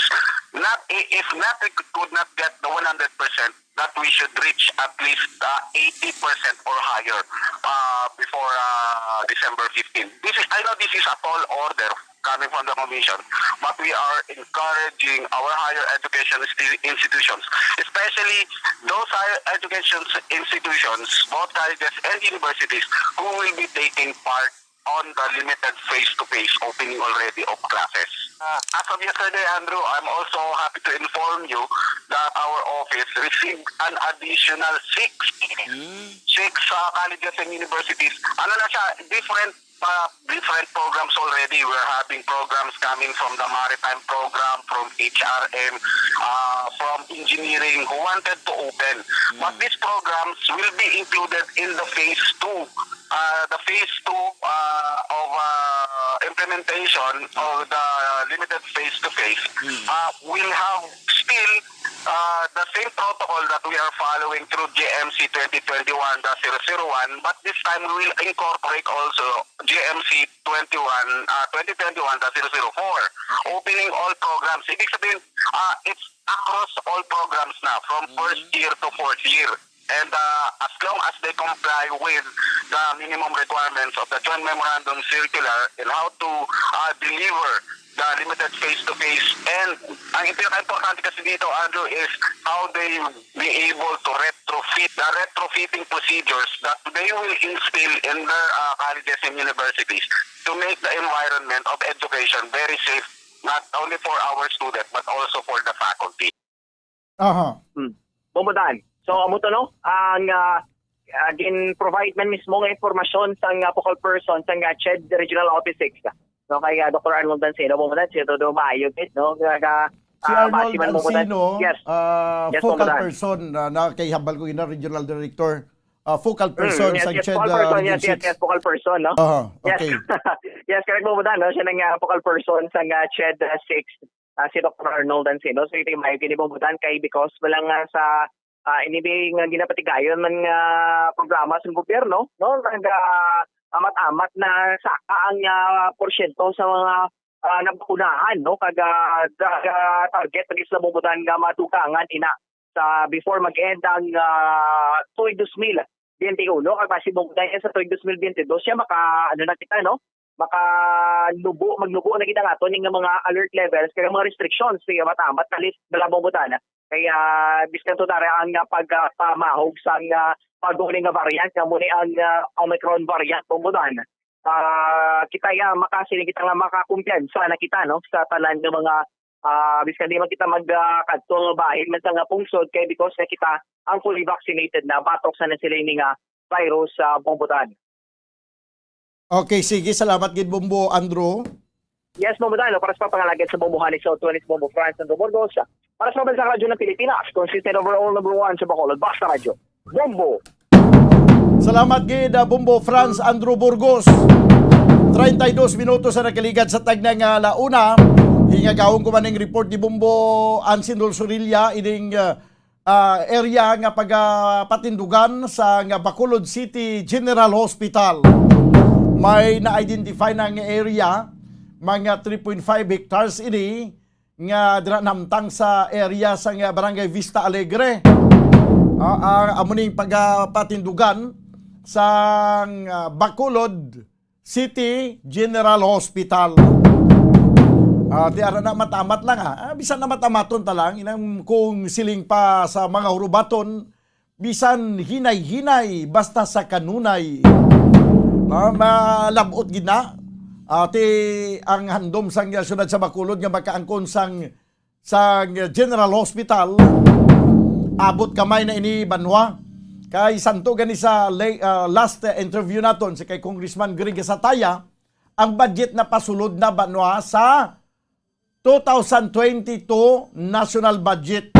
not, i- if not, we could could not get the one hundred percent, that we should reach at least, uh, eighty percent or higher, uh, before, uh, December fifteen. This is, I know this is a tall order coming from the commission, but we are encouraging our higher education insti- institutions, especially those higher education institutions, both colleges and universities, who will be taking part on the limited face-to-face opening already of classes. Uh, as of yesterday, Andrew, I'm also happy to inform you that our office received an additional six, Mm. six, uh, colleges and universities. Ano na siya, different, uh, different programs already. We're having programs coming from the maritime program, from H R M, uh, from engineering, who wanted to open. But Mm. these programs will be included in the phase two. Uh, the phase two, uh, of, uh, implementation of the limited face-to-face, Mm. uh, will have still, uh, the same protocol that we are following through G M C twenty twenty-one dash zero zero one, but this time we will incorporate also G M C twenty-one, uh, twenty twenty-one dash zero zero four, Okay. opening all programs. Ibig sabihin, uh, it's across all programs na, from Mm. first year to fourth year. And, uh, as long as they comply with the minimum requirements of the Joint Memorandum Circular in how to, uh, deliver the limited face-to-face. And ang pinaka-importante kasi dito, Andrew, is how they be able to retrofit, the retrofitting procedures that they will instill in their, uh, colleges and universities to make the environment of education very safe, not only for our student, but also for the faculty. Aha. Hmm. Bumutan. So, amo to, no? Ang, ah, ah, gin-provide man mismo nga impormasyon sang, ah, focal person sang, ah, CHED Regional Office six. No, kay, ah, Doktor Arnold Dancino, bumutan, siya to do maayo, gid, no? Kaya, Si ah, Arnold basi man, bumutan. Dancino, Yes. ah, Yes, focal bumutan. person, ah, na kay hambal ko ina, regional director, ah, focal Hmm, person yes, sang yes, CHED, focal ah, person, Region yes, yes, six. yes, focal person, no? Aha, Yes. okay. Yes, correct, bumutan, no? Siya nang, ah, focal person sang, ah, CHED, ah, six, ah, si Doktor Arnold Dancino. So, ito yung maayo kini, bumutan, kay because wala nga sa, ah, ini bi nga ginapatigayon man nga programa sa gobyerno, no? Nag, ah, amat-amat na saka ang, ah, porsyento sa mga, ah, nabakunahan, no? Kag, ah, da-, ah, target na sila, Bombo Dan, nga madugangan ina sa before mag-end ang, ah, tuig dos mil bente uno. Kag basi, Bombo Dan, sa tuig dos mil bente dos siya maka, ano na kita, no? Makalubo, maglubo na kita nga ato ning mga alert levels kag mga restrictions, kaya matamat na list bala, Bombo Dan. Kaya, biskan to dara ang, ah, pag, ah, pamahog sang, ah, bago ni nga variant, nga muna ang, ah, Omicron variant, Bombo Dan. Ah, kita ya, makasini kita nga makakumpiyansa na kita, no, sa tanan nga mga, ah, biskan di man kita mag, ah, kadto nga bahin man sa nga pungsod, kay because na kita ang fully vaccinated na, batok sa na sila ini nga virus, ah, Bombo Dan. Okay, sige. Salamat gid, Bombo Andrew. Yes, Bombo Dan, para sa pangalagad sa Bombo Honey, sa Otones, Bombo France, Santo Burgos. Para sa Pambansang Radyo ng Pilipinas, consistent overall number one sa Bacolod. Basta Radyo. Bombo! Salamat gid, ah, Bombo France Andrew Burgos. Treinta y dos minutos ang nakaligad sa tagna nga launa. Hingagawon ko man ang report ni Bombo Ansin Dulsurilla ining, ah, ah, area nga pagapatindugan sa nga Bacolod City General Hospital. May na-identify na nga area, mga three point five hectares ini nga dira namtang sa area sa nga Barangay Vista Alegre. Ah, ah, amo ning pagapatindugan sa, ah, Bacolod City General Hospital. Ah, ti ara na matamat lang, ha. Ah, bisan na matamaton ta lang, inang kung siling pa sa mga hurubaton, bisan hinay-hinay, basta sa kanunay. Ah, malab-ot gid na. Ah, ti ang handom sang siyudad sa Bacolod nga makaangkon sang sa General Hospital, abot kamay na ini, banwa. Kay santo gani sa la-, ah, last, eh, interview naton sa kay Congressman Greg Gasataya, ang budget na pasulod na, banwa, sa two thousand twenty-two national budget.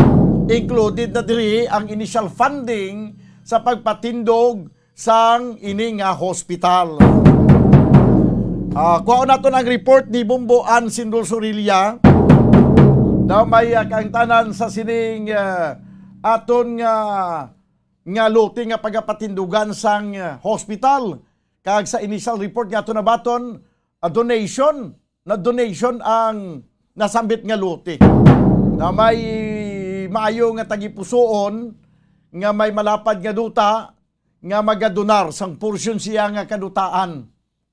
Included na diri ang initial funding sa pagpatindog sang ini nga hospital. Ah, kuhaon naton ang report ni Bombo Ann Sindol Sorilla. Daw may, ah, kaangtanan sa sining, ah, aton nga, nga lote nga pagapatindugan sang, ah, hospital. Kag sa initial report nga aton nabaton, a donation, na donation ang nasambit nga lote. Na may maayo nga tagipusoon nga may malapad nga duta nga magadonar sang porsyon siya nga kadutaan.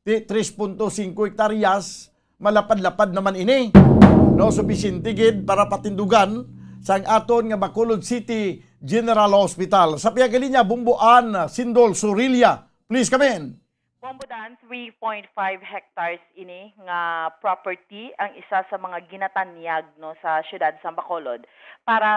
Ti tres punto singko hektaryas, malapad-lapad naman ini. No, supisinte gid para patindugan sang aton nga Bacolod City General Hospital. Sa pihak linya, Bombo Ann Sindol Sorilla. Please come in. Bombo Dan, three point five hectares ini nga property ang isa sa mga ginatanyag, no, sa siyudad sang Bacolod para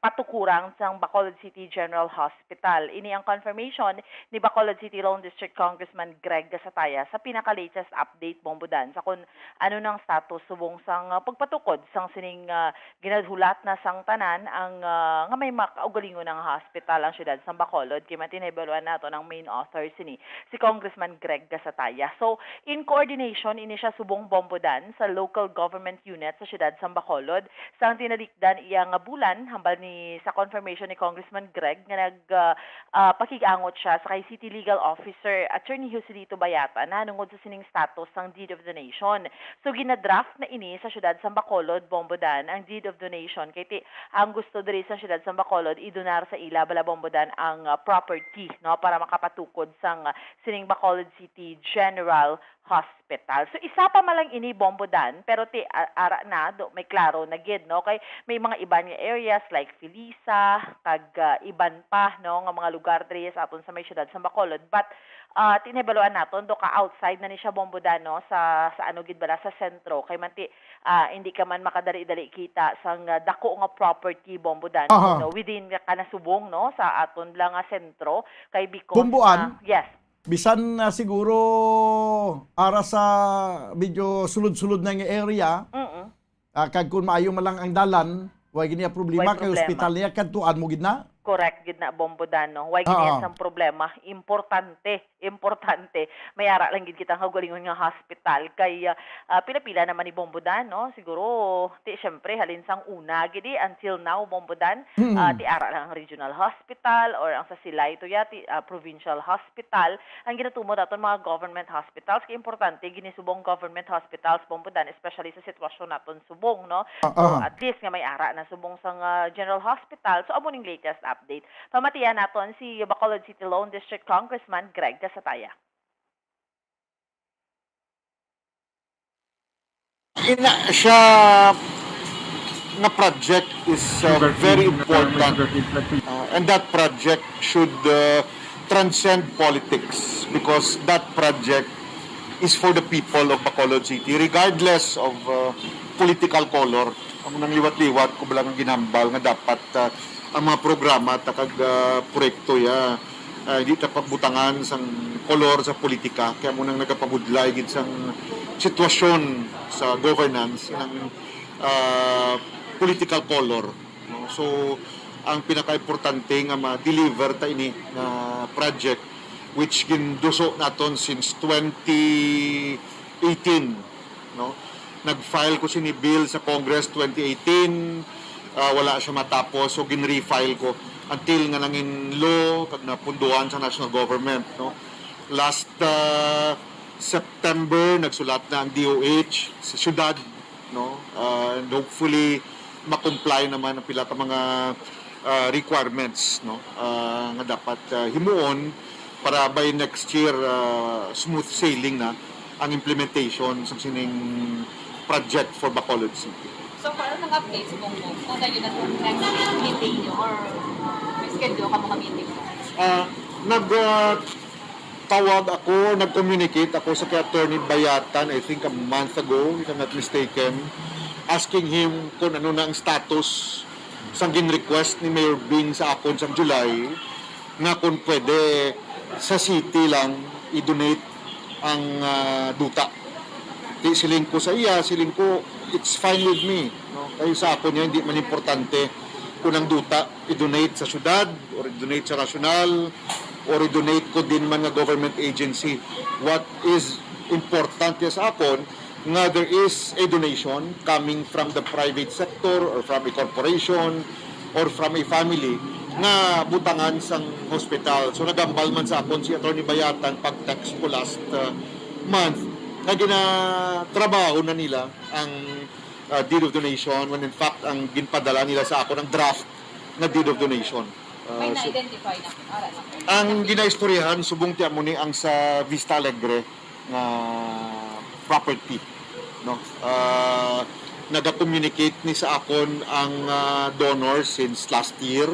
patukuran sang Bacolod City General Hospital. Ini ang confirmation ni Bacolod City Lone District Congressman Greg Gasataya sa pinaka-latest update, Bombo Dan, sa kun ano nang status subong sang, ah, pagpatukod sang sining, ah, ginadhulat na sang tanan ang, ah, nga may makaugalingon nga hospital ang siyudad sang Bacolod, kay man ti nahibaluan naton ang main author sini, si Congressman Greg Gasataya. So, in coordination ini siya subong, Bombo Dan, sa local government unit sa siyudad sang Bacolod, sang tinalikdan iya nga bulan, hambal ni sa confirmation ni Congressman Greg nga nag, ah, ah, pakig-angot siya sa kay City Legal Officer Attorney Joselito Bayata nahanungod sa sining status sang deed of donation. So, ginadraft na ini sa siyudad sang Bacolod, Bombo Dan, ang deed of donation, kay ti ang gusto diri sa siyudad sang Bacolod, idonar sa ila bala, Bombo Dan, ang, ah, property, no, para makapatukod sang, ah, sining Bacolod City General Hospital. So, isa pa man lang ini, Bombo Dan, pero ti a-, ara na, do, may klaro na gid, no, kay may mga iban nga areas like Felisa, kag, ah, iban pa, no, nga mga lugar diri sa aton sa may siyudad sang Bacolod. But, ah, tinabaluan naton, do ka outside na ni siya, Bombo Dan, no, sa, sa ano gid bala, sa sentro. Kay man ti, ah, hindi ka man makadali-dali kita sang, ah, dako nga property, Bombo Dan, Aha. no, within ka na subong, no, sa aton lang nga sentro. Kay because, Bombo Ann? ah, yes. Bisan, ah, siguro ara sa medyo sulod-sulod na nga area, Mm. ah, kag kung maayo man lang ang dalan, way gid niya problema, Way kay problema. Hospital niya, kadtuan mo gid na. Correct gid na, Bombo Dan, no? Way gid niya Oo. sang problema. Importante, importante May ara lang gid kita nga kaugalingon nga hospital kay, ah, ah, pila-pila naman ni Bombo Dan, no? Siguro, ti, syempre, halin sang una gid, eh, until now, Bombo Dan, ah, ti ara lang ang regional hospital or ang sa Silay to ya, ti, ah, provincial hospital. Ang ginatumod aton mga government hospitals, kay importante gid ni subong government hospitals, Bombo Dan, especially sa sitwasyon naton subong, no? So, at least nga may ara na subong sang, ah, general hospital. So, amo ning latest update. Pamatian naton si Bacolod City Lone District Congressman Greg Casataya. Ina siya nga project is, uh, very important. Uh, and that project should, uh, transcend politics because that project is for the people of Bacolod City, regardless of, uh, political color. Ang nang liwat-liwat ko lang ang ginambal nga dapat, uh, ang mga programa ta kag, ah, proyekto ya, ah, di ta pagbutangan sang kolor sa politika, kay amo nang nagapabudlay gid sang sitwasyon sa governance ng, ah, political color, no? So, ang pinakaimportante nga ma-deliver ta ini nga project, which ginduso naton since twenty eighteen, no? Nag-file ko sini bill sa Congress twenty eighteen, ah, wala siya matapos, so gin-refile ko until nga nangin law kag napunduhan sa national government, no? Last, ah, September, nagsulat na ang D O H sa syudad, no? Ah, and hopefully, ma-comply naman ang pila ka mga, ah, requirements, no? Ah, nga dapat, ah, himuon para by next year, ah, smooth sailing na ang implementation sa sining project for Bacolod City. So far, anong update sa Bongbong? Kung kayo na itong next meeting nyo or may schedule ka mga meeting? Ah, nag, ah, tawag ako, nag-communicate ako sa kay Attorney Bayatan, I think a month ago, if I'm not mistaken, asking him kung ano na ang status sang gin-request ni Mayor Bing sa akon sang July, nga kung pwede sa city lang i-donate ang, ah, duta. Di siling ko sa iya, siling ko, "It's fine with me." No? Kay sa akon niya, hindi man importante kung ang duta i-donate sa syudad or i-donate sa nasyonal or i-donate ko din man nga government agency. What is important niya sa akon, nga there is a donation coming from the private sector or from a corporation or from a family nga butangan sang hospital. So, nagambal man sa akon si Attorney Bayatan pag-text ko last, uh, month nga ginatrabaho na nila ang, uh, deed of donation, when in fact ang ginpadala nila sa akon ang draft nga deed of donation. Uh, May so, na-identify na, ara na. Ang ginaistoryahan, subong ti amo ni ang sa Vista Alegre nga property, no? Ah, naga-communicate ni sa akon ang, ah, donor since last year,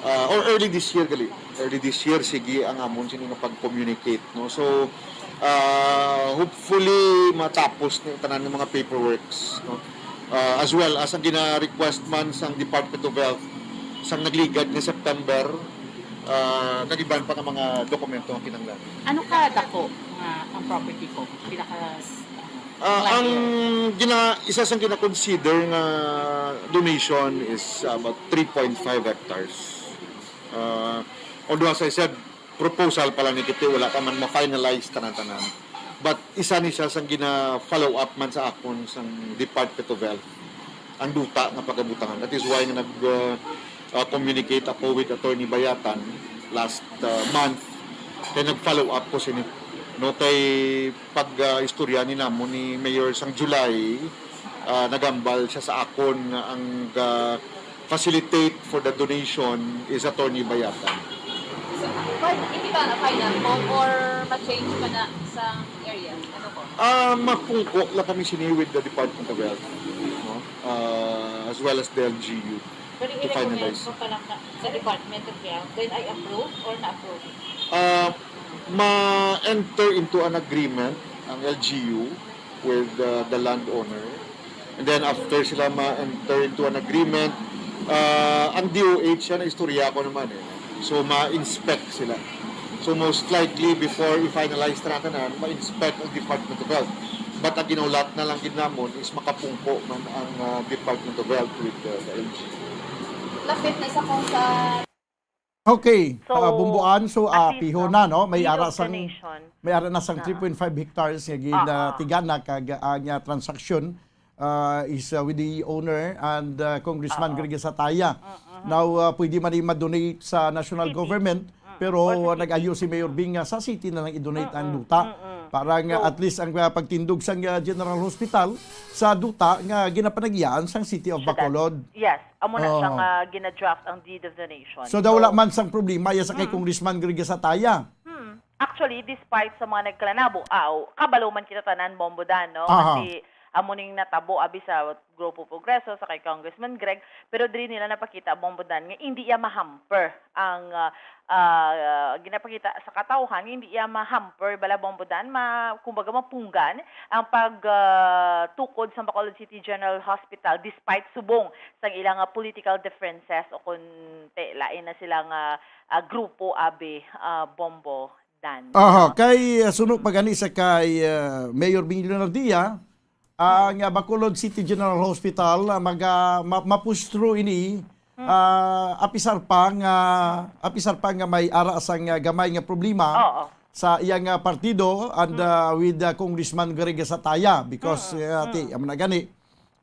ah, or early this year gali. Early this year, sige ang amon sini nga pag-communicate, no? So, ah, hopefully matapos ni tanan ng mga paperworks, no? Ah, as well as ang gina-request man sang Department of Health sang nagligad nga September, ah, kag iban pa nga mga dokumento ang kinahanglan. Ano ka dako nga ang property ko? Pinaka, ano, Ah, ang gina-, isa sang gina-consider nga donation is about three point five hectares. Ah, although, as I said, proposal pa lang ni kiti, wala pa man ma-finalize tanan-tanan. But isa ni siya sang gina-follow up man sa akon sang Department of Health ang duta nga pagabutangan. That is why nga nag, uh, uh, communicate ako with Attorney Bayatan last, uh, month. Kay nag-follow up ko sini. No, kay pag, uh, istorya ni namo ni Mayor sang July, uh, nagambal siya sa akon nga ang, uh, facilitate for the donation is Attorney Bayatan. So, pwede, hindi ba na final form or ma-change pa na sa area? Ano po? Ah, mapungko lang kami sini with the Department of Health, no? Ah, as well as the L G U. Pero to i-recommend finalize mo pa lang na, sa Department of Health, then I approve or na-approve? Ah, ma-enter into an agreement ang L G U with, uh, the landowner. And then after sila ma-enter into an agreement, uh, ang D O H, yan, istorya ko naman eh. So, ma-inspect sila. So, most likely, before i-finalize na tanan, ma-inspect ang Department of Health. But ang ginaulat na lang gid namon is makapungko man ang, uh, Department of Health with, uh, the L G. Lapit na sa kung sa Okay, So, ah, Bomboan, so, ah, at least, piho no? na, no? May Deed ara of sang, donation. may ara na sang Ah. three point five hectares nga Ah, ah. ginatigana kag, ah, ang, ah, transaksyon, ah, is, ah, with the owner and, ah, Congressman Oo. Greg Sataya. Mm, mhm. Now, ah, pwede man i-donate sa national City. government, Mm, pero, or sa ah, city. nag-ayo si Mayor Bing nga sa city na lang i-donate ang Mm, duta mm. para nga True. at least ang, ah, pagtindog sang, ah, General Hospital sa duta nga ginapanagian sang City of Syudad. Bacolod. Yes, amo na siya Oo. nga gina-draft ang deed of donation. So, daw So, wala man sang problema iya sa kay Mm. Congressman Greg Sataya. Hmm. Actually, despite sa mga nagkalanabo, aw, kabalo man kita tanan, Bombo Dan, no? Aha. Kasi amo ning natabo abi sa Grupo Progreso sa kay Congressman Greg, pero diri nila napakita, Bombo Dan, nga hindi iya ma-hamper ang, ah, ah, ginapakita sa katawhan, hindi iya ma-hamper bala, Bombo Dan, ma-, kumbaga mapunggan ang pag, ah, tukod sa Bacolod City General Hospital despite subong sang ilang, ah, political differences o kun te-, lain na sila nga, ah, grupo abi, ah, Bombo Dan. Aha, No? kay, ah, suno pa gani sa kay, ah, Mayor Bing Leonardia, ang, ah, Bacolod City General Hospital, ah, maga-, ma-, ma-push through ini, Hmm. ah, apisar pa nga, apisar pa nga may ara sang, ah, gamay nga problema Oo. sa iyang, ah, partido and, Hmm. ah, with, ah, Congressman Greg Sataya because, Mm, ah, ti, mm. amo na gani,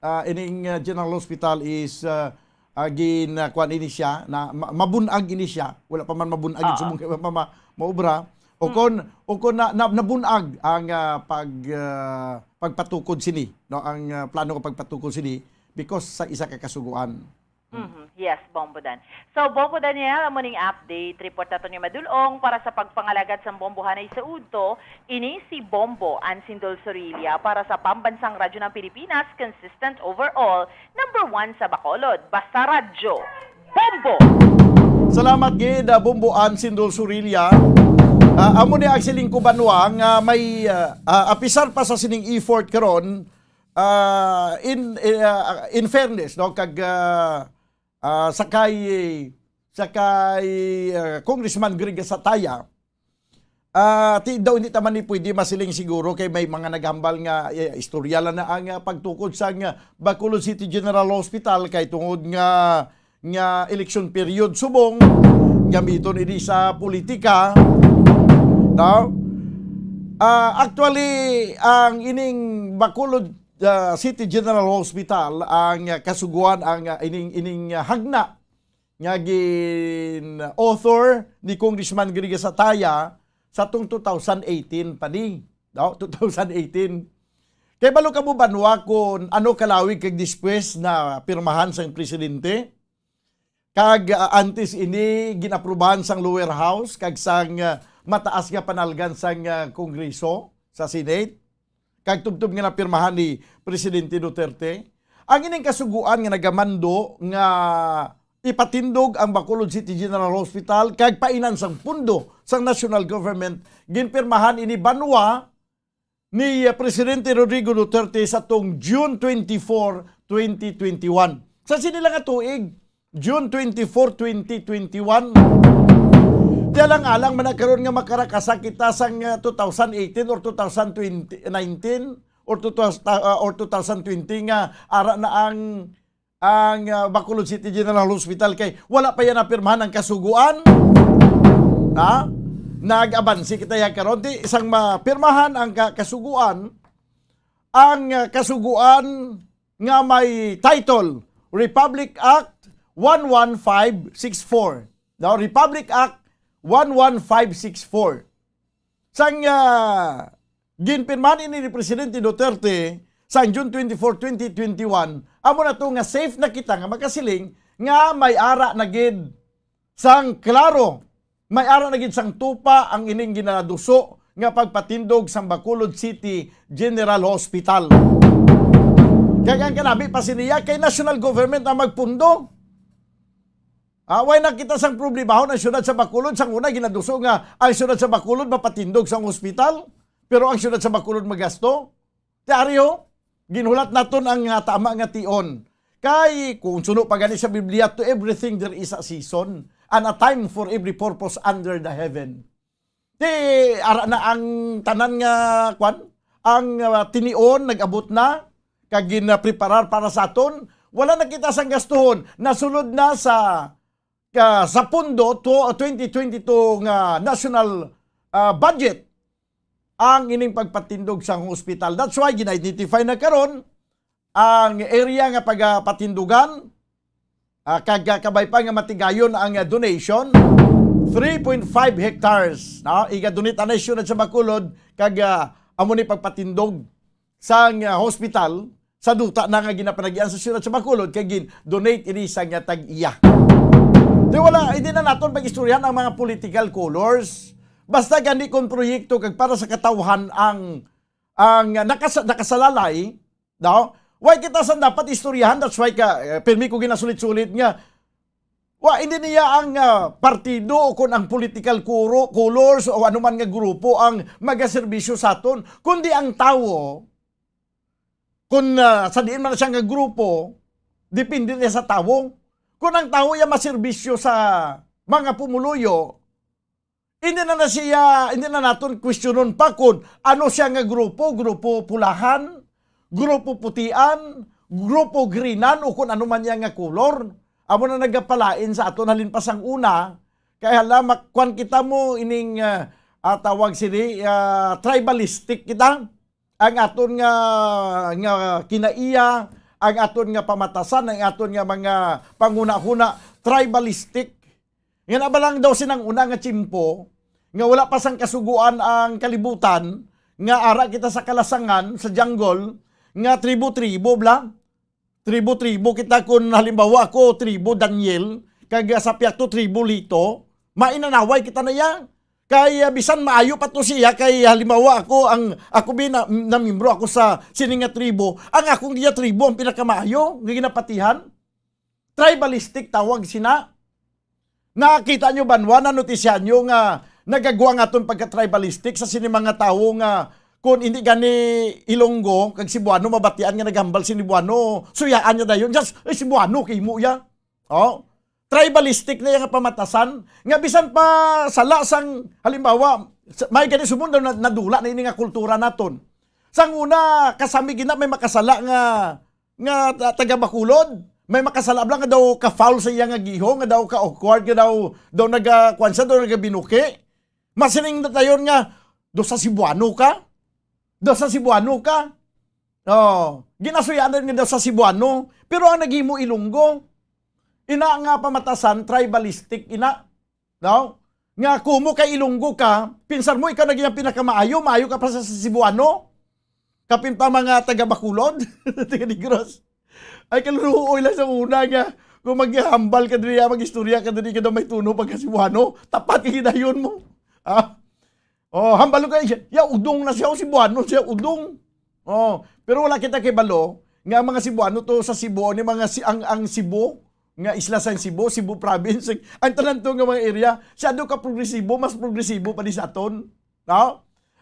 ah, ining, ah, General Hospital is, ah, ah, gin, ah, kuan ini siya, na ma-, mabun-ag ini siya. Wala pa man mabun-ag yung Oo. subong kay wala pa ma-, maubra. O Mm. kon, o kon na, na, nabun-ag ang, ah, pag, ah, pagpatukod sini, no? Ang, ah, plano nga pagpatukod sini because sa isa ka kasuguan. Mm. Mhm. Yes, Bombo Dan. So, Bombo Daniel, amo ning update report nato ni Madulong para sa pagpangalagad sang Bombohanay sa udto. Ini si Bombo Ansindol Sorilla para sa Pambansang Radyo ng Pilipinas, consistent overall, number one sa Bacolod. Basta Radyo, Bombo! Salamat gid, ah, Bombo Ansindol Sorilla. Ah, amo ni ang siling ko, Banwa, nga may, ah, ah, apisar pa sa sining effort karon, ah, in, eh, ah, in fairness, no, kag, ah, ah, sa kay, sa kay, ah, Congressman Greg Sataya, ah, ti daw hindi ta man ni pwede masiling siguro kay may mga naghambal nga, eh, istorya lang na ang, ah, pagtukod sa nga Bacolod City General Hospital kay tungod nga, nga election period subong gamiton ini sa politika, no? Ah, actually, ang ining Bacolod, ah, City General Hospital ang, ah, kasuguan ang, ah, ining, ining, ah, hagna nga gin-author ni Congressman Greg Sataya sa tong two thousand eighteen pa ni, no? Two thousand eighteen. Kay balo ka mo, Banwa, kung ano kalawig kag dispwes na pirmahan sang presidente? Kag, ah, antes ini, gin-aprubahan sang lower house kag sang, ah, mataas nga panalgan sang, ah, Kongreso, sa Senate, kag tubtob nga napirmahan ni Presidente Duterte. Ang ining kasuguan nga nagamando nga ipatindog ang Bacolod City General Hospital kag painan sang pundo sang national government, ginpirmahan ini, Banwa, ni, uh, Presidente Rodrigo Duterte sa tong June twenty-four, twenty twenty-one. Sa sini lang nga tuig, June twenty-four, twenty twenty-one. Di alang-alang man na karon nga makarakasa kita sang, uh, two thousand eighteen or two thousand twenty, nineteen or two thousand, uh, or two thousand twenty nga ara na ang ang, ah, Bacolod City General Hospital kay wala pa yan napirmahan ang kasuguan. Ha? Nag-abansi kita ya karon. Ti isang mapirmahan ang ka-, kasuguan, ang, ah, kasuguan nga may title Republic Act one one five six four. No, Republic Act one one five six four. Sang, ah, ginpirmahan ini ni Presidente Duterte sang June twenty-four, twenty twenty-one, amo na to nga safe na kita nga makasiling nga may ara na gid sang klaro, may ara na gid sang tupa ang ining ginaduso nga pagpatindog sang Bacolod City General Hospital. Kag ang kanabi pa siniya kay national government ang magpundo. Ah, way na kita sang problemahon ang siyudad sa Bacolod. Sang una, ginaduso nga ang siyudad sa Bacolod mapatindog sang ospital, pero ang siyudad sa Bacolod magasto. Ti ari ho, ginhulat naton ang, ah, tama nga tion. Kay kung suno pa gani sa Biblia, "To everything there is a season, and a time for every purpose under the heaven." Ti, ara na ang tanan nga, kwan, ang, ah, tinion nag-abot na, kag ginapreparar para sa aton. Wala na kita sang gastuhon. Nasulod na sa ka, sa pondo to twenty twenty-two nga national, ah, budget ang ining pagpatindog sang hospital. That's why gina-identify na karon ang area nga pagapatindugan, ah, kag, ah, kabay pa nga matigayon ang, ah, donation, three point five hectares, no? Iga-donate anay siyudad sa Bacolod kag, ah, amo ni pagpatindog sang, ah, hospital sa duta na nga ginapanagian sa siyudad sa Bacolod kay gin-donate ini sa nga tag-iya. Di wala, hindi na naton pag-istoryahan ang mga political colors. Basta gani kung proyekto kag para sa katawhan ang, ang nakasa-, nakasalalay, no? Why kita sa dapat istoryahan? That's why ka, eh, pirmi ko ginasulit-sulit nga wa, hindi niya ang, ah, partido o kung ang political kuro-, colors o anuman nga grupo ang magaserbisyo sa aton, kundi ang tawo. Kung, ah, sa diin man siya nga grupo, depende niya sa tawo. Kung ang tawo iya maserbisyo sa mga pumuluyo, hindi na, na siya, hindi na naton kwestiyonon pa kung ano siya nga grupo, grupo pulahan, grupo putian, grupo greenan, o kung ano man niya nga kolor. Amo na nagapalain sa aton halin pa sang una, kay hala, mak-, kuwan kita mo ining, ah, ah, tawag sini, ah, tribalistic kita. Ang aton nga, nga kinaiya, ang aton nga pamatasan, ang aton nga mga panghunahuna, tribalistic. Nga na ba lang daw sinang una nga tiyempo, nga wala pa sang kasuguan ang kalibutan, nga ara kita sa kalasangan, sa jungle, nga tribo-tribo bla? Tribo-tribo kita, kun halimbawa ako, tribo Daniel, kag sa Piato, tribo Lito, mainanaway kita na iya. Kay, ah, bisan maayo pa to siya, kay halimbawa ako, ang, ako bi na, na miyembro ako sa sini nga tribo, ang akong iya tribo ang pinakamaayo nga ginapatihan. Tribalistic tawag sina. Nakita nyo ba, Juan, na notisya nyo nga nagagwa nga aton pagka-tribalistic sa sini mga tawo nga kung hindi gani Ilonggo kag Cebuano mabatian nga naghambal si Cebuano, suyaan niya dayon, just, "Ay, Cebuano kay mo ya." Oh, tribalistic na iya nga pamatasan nga bisan pa sala sang, halimbawa, sa, may gani sumon daw na-, nadula na ini nga kultura naton. Sang una, kasami gina may makasala nga, nga ta-, taga Bacolod, may makasala bala nga daw ka-foul sa iya nga giho, nga daw ka-awkward, nga daw, daw naga-, kuwan siya, daw nagabinuki. Masiling na dayon nga, "Daw sa Cebuano ka? Daw sa Cebuano ka?" Oh, ginasuyaan nga daw sa Cebuano, pero ang naghimo Ilonggo. Ina nga pamatasan, tribalistic, ina. No? Nga kumo kay Ilonggo ka, pinsar mo ikaw na gid ang pinakamaayo, maayo ka pa sa, sa Cebuano? Kapin pa mga taga Bacolod, taga Negros. Ay, kaluoy lang sa una nga, kung maghambal ka diri, mag-istorya ka diri, ka daw may tuno pagka Cebuano, tapat ka gidayon mo. Ah? Oh, hambal ka, ya, ya, udong na siya, o Cebuano siya, udong. Oh, pero wala kita kay balo nga ang mga Cebuano to sa Cebu, ni mga si, ang, ang Cebu, nga isla sa Cebu, Cebu province, ang tanan to nga mga area, siya do ka progresibo, mas progresibo pa di sa aton. No?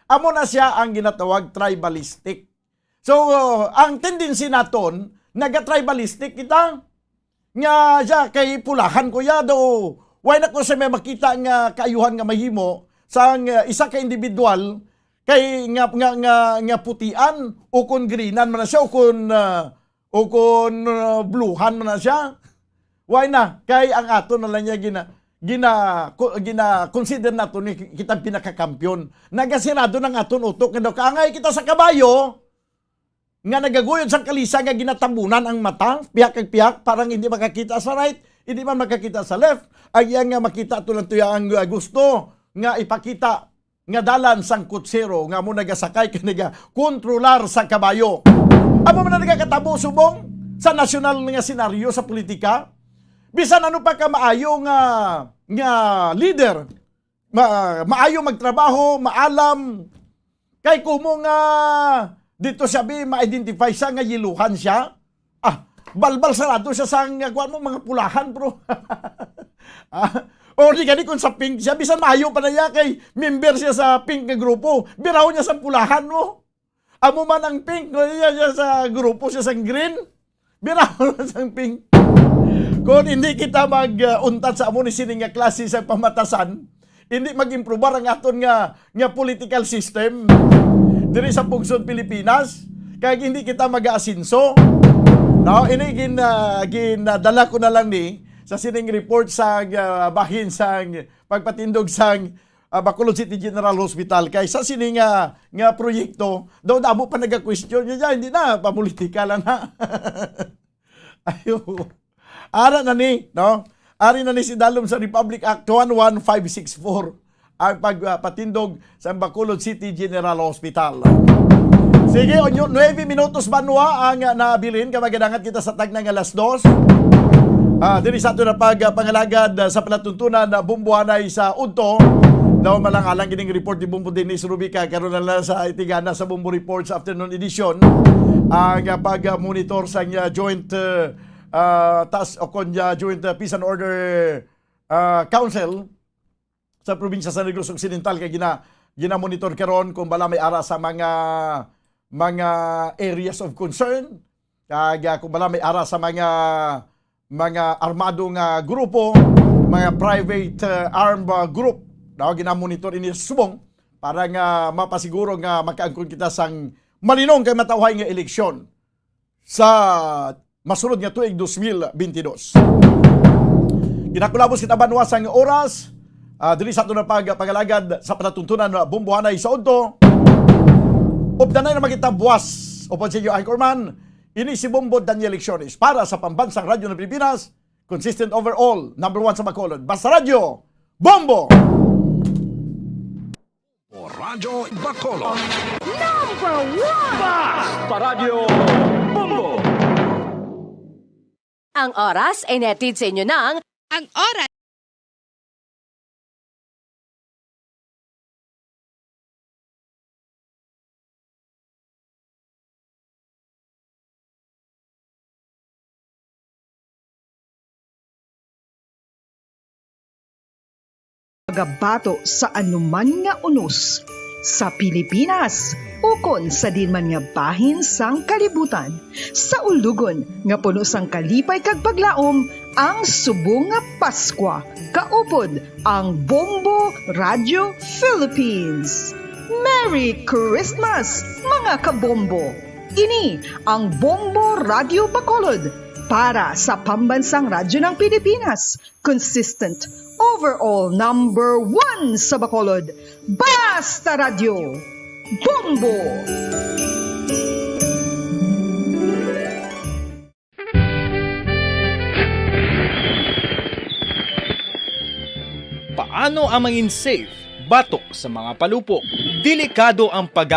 Amo na siya ang ginatawag tribalistic. So, ang tendency naton, naga-tribalistic kita. Nga siya kay pulahan ko ya do. Why na ko sa may makita nga kaayuhan nga mahimo sang, uh, isa ka individual kay nga, nga, nga, nga putian o kon greenan man na siya o kon, uh, o kon, uh, bluehan man na siya. Why na? Kay ang ato na lang niya gina, gina, ko-, gina-consider nato ni kitang pinakakampiyon. Nagasirado ng aton utok nga daw kaangay kita sa kabayo nga nagaguyod sang kalisa nga ginatabunan ang mata, pihak kag pihak, parang hindi makakita sa right, hindi man makakita sa left. Ang iya nga makita to lang to ang, uh, gusto nga ipakita nga dalan sang kutsero nga mo nagasakay kag nagakontrolar sa kabayo. Amo man ang nagakatabo subong sa nasyonal nga senaryo sa politika. Bisan ano pa ka maayo nga, nga leader, ma-, maayo magtrabaho, maalam. Kay kumo nga dito siya bi ma-identify siya nga yeluhan siya. Ah, balbal sarado siya sa nga kuwan mo, mga pulahan, bro. Ah, o di gani kung sa pink siya, bisan maayo pa na iya kay member siya sa pink nga grupo, biraw niya sa pulahan mo. Amo man ang pink, no, iya, iya sa grupo siya sa green. Biraw na sang pink. Kung hindi kita mag, uh, untat sa amo ni sining nga klase sa pamatasan, hindi mag-improbar ang aton nga, nga political system diri sa pungsod Pilipinas, kag hindi kita mag-aasenso. No, ini gin, uh, gin, uh, dala ko na lang ni sa sining report sa, ah, bahin sang pagpatindog sang, ah, Bacolod City General Hospital. Kay sa sini nga, nga proyekto, daw damo pa nagakwestiyon niya, hindi na, pamulitika lang na. Ayo. Ara na ni, no? Ari na ni si dalom sa Republic Act one one five six four, ang pagpatindog sa Bacolod City General Hospital. Sige, onyo, nuebe minutos banwa ang, ah, nabilin, kay magadangat kita sa tagna nga alas dos. Ah, diri sa ato na pag, ah, pangalagad, ah, sa palatuntunan na bumbuhanay sa udto. Daw malang alang gining report ni Bombo Dennis Rubica, karon na lang sa itigana sa Bombo Report sa afternoon edition. Ang, ah, pag, ah, monitor sa, ah, joint, ah, ah, task o kon, ah, joint, ah, peace and order, ah, council sa probinsya sa Negros Occidental kay gina-, gina-monitor karon kung bala may ara sa mga, mga areas of concern, kag, ah, kung bala may ara sa mga, mga armado nga grupo, mga private, ah, armed, ah, group. Daw gina-monitor ini subong para nga mapasiguro nga makaangkon kita sang malinong kag matawhay nga eleksyon sa masunod nga tuig dos mil bentidós. Ginakulabos kita banwa sang oras, ah, diri sa aton nga pag-, pangalagad sa palatuntunan nga bumbuhanay sa udto. Updanay na makita buwas. Upod sa inyo, Anchorman, ini si Bombo Daniel Lecciones para sa Pambansang Radyo ng Pilipinas, consistent overall, number one sa Bacolod. Basta Radyo, Bombo! O Radyo Bacolod. Number one! Basta Radyo Bombo! Ang oras ay nahatid sa inyo ng Ang oras. Pagabato sa anuman nga unos sa Pilipinas ukon sa diin man nga bahin sang kalibutan, sa ulogon nga puno sang kalipay kag paglaom ang subong nga Paskwa, kaupod ang Bombo Radio Philippines. Merry Christmas, mga kabombo! Ini ang Bombo Radio Bacolod para sa Pambansang Radyo ng Pilipinas. Consistent, overall number one sa Bacolod. Basta Radyo, Bombo! Paano ang mangin safe batok sa mga palupok? Delikado ang pag-